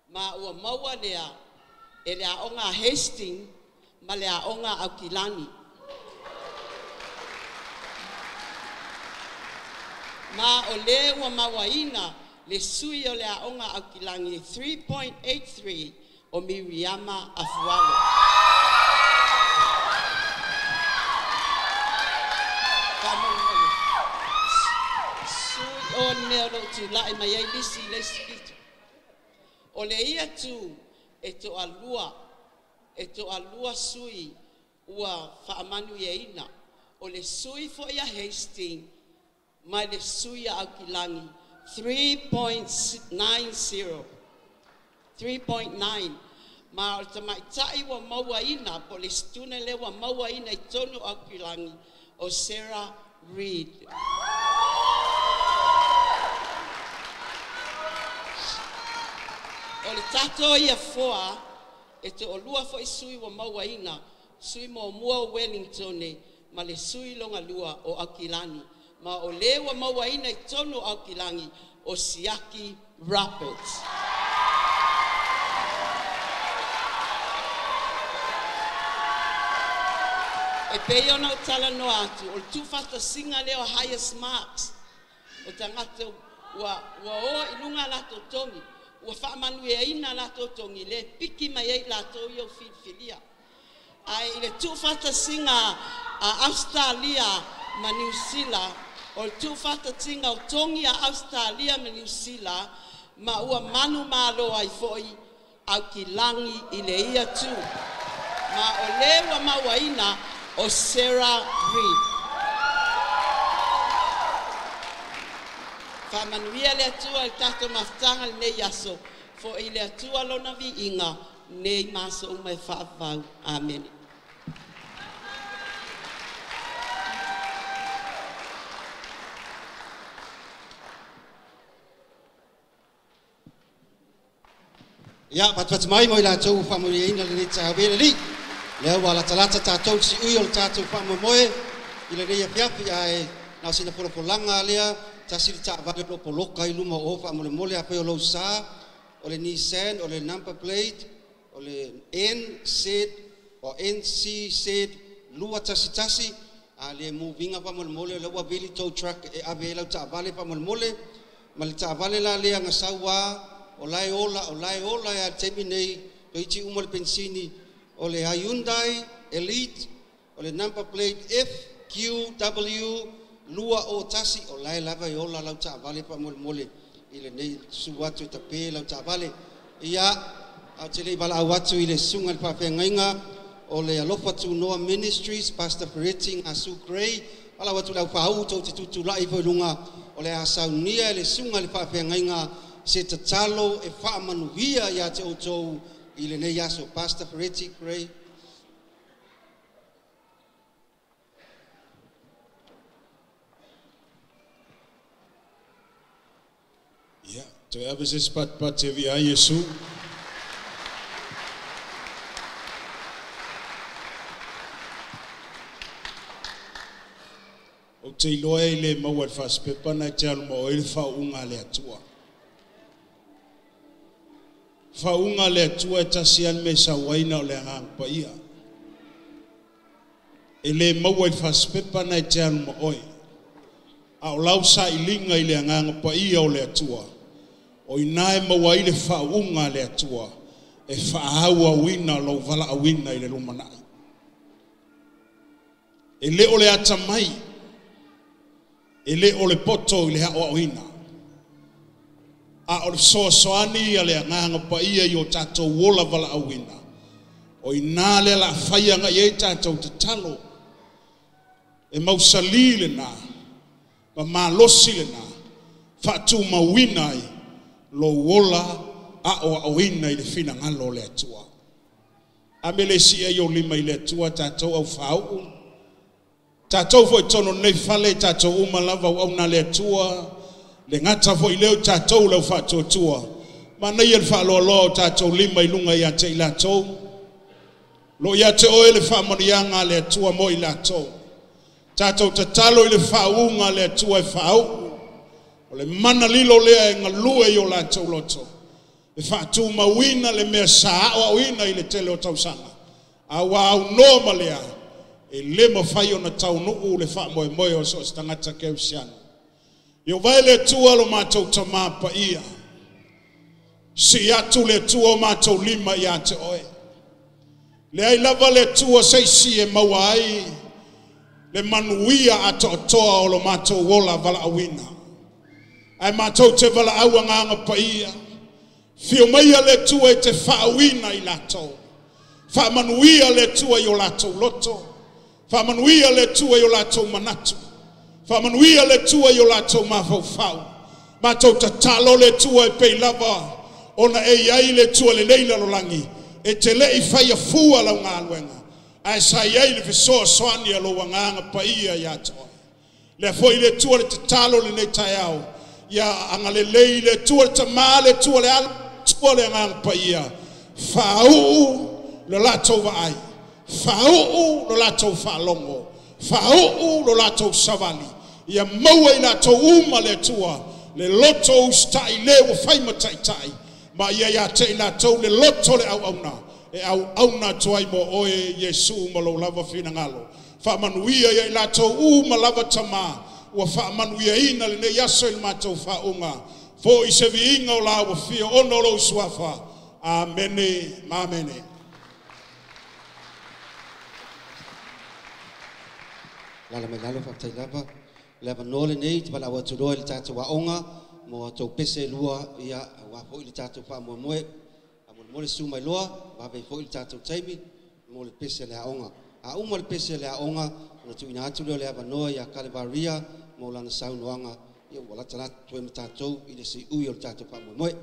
ma ua maua lea e le aoga Hastings ma le aoga Aukilani. Ma o le ua mauaina le sui o le aoga Aukilani 3.83 o Miriama Afualo. Faamolemole. Sui o le mea o loo tulai mai ai lisi i le isi pito. O le ia tu e toalua, e toalua sui ua faamanuiaina. O le sui foi a Hastings ma le sui a Aukilani 3.90. 3.9 ma o le tamaitai ua mauaina po o le student lea ua mauaina i totonu o Aukilani o Sarah Reid. O le tatou ia foa e toalua foi sui ua mauaina, sui muamua o Wellington ma le sui longalua o Aukilani. Ma o le ua mauaina i totonu o Aukilani o Siaki Roberts. E pei ona ou talanoa atu, o le tuufaatasiga lea o highest marks, o tagata ua o i luga latou togi, ua faamanuiaina latou togi, le piki mai ai latou ia o filifilia. Ae i le tuufaatasiga a Australia ma Niu Sila, o le tuufaatasiga o togi a Australia ma Niu Sila, ma ua manumalo ai foi Aukilani i le ia tu. Ma o le ua mauaina o Sarah Reid. Faamanuia le Atua i le tatou mafutaga lenei aso, foi le Atua lona viiga nei ma aso uma e faavavau. Amene. Ia, patupatu mai mo i latou ua faamanuiaina lenei taeao e le alii. Lea ua latalata tatou i le siui o le tatou faamoemoe i lenei afiafi, ae na o sina folafolaga lea, tasi le taavale o lo o poloka i luma o o faamolemole afai o lou sa, o le Nissan, o le number plate, o le NZ o NCZ 211, a le movinga faamolemole, o lea ua vili tow truck e ave ai lau taavale faamolemole, ma le taavale la lea na sau a, o lae ola, o lae ola e a le taimi nei, toeitiiti uma le penisini, o le Hyundai Elite, o le number plate FQW 201, o lae lava e ola lau taavale faamolemole i lenei susu atu e tape lau taavale. Ia, ae ou te le i valaau atu i le susuga i le faafeagaiga o le Alofa Tunoa Ministries, Pastor Fereti Gasu Gray, valaau atu i le aufauu tou te tutulai ifo i luga, o le a saunia e le susuga i le faafeagaiga se tatalo e faamanuia ia te outou i lenei aso. Pastor Fereti Gray. Ia, toe ave se isi patipati e viia ai Iesu. Ou te iloa e le maua i le fasipepa na e te alu ma oe le faauuga a le Atua. Faauuga a le Atua e tasi lava le mea e sau ai na o le Agaga Paia. E le maua i le fasipepa na e te alu ma oe. A o lau sailiga i le Agaga Paia o le Atua, o i ina e maua ai le faauuga a le Atua e faaauauina lou valaauina i le lumanai. E le o le ata mai, e le o le poto i le hao au ina. A o le soasoani ia le anganga pa ia i o tātou ola wala auina. O i nā le la whaia nga i e tātou te talo. E mausali le nā, ma malosi le nā, whaatu mauina i lo ola a o auina i le whina ngalo le atua. A mele si e o lima i le atua tātou au whaau. Tātou fo i tono nei whale, tātou uma lava au nā le atua, le ngata fo i leo tātou leo whaatuatua. Ma nei el whaaloa o tātou lima i lunga ia te i lātou. Lo ia te oe le whaamanianga le atua mo i lātou. Tātou tatalo i le whaunga le atua e whaau. O le mana lilo lea e ngalue i o lātou loto. E whaatu mauina le mea saao auina i le tele o tausanga. A wā au noa ma lea. E le mawhai o na taunuu le wha moe o so tangata keusiano. Io vai le atua lo mātou tamapa ia. Si atu le atua o mātou lima ia te oe. Le ai lava le atua seisi e maua ai le manuia a toatoa o lo mātou ola wala awina. Ai mātou te wala aua nganga pa ia. Whio maia le atua e te whaawina i lātou. Whaamanuia le atua i o lātou loto. Whaamanuia le atua i o lātou manatu. Whaamanuia le atua i o lātou mawhaufau. Mātou tatalo le atua e pei lava. Ona e iai le atua le leila lolangi. E te lei whaia fua lau ngā luenga. Ae sa iai le fesoa soani a lo wanganga pa ia i atoa. Le foi le atua le tatalo le nei tai au. Ia anga le lei le atua le tamā le atua le alu atua le anganga pa ia. Whauu lo lātou vaai. Whauu lo lātou whaalongo. Whauu lo lātou savali. Ia maua i lātou uma le atua. Le loto ustai le wa whaima taitai. Ma ia ia te i lātou le loto le au auna. E au auna tuai mo oe Yesu ma lo lava whina ngalo. Whaamanuia ia i lātou uma lava tama. Ua whaamanuia ina le nei aso i le mātou whaunga. Fo i se viinga o la ua fia ono lo usuafa. Amene, mamene. Lala mai lalo whaktai lava. Lava noa le nei, te wala atu le tātou waonga, mo tau pese lua ia wā fo i le tātou wha moe moe. A moe moe le su mai loa, wā fo i le tātou taimi, mo le pese le aonga. A uma le pese le aonga, na tu ina atu leo le ava noa ia Kalevaria, mo lana saunoanga, ia ua lata lata tue ma tātou i le si ui o le tātou wha moe moe.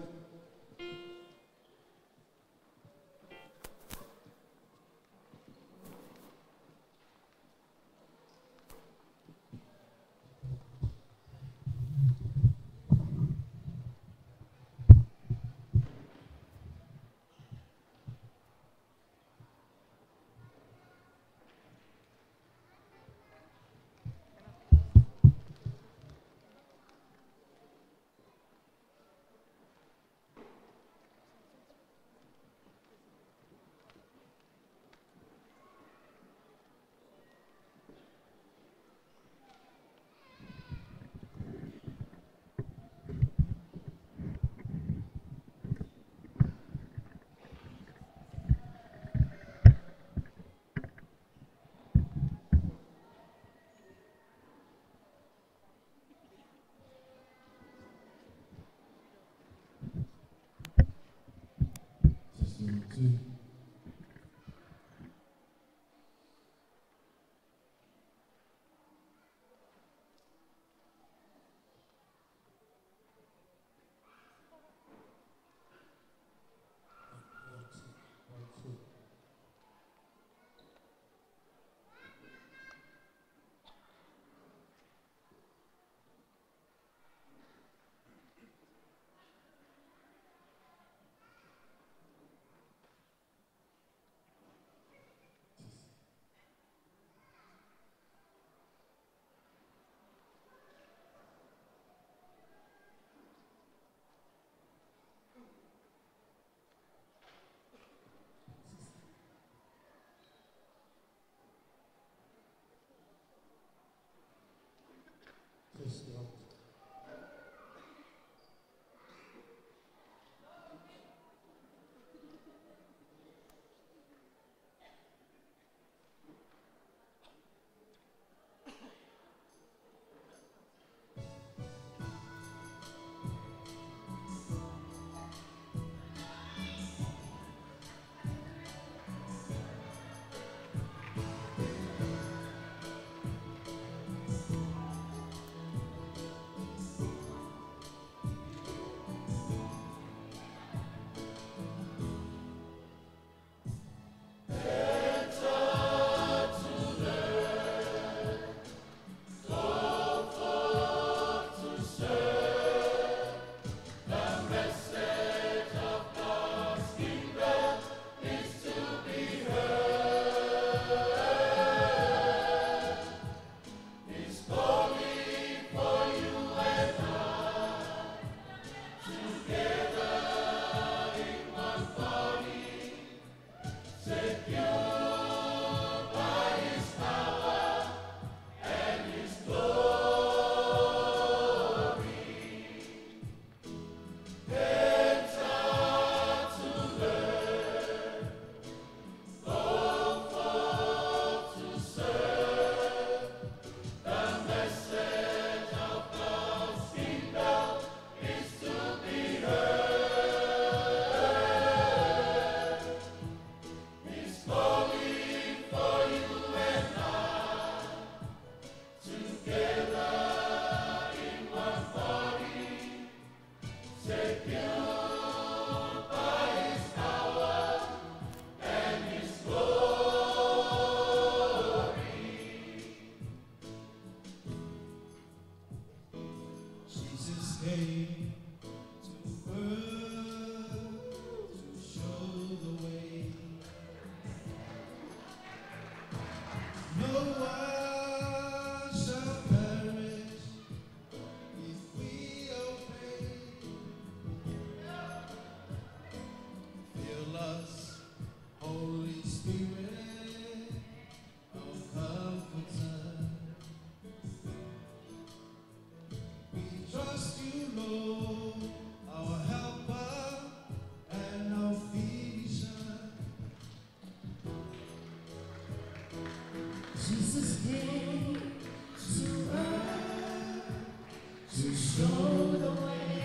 came to earth to show the way. No one shall perish if we obey. Fill us, Holy Spirit, our comforter. We trust you, Lord, our helper and our finisher. Jesus came to earth to show the way.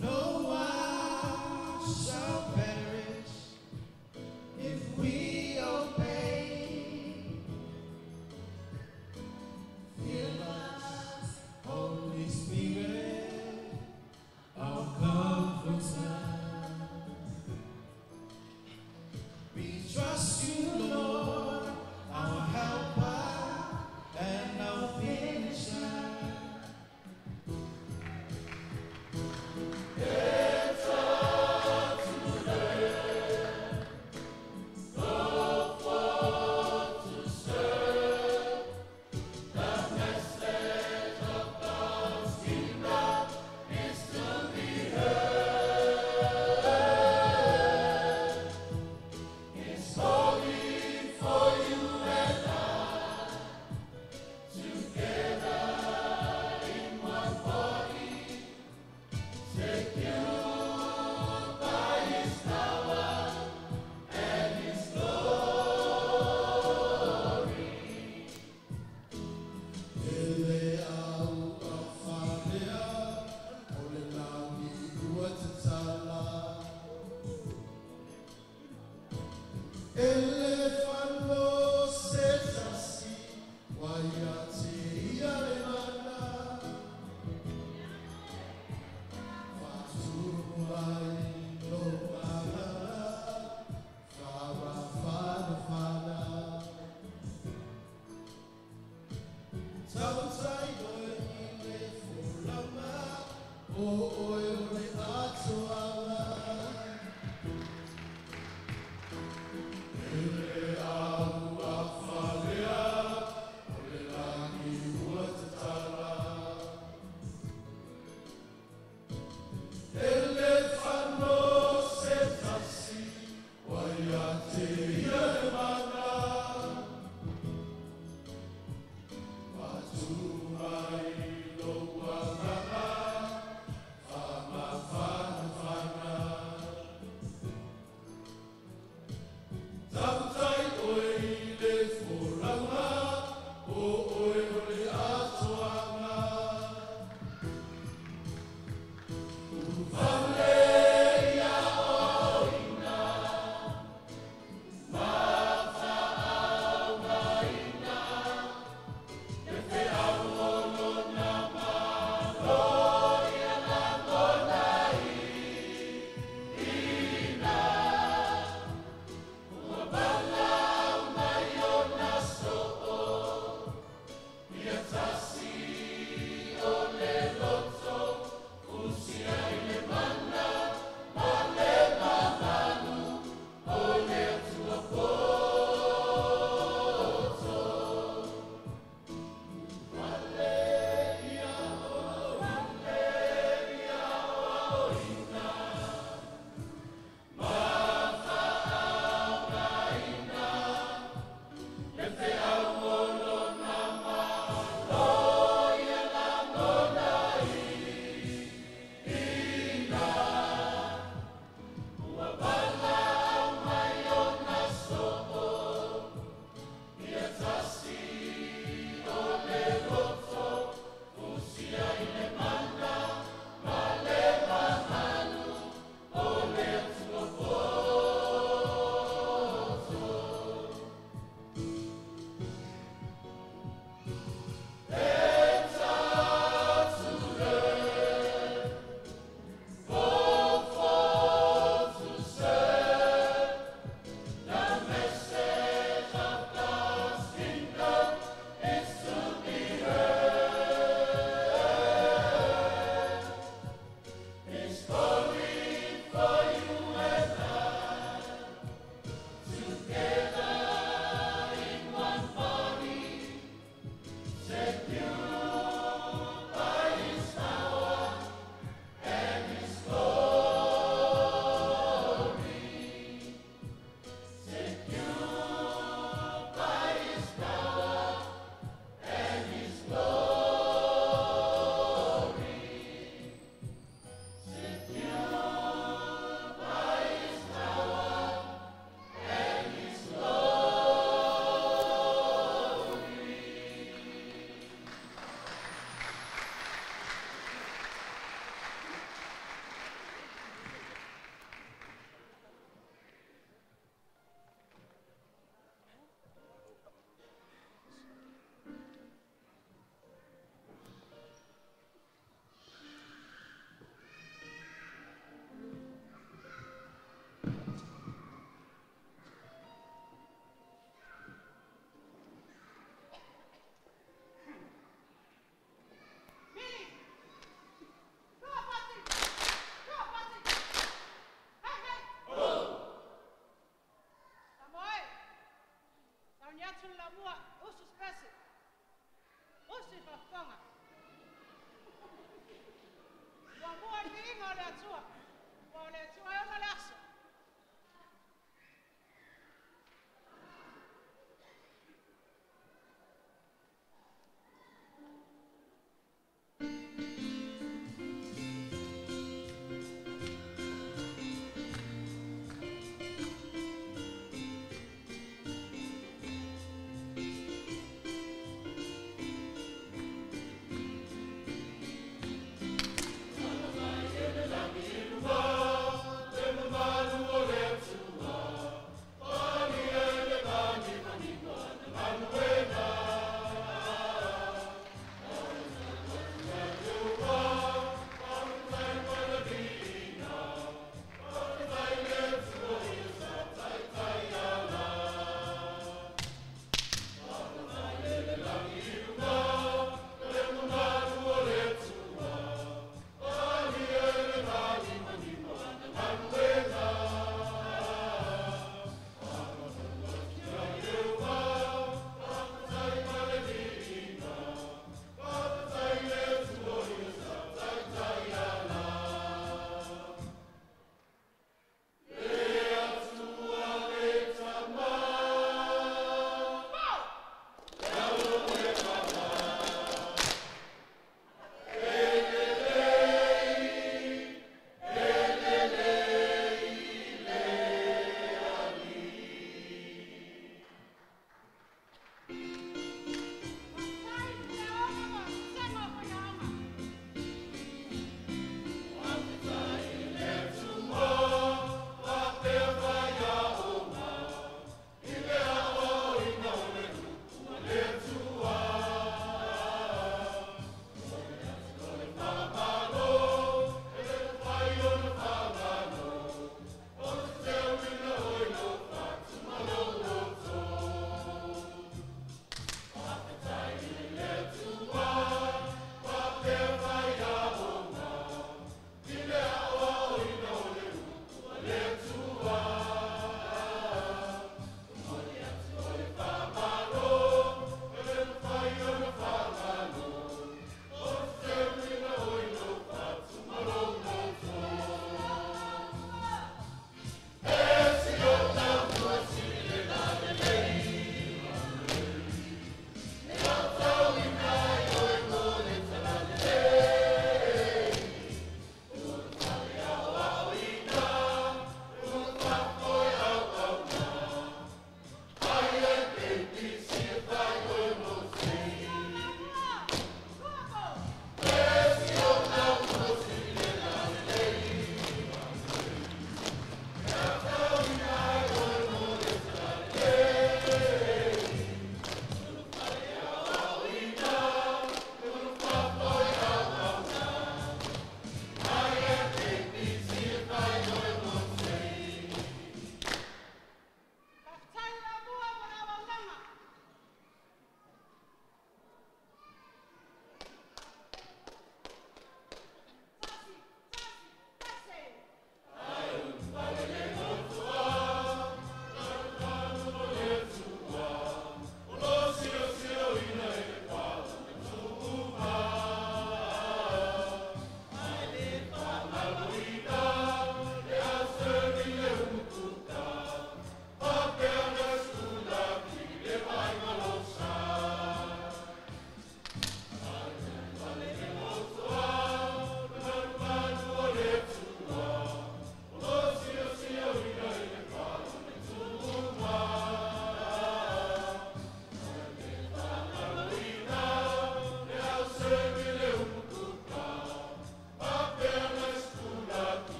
No one shall perish if we obey. Fill us, Holy Spirit, our comforter. We trust you, Lord, our helper and our finisher. Ele au a whanea, o le langi ua tatala. Ele whano se tasi, wai a te ia le mana. Whāturu ai no malala, whara whana whana. Tautai oe i le folaga, o oe o le atoaga. Ele au a falea, o le lagi ua tatala. Ele whano se tasi, wai a te ia le mana. Whātū mai lo uagaga, whamawhana whana. Lord.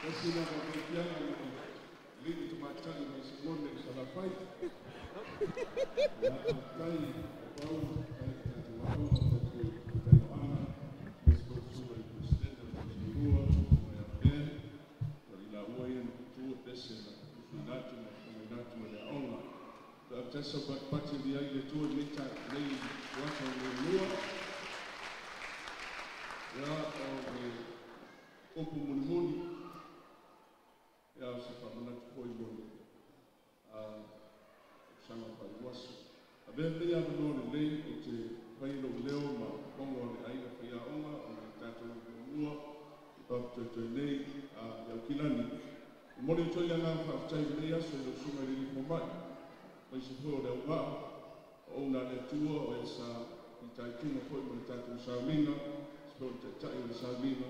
Tasi na ka fianga li te matai mai simone sa la fai. Ya tai pau tai ta tu au ta tu ta ana. Mes ko su mai presidente o lua mai a ben. I la ua ia tu pese na tu natu na natu le aonga. Ta tesa pat pati li ai le tu le ta nei wasa le lua. Ya o le opu mulimuli. Ya o se whamanatu hoi mo le sanga whai waso. A bea pea manoa le lei o te whailo leo ma pongo o le aina whai aonga o le tātou mua i papatoetoe nei iau kilani. I mole o toi anga whaaftai nei aso i lau sunga i le lifo mai. Mai se foi o le au gaa, o una le atua o e sa i taituna foi mo le tātou sauliga, se foi o le taitai o le sauliga,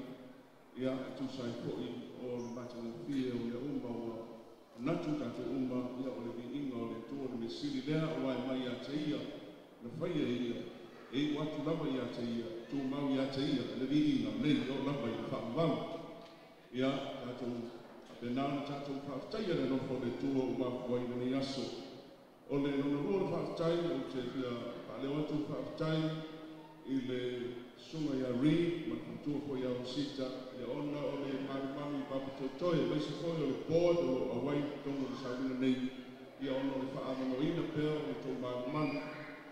ia e tūsai foi o le matagofie o le uma ua natu tātou uma, ia o le viiga o le Atua le mesili lea o ai mai ia te ia, na faia ia, e iu atu lava ia te ia, tumau ia te ia, le viiga nei o lava i le faavavau. Ia tātou apenā na tātou faafetaia le alofa o le Atua ua mafua ai lenei aso. O le lona lua o le faafetai ou te fia faaleo atu le faafetai i le susuga ia Reid ma le faletua foi ia Rosita, ia ona o le malumalu i Papatoetoe, aemaise foi o le board o lo o auai i totonu o le sauliga nei, ia ona o le faaavanoaina pea o le tou malumalu,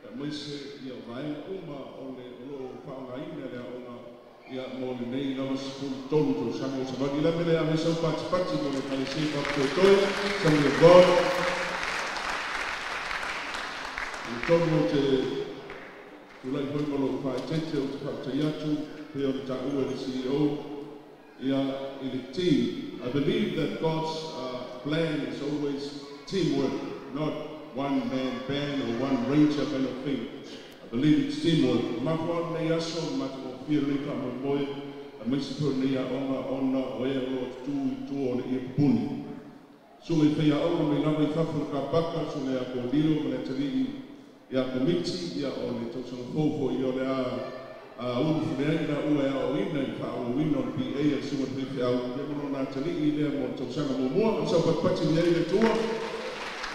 aemaise ia o vaega uma o le o lo o faaaogaina le aoga ia mo lenei lava 13 tausaga ua savali. I le mea lea, ave sau patipati mo le Ekalesia i Papatoetoe, Assembly of God. I le tonu o te tulai foi ma lou faaeteete ou te faafetai atu pei ona taua e le CEO ia i le team. I believe that God's plan is always teamwork, not one man band or one ranger kind of thing. I believe it's teamwork. O mafuaaga o lenei aso ma matagofie lenei faamoemoe aemaise foi o lenei aoga ona o e o lo o tutū i tua o le ie pupuni. Susuga i faiaoga mai lava i fafo i le kapaka, susuga ia Kolilo ma le atalii ia Komiti, ia o le tausaga fou foi o le a ulufale ai la ua e aoaoina i le faaauauina o le BA a le susuga i le faifeau, ia ma lona atalii lea mo le tausaga muamua. O sau patipati i ai le Atua,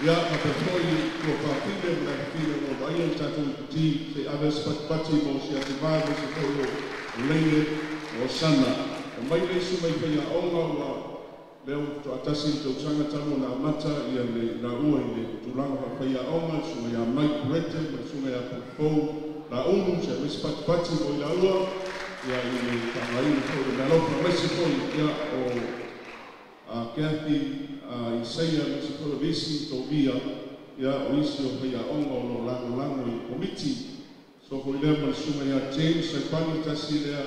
ia faapea foi tua faafine ma le afafine o lo o vaaia le tatou iputi, se i ave se patipati mo si ativā aemaise foi o Leine ma Osana. E mai le isi mai faiaoga ua lea ua faatoatasi le tausaga talu ona amata ia le laua i le tulaga faafaiaoga, le susuga ia Mike Brete ma le susuga ia Pupou Laulu, se aemaise patipati mo i laua ia i le faaaogaina foi o le meaalofa, aemaise foi ia o Kathy Isaia, aemaise foi o lisi Tobia, ia o isi o faiaoga o lo o lagolago i le komiti. So foi lea ma le susuga ia James Saipani, tasi lea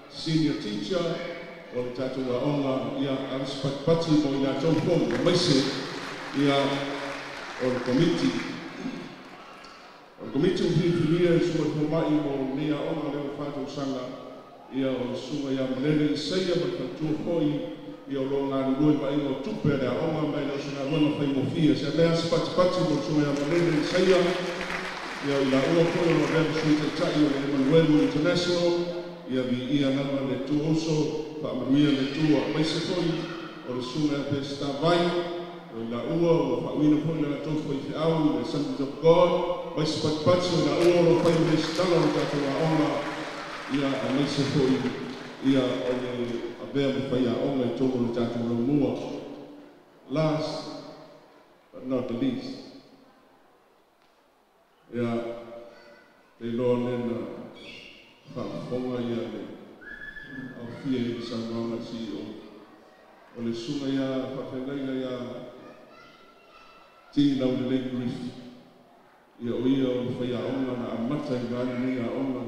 senior teacher o le tatou aoga, ia ave se patipati mo i latou foi aemaise ia o le komiti. O le komiti ua filifilia e le susuga i le fomai mo lenei aoga lea ua faatausaga, ia o le susuga ia Malele Isaia ma le faletua foi ia o lo o galulue i vaaiga o tupe a le aoga ma e le o se galuega faigofie. Se mea se patipati mo le susuga ia Malele Isaia, ia o i laua foi o lo o avea ma sui taitai o le Emanuelu International, ia viia lava le Atua uso, faamanuia le Atua, aemaise foi o le susuga ia Peseta Vai, o i laua ua faauuina foi le latou faifeau i le Assemblies of God, mai se patipati o i laua o lo o fai ma resitala o le tatou aoga, ia aemaise foi ia o le avea ma faiaoga i totonu o le tatou laumua. Last but not the least, ia te iloa lea na faafofoga ia le aofia i le saunoaga a le CEO, o le susuga ia faafeagaiga ia T Laulelei Griff, ia o ia o le faiaoga na amata i va lenei aoga,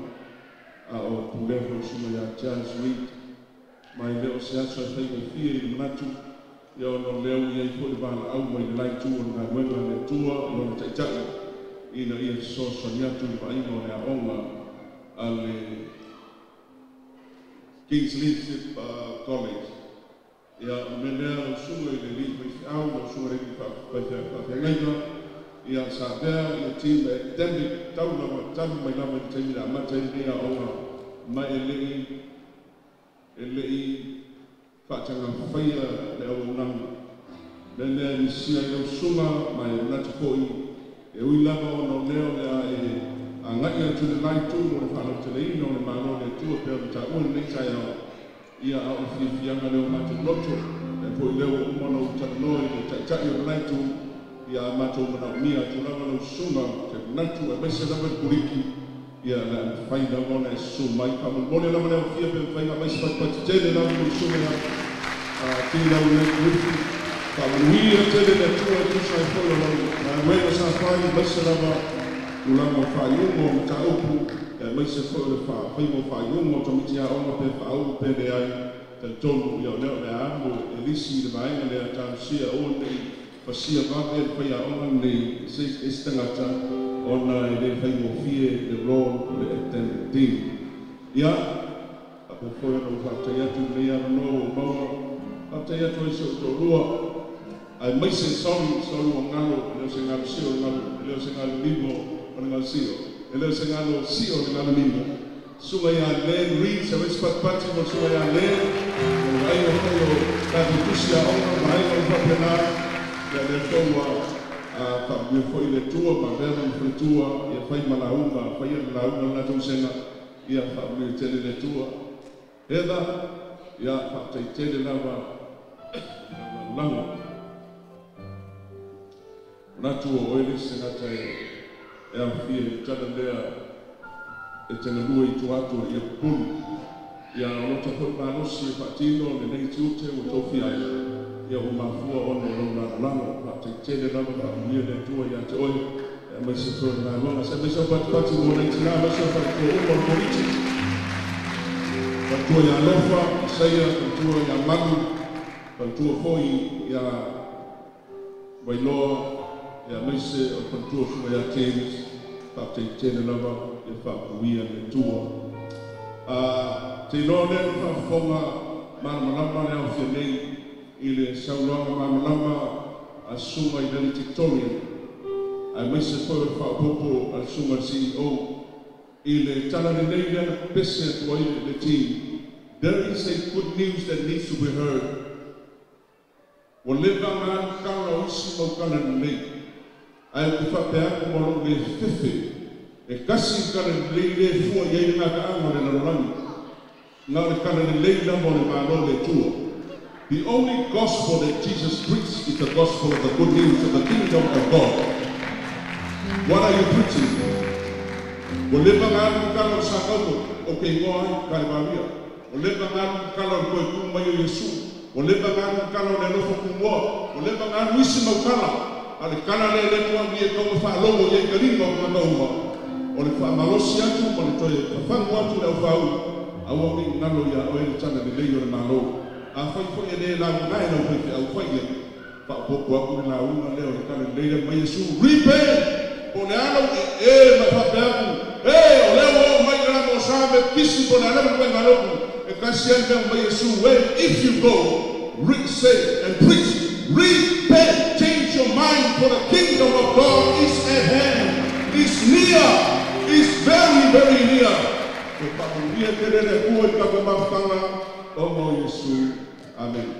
a o pulea foi le susuga ia Charles Reid, ma e le o se aso e faigofie i le manatu, ia ona o lea ua i ai foi le valaau mai le la itu o le galuega a le Atua i lona taitai ina ia fesoasoani atu i le vaaiga o le aoga a le King's Leadership College. Ia, o le mea lea lau susuga i le alii faifeau, lau susuga i le alii faafeagaiga, ia sa avea ia team academic tau lava talu mai lava i le taimi na amata ai lenei aoga, ma e le i Faatagafaia le auaunaga. Le lea misia i lau susuga ma e manatu foi e ui lava ona o lea o le a e agai atu i le la itu mo le faalauteleina o le Malo o le Atua pei ona taua i lenei taeao, ia a o le fiafiaga lea o matou loto, e foi lea ua uma ona ou talanoa i le taitai o le la itu, ia a matou manaomia atu lava lau susuga, ou te manatu aemaise lava i le Kuliki, ia le a mafai lava ona e susu mai. Faamolemole lava le aofia pe mafai ona aumai se patupatu tele lava mo le susuga ia Tigilau Len Griffin. Faamanuia tele le Atua e tusa ai foi o lau galuega sa fai, aemaise lava tulaga o faaiuga o mataupu, aemaise foi o le faiga o faaiuga o tamaiti aoga pe faauu pe leai. Talitonu ia o lea o le a alu e lisi i le vaega lea, talosia aua ne i fasia vave le faiaoga lenei e se isi tagata ona e le faigofie le role o le academic dean. Ia, faapea foi ona ou faafetai atu i lenei avanoa ua ou maua, faafetai atu ai si ou toalua, aemaise, sorry, sorry ua galo, e le o se galo sio le galo, e le o se galo limo o le galo sio, e le o se galo sio le galo limo. Susuga ia Len Reid, se aumai se patupatu mo le susuga ia Len, o le vaaiga foi o tatou tusi aoga ma aiga uma faapena, ia lea foi ua faamanuia foi le Atua ma avea lona faletua ia fai ma lauga, faia le lauga i le latou vasega, ia faamanuia tele le Atua. Heather, ia faafetai tele lava i lau lagolago. Manatu o oe le isi tagata e aofia i le tala lea e te galue i tua atu o le iapupulu. Ia o lota foi malosi e faatino lenei tiute ua tofia ai, ia ua mafua ona o lou lagolago. Faafetai tele lava, faamanuia le Atua ia te oe, aemaise foi o le galuega. Se aumai sau patupatu mo nai tina aemaise o faletua uma o le Komiti. Faletua ia Alofa, Isaia, faletua ia Malu, faletua foi ia Vailoa, aemaise o le faletua o Susuga ia James. Faafetai tele lava, ia faamanuia le Atua. Te iloa lea na faafofoga malamalama le aofia nei i le saunoaga malamalama a susuga i valedictorian, aemaise foi o le faaopoopo a le susuga i le CEO i le tala lelei lea na pepese atu ai le team. There is a good news that needs to be heard. Ua leva ona alu tala o isi mau tala lelei, ae ou te faapea atu ma lou le fefe, e tasi le tala lelei lea e fua i ai le gataaga o le lalolagi, na o le tala lelei lava o le Malo o le Atua. The only gospel that Jesus preached is the gospel of the good news of the kingdom of God. What are you preaching? Ua leva ona alu le tala o le Sakaumo, ou te igoa ai, Kalevaria. Ua leva ona alu le tala o le toe tu mai o Iesu. Ua leva ona alu le tala o le alofa tunoa. Ua leva ona alu isi mau tala. A o le tala lea lea ua e tatau ona faalogo i ai ka lima o tagata uma, o le faamalosi atu ma le toe fafagu atu i le aufau, aua ne i galo iā oe le tala lelei o le Malo. Afai foi e le lauga e lau faifeau, fai i ai, faaopoopo atu le lauga lea o le tala lelei lea mai Iesu, Repent! Po o le a lou ee ma faapea atu, E! O lea ua oo mai le lama o sa me pisi po o le a lava le ituaiga lotu, e tasi lava le mea ua mai Iesu, E! If you go, re, say and preach, repent, change your mind, for the kingdom of God is at hand, is near, is very, very near. Toe faamanuia tele le Atua i le tatou mafutaga ona o Iesu. Amene.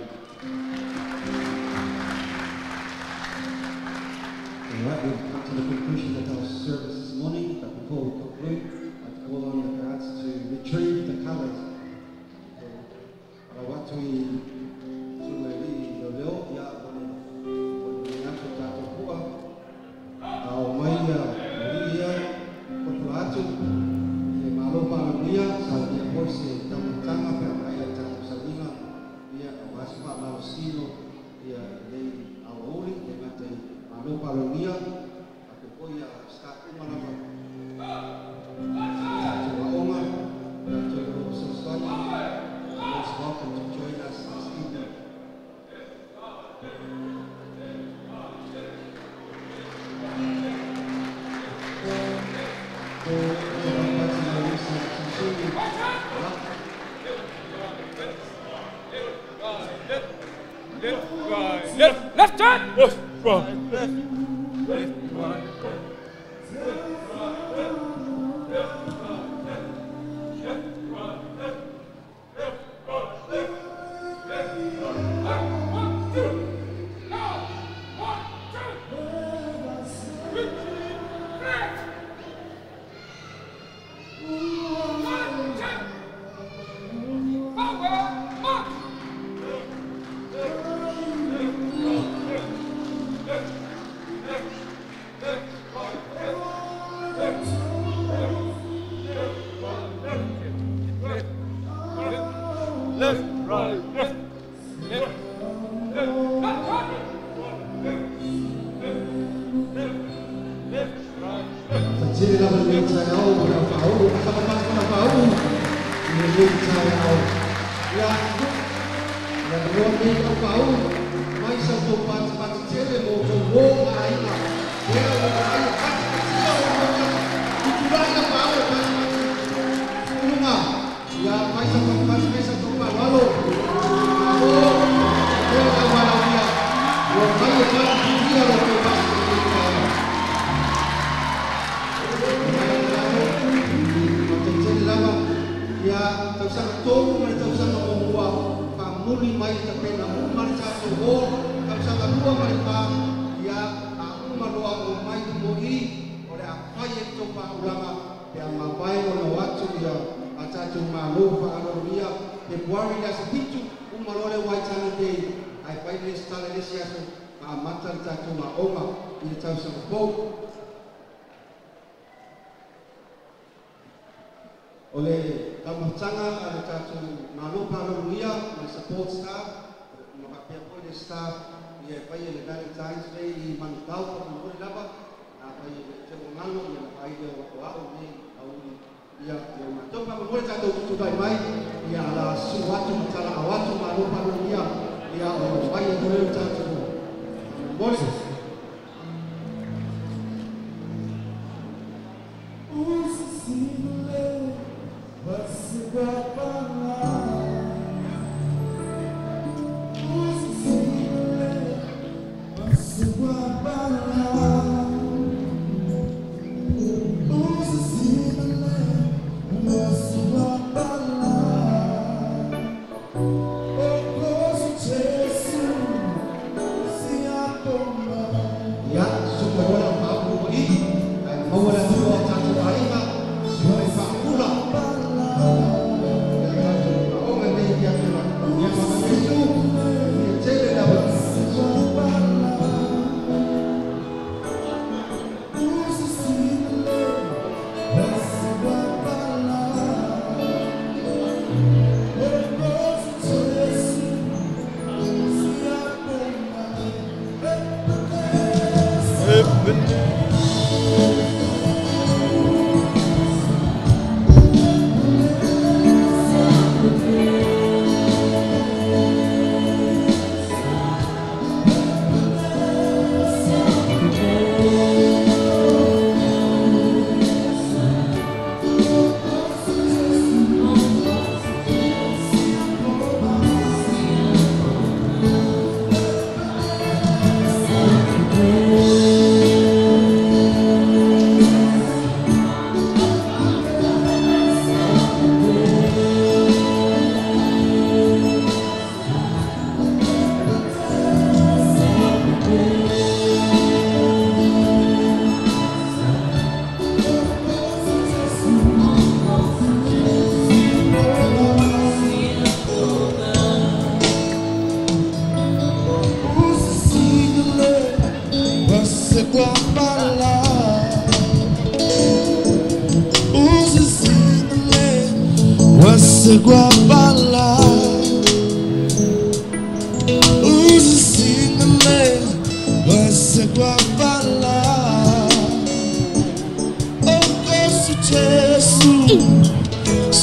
All right, we've come to the conclusion of our service this morning, but before we conclude, I'd call on the guards to retrieve the colours. So, atu i susuga i alii leoleo, ia, mo le mo le mea atu o tatou pua, a o mai ia alii ia, potola atu, e malo faamanuia, saunia foi se taumafataga pe a maea le tatou sauniga, ia, aua se faamalosino, ia, i lenei aoauli, le gata i malo faamanuia, faapea foi ia staff uma lava tatou aoga, tatou o lo o fesoasoani. You're most welcome to join us this evening. Left, right, left, left, right, left, right, left, left, right, left, right, left, left, right, left, left, right, left, left, left, left, right, left, left, left, right, left. Fatele lava le taeao o le whaau, whakamata na whaau, i le taeao. Ia, ia manoa nei au whaau, mai sa tō pati pati tele mō tō wō ngā aina. Ia o ngā aina pati patia o ngā aina. Tutulai na whaau e pati pati. Ulunga, ia mai sa tō pati mai sa tō pāwalo. Mō, ia ngā wala ia. Ua mai e pati putia o tō pati pati taeao. Lava ia tausaga tolu ma le tausaga muamua faamuli mai le tapena uma le tatou o tausaga 2 ma le 4 ia a uma loa o mai mo'i o le afai e le tou faaulaga pe a mavae ona o atu ia a tatou malo faalologia February le aso 7 uma loa le Waitangi Day ae fai le lesitala i le isi aso faamata le tatou aoga i le tausaga fou. O le taumafataga a le tatou malo paloluia ma le support staff ma faapea foi le staff ia e faia le Valentine's Day i Manukau faamolemole lava a fai le teuagalo ia na vaai lea o a'o nei auli ia ia matou faamolemole tatou tutulai mai ia ala su'u atu ma tala'au atu malo paloluia ia o fai atu lea le tatou faamolemole.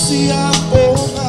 Siyabonga.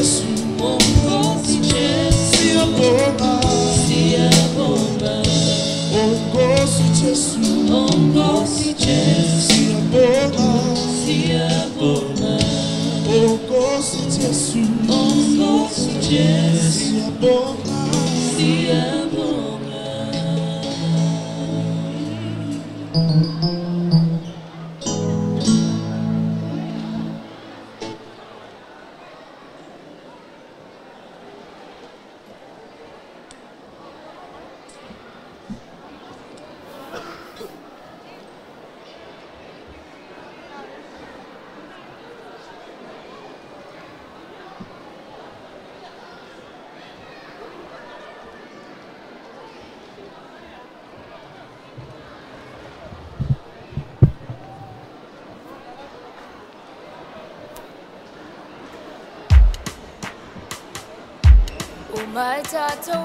Jesu, Nkosi Jesu, siyabonga, siyabonga. Oh Nkosi Jesu, Nkosi Jesu, siyabonga, siyabonga. Oh Nkosi Jesu, Nkosi Jesu, siyabonga, siyabonga. My tata